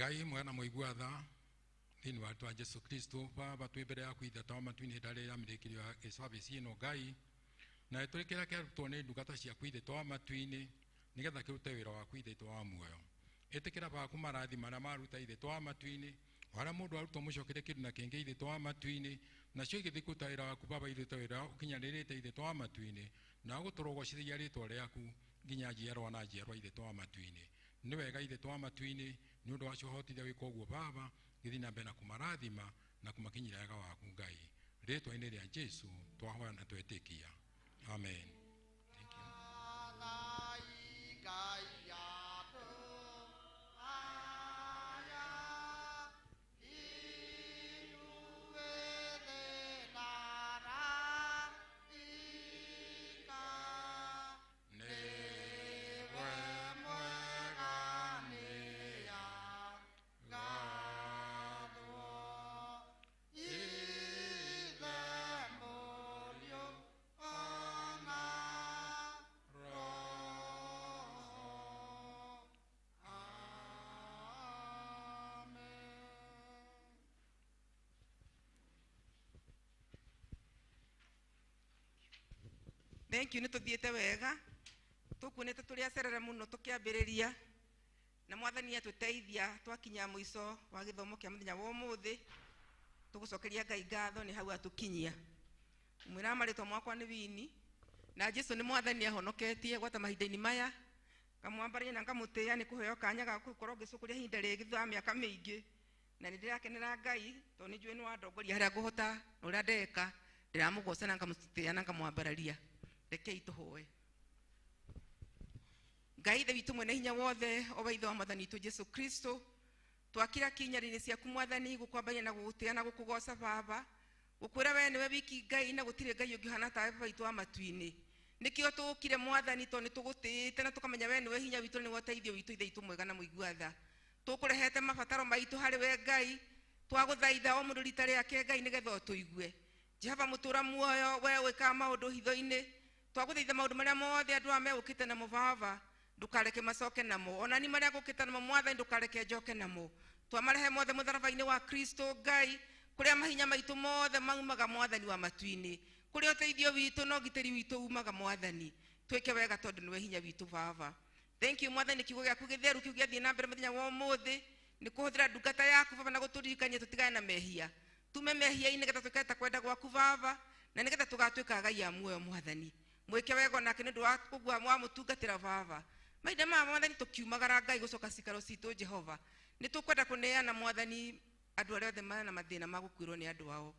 Ngai mwana mũigua tha thĩinĩ wa rĩtwa Jesu Kristo. Baba, twĩ mbere yaku Ithe wa matu-inĩ hĩndĩ ĩrĩa mĩrĩkĩrio ya service ĩno Ngai, na tũrĩ kĩrĩa kĩarutwo nĩ ndungata ciaku Ithe wa matu-inĩ nĩgetha kĩrute wĩra waku Ithe wa muoyo. Ĩtĩkĩra baku marathi marĩa maruta Ithe wa matu-inĩ, o harĩa mũndũ arutwo mũcokere kĩndũ na kĩngĩ Ithe wa matu-inĩ, nacio igĩthiĩ kũruta wĩra waku Baba Ithe wĩra ũkinyanĩrĩte Ithe wa matu-inĩ, na gũtũrogocithia rĩtwa rĩaku nginya njiarwa na njiarwa Ithe wa matu-inĩ. Nĩ wega Ithe wa matu-inĩ nĩ ũndũ wacio hotithia gwĩka ũguo Baba, gĩthiĩ na mbere na kũmarathima na kũmakinyĩra wega waku Ngai. Rĩtwa-inĩ rĩa Jesu twahoya na twetĩkia. Amen. Thank you. Thank you nĩ tũthiĩte wega tũkuonete tũrĩ acerere mũno tũkĩambĩrĩria na mwathani atũteithia twakinya mũico wa gĩthomo kĩa mũthenya wa ũmũthĩ tũgũcokeria Ngai ngatho nĩ hau atũkinyia. Mwĩra marĩtwa makwa nĩ Wini na Jesu nĩ mwathani ahonoketie gwata mahinda-inĩ maya ngamwambaria na ngamũtĩĩa nĩ kũheo kanya ga gũkorwo ngĩcũkũria ihinda rĩngĩ thutha wa mĩaka mĩingĩ na nĩ ndĩrakenera Ngai tondũ nĩ njũĩ nĩ wandongoria harĩa ngũhota na ũrĩa ndeka ndĩramũgoca na ngamũtĩĩa na ngamwambararia. Rekei tũhoe. Ngai ithe witũ mwene hinya wothe o we ithe wa mwathani witũ Jesu Kristo twakira kinyarĩ-inĩ ciaku mwathani gũkwambaria na gũgũtĩĩa na gũkũgoca baba gũkwĩra we nĩwe wiki Ngai na gũtirĩ Ngai ũngĩ ũhana tawe baba witũ wa matu-inĩ. Nĩkĩo tũũkire mwathani tondũ nĩtũgũtĩĩte na tũkamenya we nĩwe hinya witũ nĩwe ũteithio witũ ithe witũ mwega na mũigua tha. Tũkũrehete mabataro maitũ harĩ we Ngai twagũthaitha o mũndũ rita rĩake Ngai nĩgetha ũtũigue. Jehova mũtũra muoyo we wĩkaga maũndũ hitho-inĩ twagũthaitha maũndũ marĩa mothe andũ aya megũkĩte namo baba ndũkareke macoke namo ona ni marĩa ngũkĩte namo mwathani ndũkareke njoke namo. Twamarehe mothe mũtharaba-inĩ wa Kristo Ngai kũrĩa mahinya maitũ mothe maumaga mwathani wa matu-inĩ kũrĩa ũteithio witũ na ũgitĩri witũ umaga mwathani twĩke wega tondũ nĩwe hinya witũ baba. Thank you mwathani kiugo gĩaku gĩtheru kĩu gĩathiĩ na mbere mũthenya wa ũmũthĩ nĩ kũhũthĩra ndungata yaku baba na gũtũririkania tũtigane na mehia tume mehia-inĩ nĩgetha twĩkage ta kwenda gwaku baba na nĩgetha tũgatuĩka agai a muoyo mwathani. Mwĩke wega onake nĩ ũndũ wa ũguo wamũtungatĩra baba. Mahinda maya mwathani tũkiumagara Ngai gũcoka cikaro citũ Jehova nĩ tũkwenda kũneana mwathani andũ arĩa othe mena mathĩna ma gũkuĩrwo nĩ andũ ao.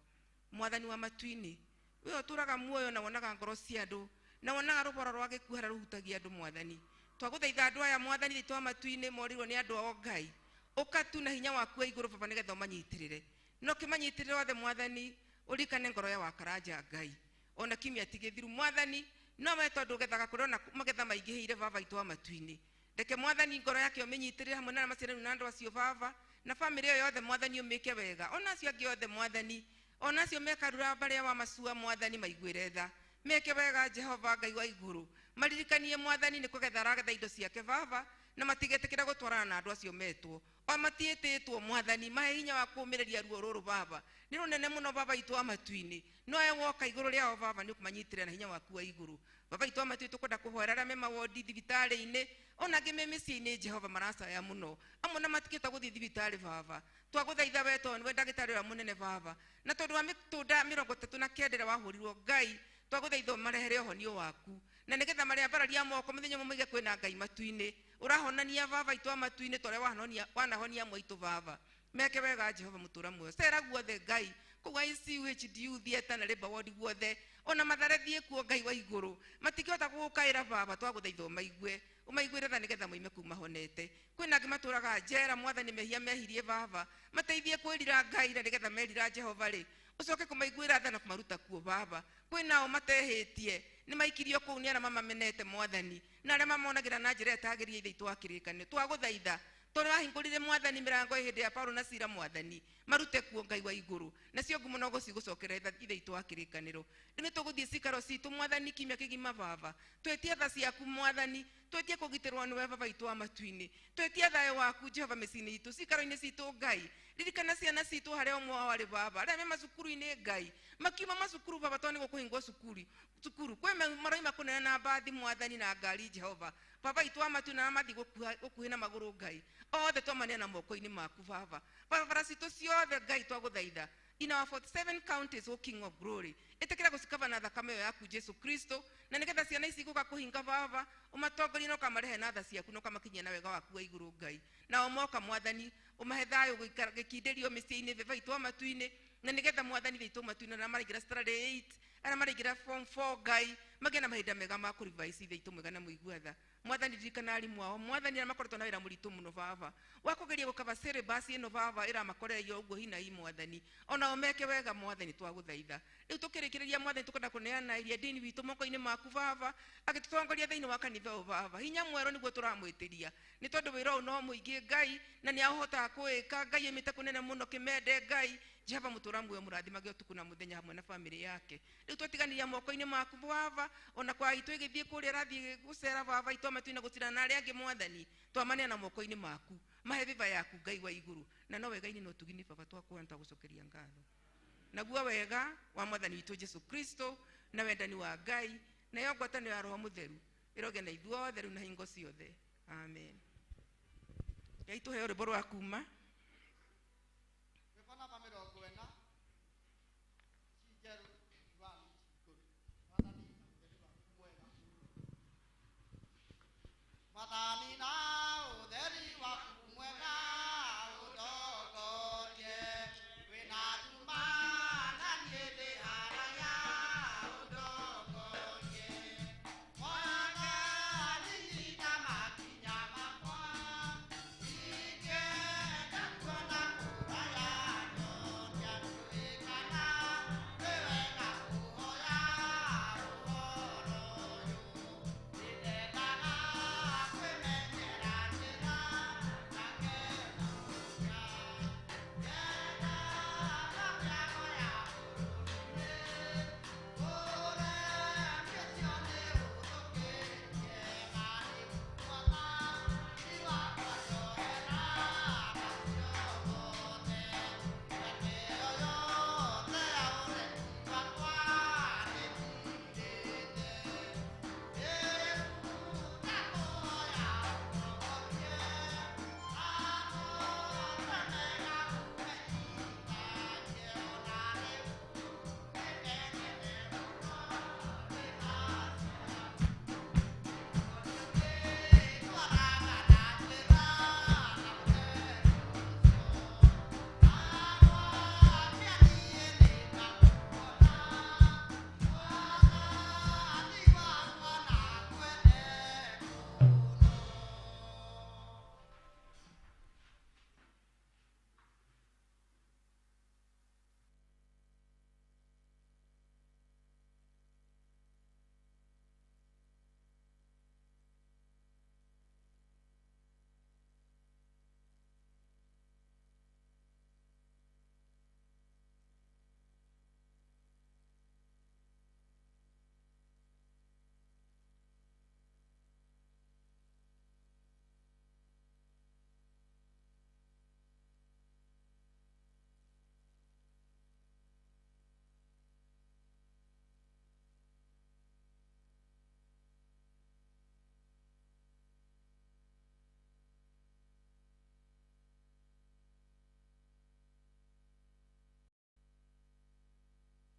Mwathani wa matu-inĩ we ũtũraga muoyo na wonaga ngoro cia andũ na wonaga rũboro rwa gĩkuũ harĩa rũhutagia andũ mwathani. Twagũthaitha andũ aya mwathani thĩinĩ wa matu-inĩ morirwo nĩ andũ ao Ngai ũka tu na hinya waku wa igũrũ baba nĩgetha ũmanyitĩrĩre no kĩmanyitĩrĩre othe mwathani ũririkane ngoro ya wakaranja Ngai ona kiumia ti gĩthiru mwathani no we tondũ ũgethaga kũrĩa ona magetha maingĩhĩire baba witũ wa matu-inĩ. Reke mwathani ngoro yake ũmĩnyitĩrĩre hamwe na maciarani na andũ acio baba na bamĩrĩ ĩyo yothe mwathani ũmĩke wega ona acio angĩ othe mwathani ona acio mekarura barĩa wa macua mwathani maiguĩre tha meke wega Jehova Ngai wa igũrũ maririkanie mwathani nĩ kũgetha aragetha indo ciake baba na matigetĩkĩra gũtwarana na andũ acio metwo o matiĩtĩtwo mwathani mahe hinya wa kũũmĩrĩria ruo rũrũ baba nĩ rũnene mũno baba witũ wa matu-inĩ no we woka igũrũ rĩao baba nĩ ũkũmanyitĩrĩra na hinya waku wa igũrũ. Baba witũ wa matu-inĩ tũkwenda kũhoera arĩa me mawondi thibitarĩ-inĩ ona angĩ me mĩciĩ-inĩ Jehova maracaya mũno amwe na matikĩhota gũthiĩ thibitarĩ baba twagũthaitha we tondũ nĩwe ndagĩtarĩ ũrĩa mũnene baba na tondũ wa mĩtũnda 39 ĩrĩa wahũrirwo Ngai twagũthaitha ũmarehere ũhonio waku na nĩgetha marĩambararia moko mũthenya ũmwe moige kwĩna Ngai matu-inĩ ũrahonania baba witũ wa matu-inĩ ta ũrĩa wanahonia amwe aitũ baba meke wega Jehova mũtũra muoyo cera guothe Ngai kũu ICU HDU theatre na labour ward guothe ona Mathare thiĩ kuo Ngai wa igũrũ matingĩhota gũgũkaĩra baba twagũthaitha ũmaigue ũmaiguĩre tha nĩgetha moime kuu mahonete. Kwĩna angĩ matũraga njera mwathani mehia mehirie baba mateithie kwĩrira Ngai na nĩgetha merira Jehova rĩ ũcoke kũmaiguĩra tha na kũmaruta kuo baba. Kwĩnao matehĩtie nĩ maikirio kũu nĩ arĩa mamamenete mwathani na arĩa mamonagĩra na njĩra ĩtagĩrĩire ithe witũ wa kĩrĩkanĩro. Twagũthaitha tondũ wahingũrire mwathani mĩrango hĩndĩ ya Paulo na Sila mwathani marute kuo Ngai wa igũrũ nacio ngumo no gũcigũcokerera ithe witũ wa kĩrĩkanĩro. Rĩu nĩ tũgũthiĩ cikaro citũ mwathani kiumia kĩgima baba twĩtie tha ciaku mwathani twĩtie kũgitĩrwo nĩwe baba witũ wa matu-inĩ twĩtie thayũ waku Jehova mĩciĩ-inĩ itũ cikaro-inĩ citũ Ngai ririkana ciana citũ harĩa ũmwe wao arĩ baba arĩa me macukuru-inĩ Ngai makiuma macukuru baba tondũ nĩ gũkũhingwo cukuru kwĩ maroima kũnene na mbathi mwathani na ngari Jehova baba witũ wa matu na mathiĩ gũkuhĩ na magũrũ Ngai othe twamaneana moko-inĩ maku baba barabara citũ ciothe Ngai twagũthaitha in our 47 counties o King of Glory ĩtĩkĩra gũcikaba na thakame ĩyo yaku Jesu Kristo na nĩgetha ciana ici igũka kũhinga baba ũmatongorie na ũkamarehe na tha ciaku na ũkamakinyia na wega waku wa igũrũ Ngai nao moka mwathani ũmahe thayũ gĩkindĩrio mĩciĩ-inĩ baba witũ wa matu-inĩ na nĩgetha mwathani witũ matu-inĩ na maraingĩra standard 8 arĩa maraingĩra form 4 Ngai magĩe na mahinda mega ma kũrevise ithe witũ mwega na mũigua tha mwathani ririkana arimũ ao mwathani arĩa makoretwo na wĩra mũritũ mũno baba wa kũgeria gũkaba syllabus ĩno baba ĩramakorereria ũguo hi na hi mwathani onao meke wega mwathani twagũthaitha. Rĩu tũkĩrĩkĩrĩria mwathani tũkwenda kũneana iria ndini witũ moko-inĩ maku baba agĩtũtongoria thĩinĩ wa kanitha ũyũ baba hinya mwerũ nĩguo tũramwĩtĩria nĩ tondũ wĩra ũyũ no mũingĩ Ngai na nĩ ahotaga kũwĩka Ngai aimĩte kũnene mũno kĩmende Ngai Jehova mũtũra muoyo mũrathimage ũtukũ na mũthenya hamwe na bamĩrĩ yake. Rĩu twatiganĩria moko-inĩ maku baba ona kwa itũ ĩgĩthiĩ kũrĩa ĩrathiĩ gũcera baba itũ matu-inĩ gũcirana na arĩa angĩ mwathani twamaneana moko-inĩ maku mahe viva yaku Ngai wa igũrũ na no wega-inĩ na ũtugi-inĩ baba twakuona twagũcokeria ngatho. Naguo wega wa mwathani witũ Jesu Kristo na wendani wa Ngai Nayo ngwatanĩro ya Roho Mũtheru ĩroge na ithuothe rĩu na hingo ciothe. Amen. Ngai tũheo rwĩmbo rwa kuma.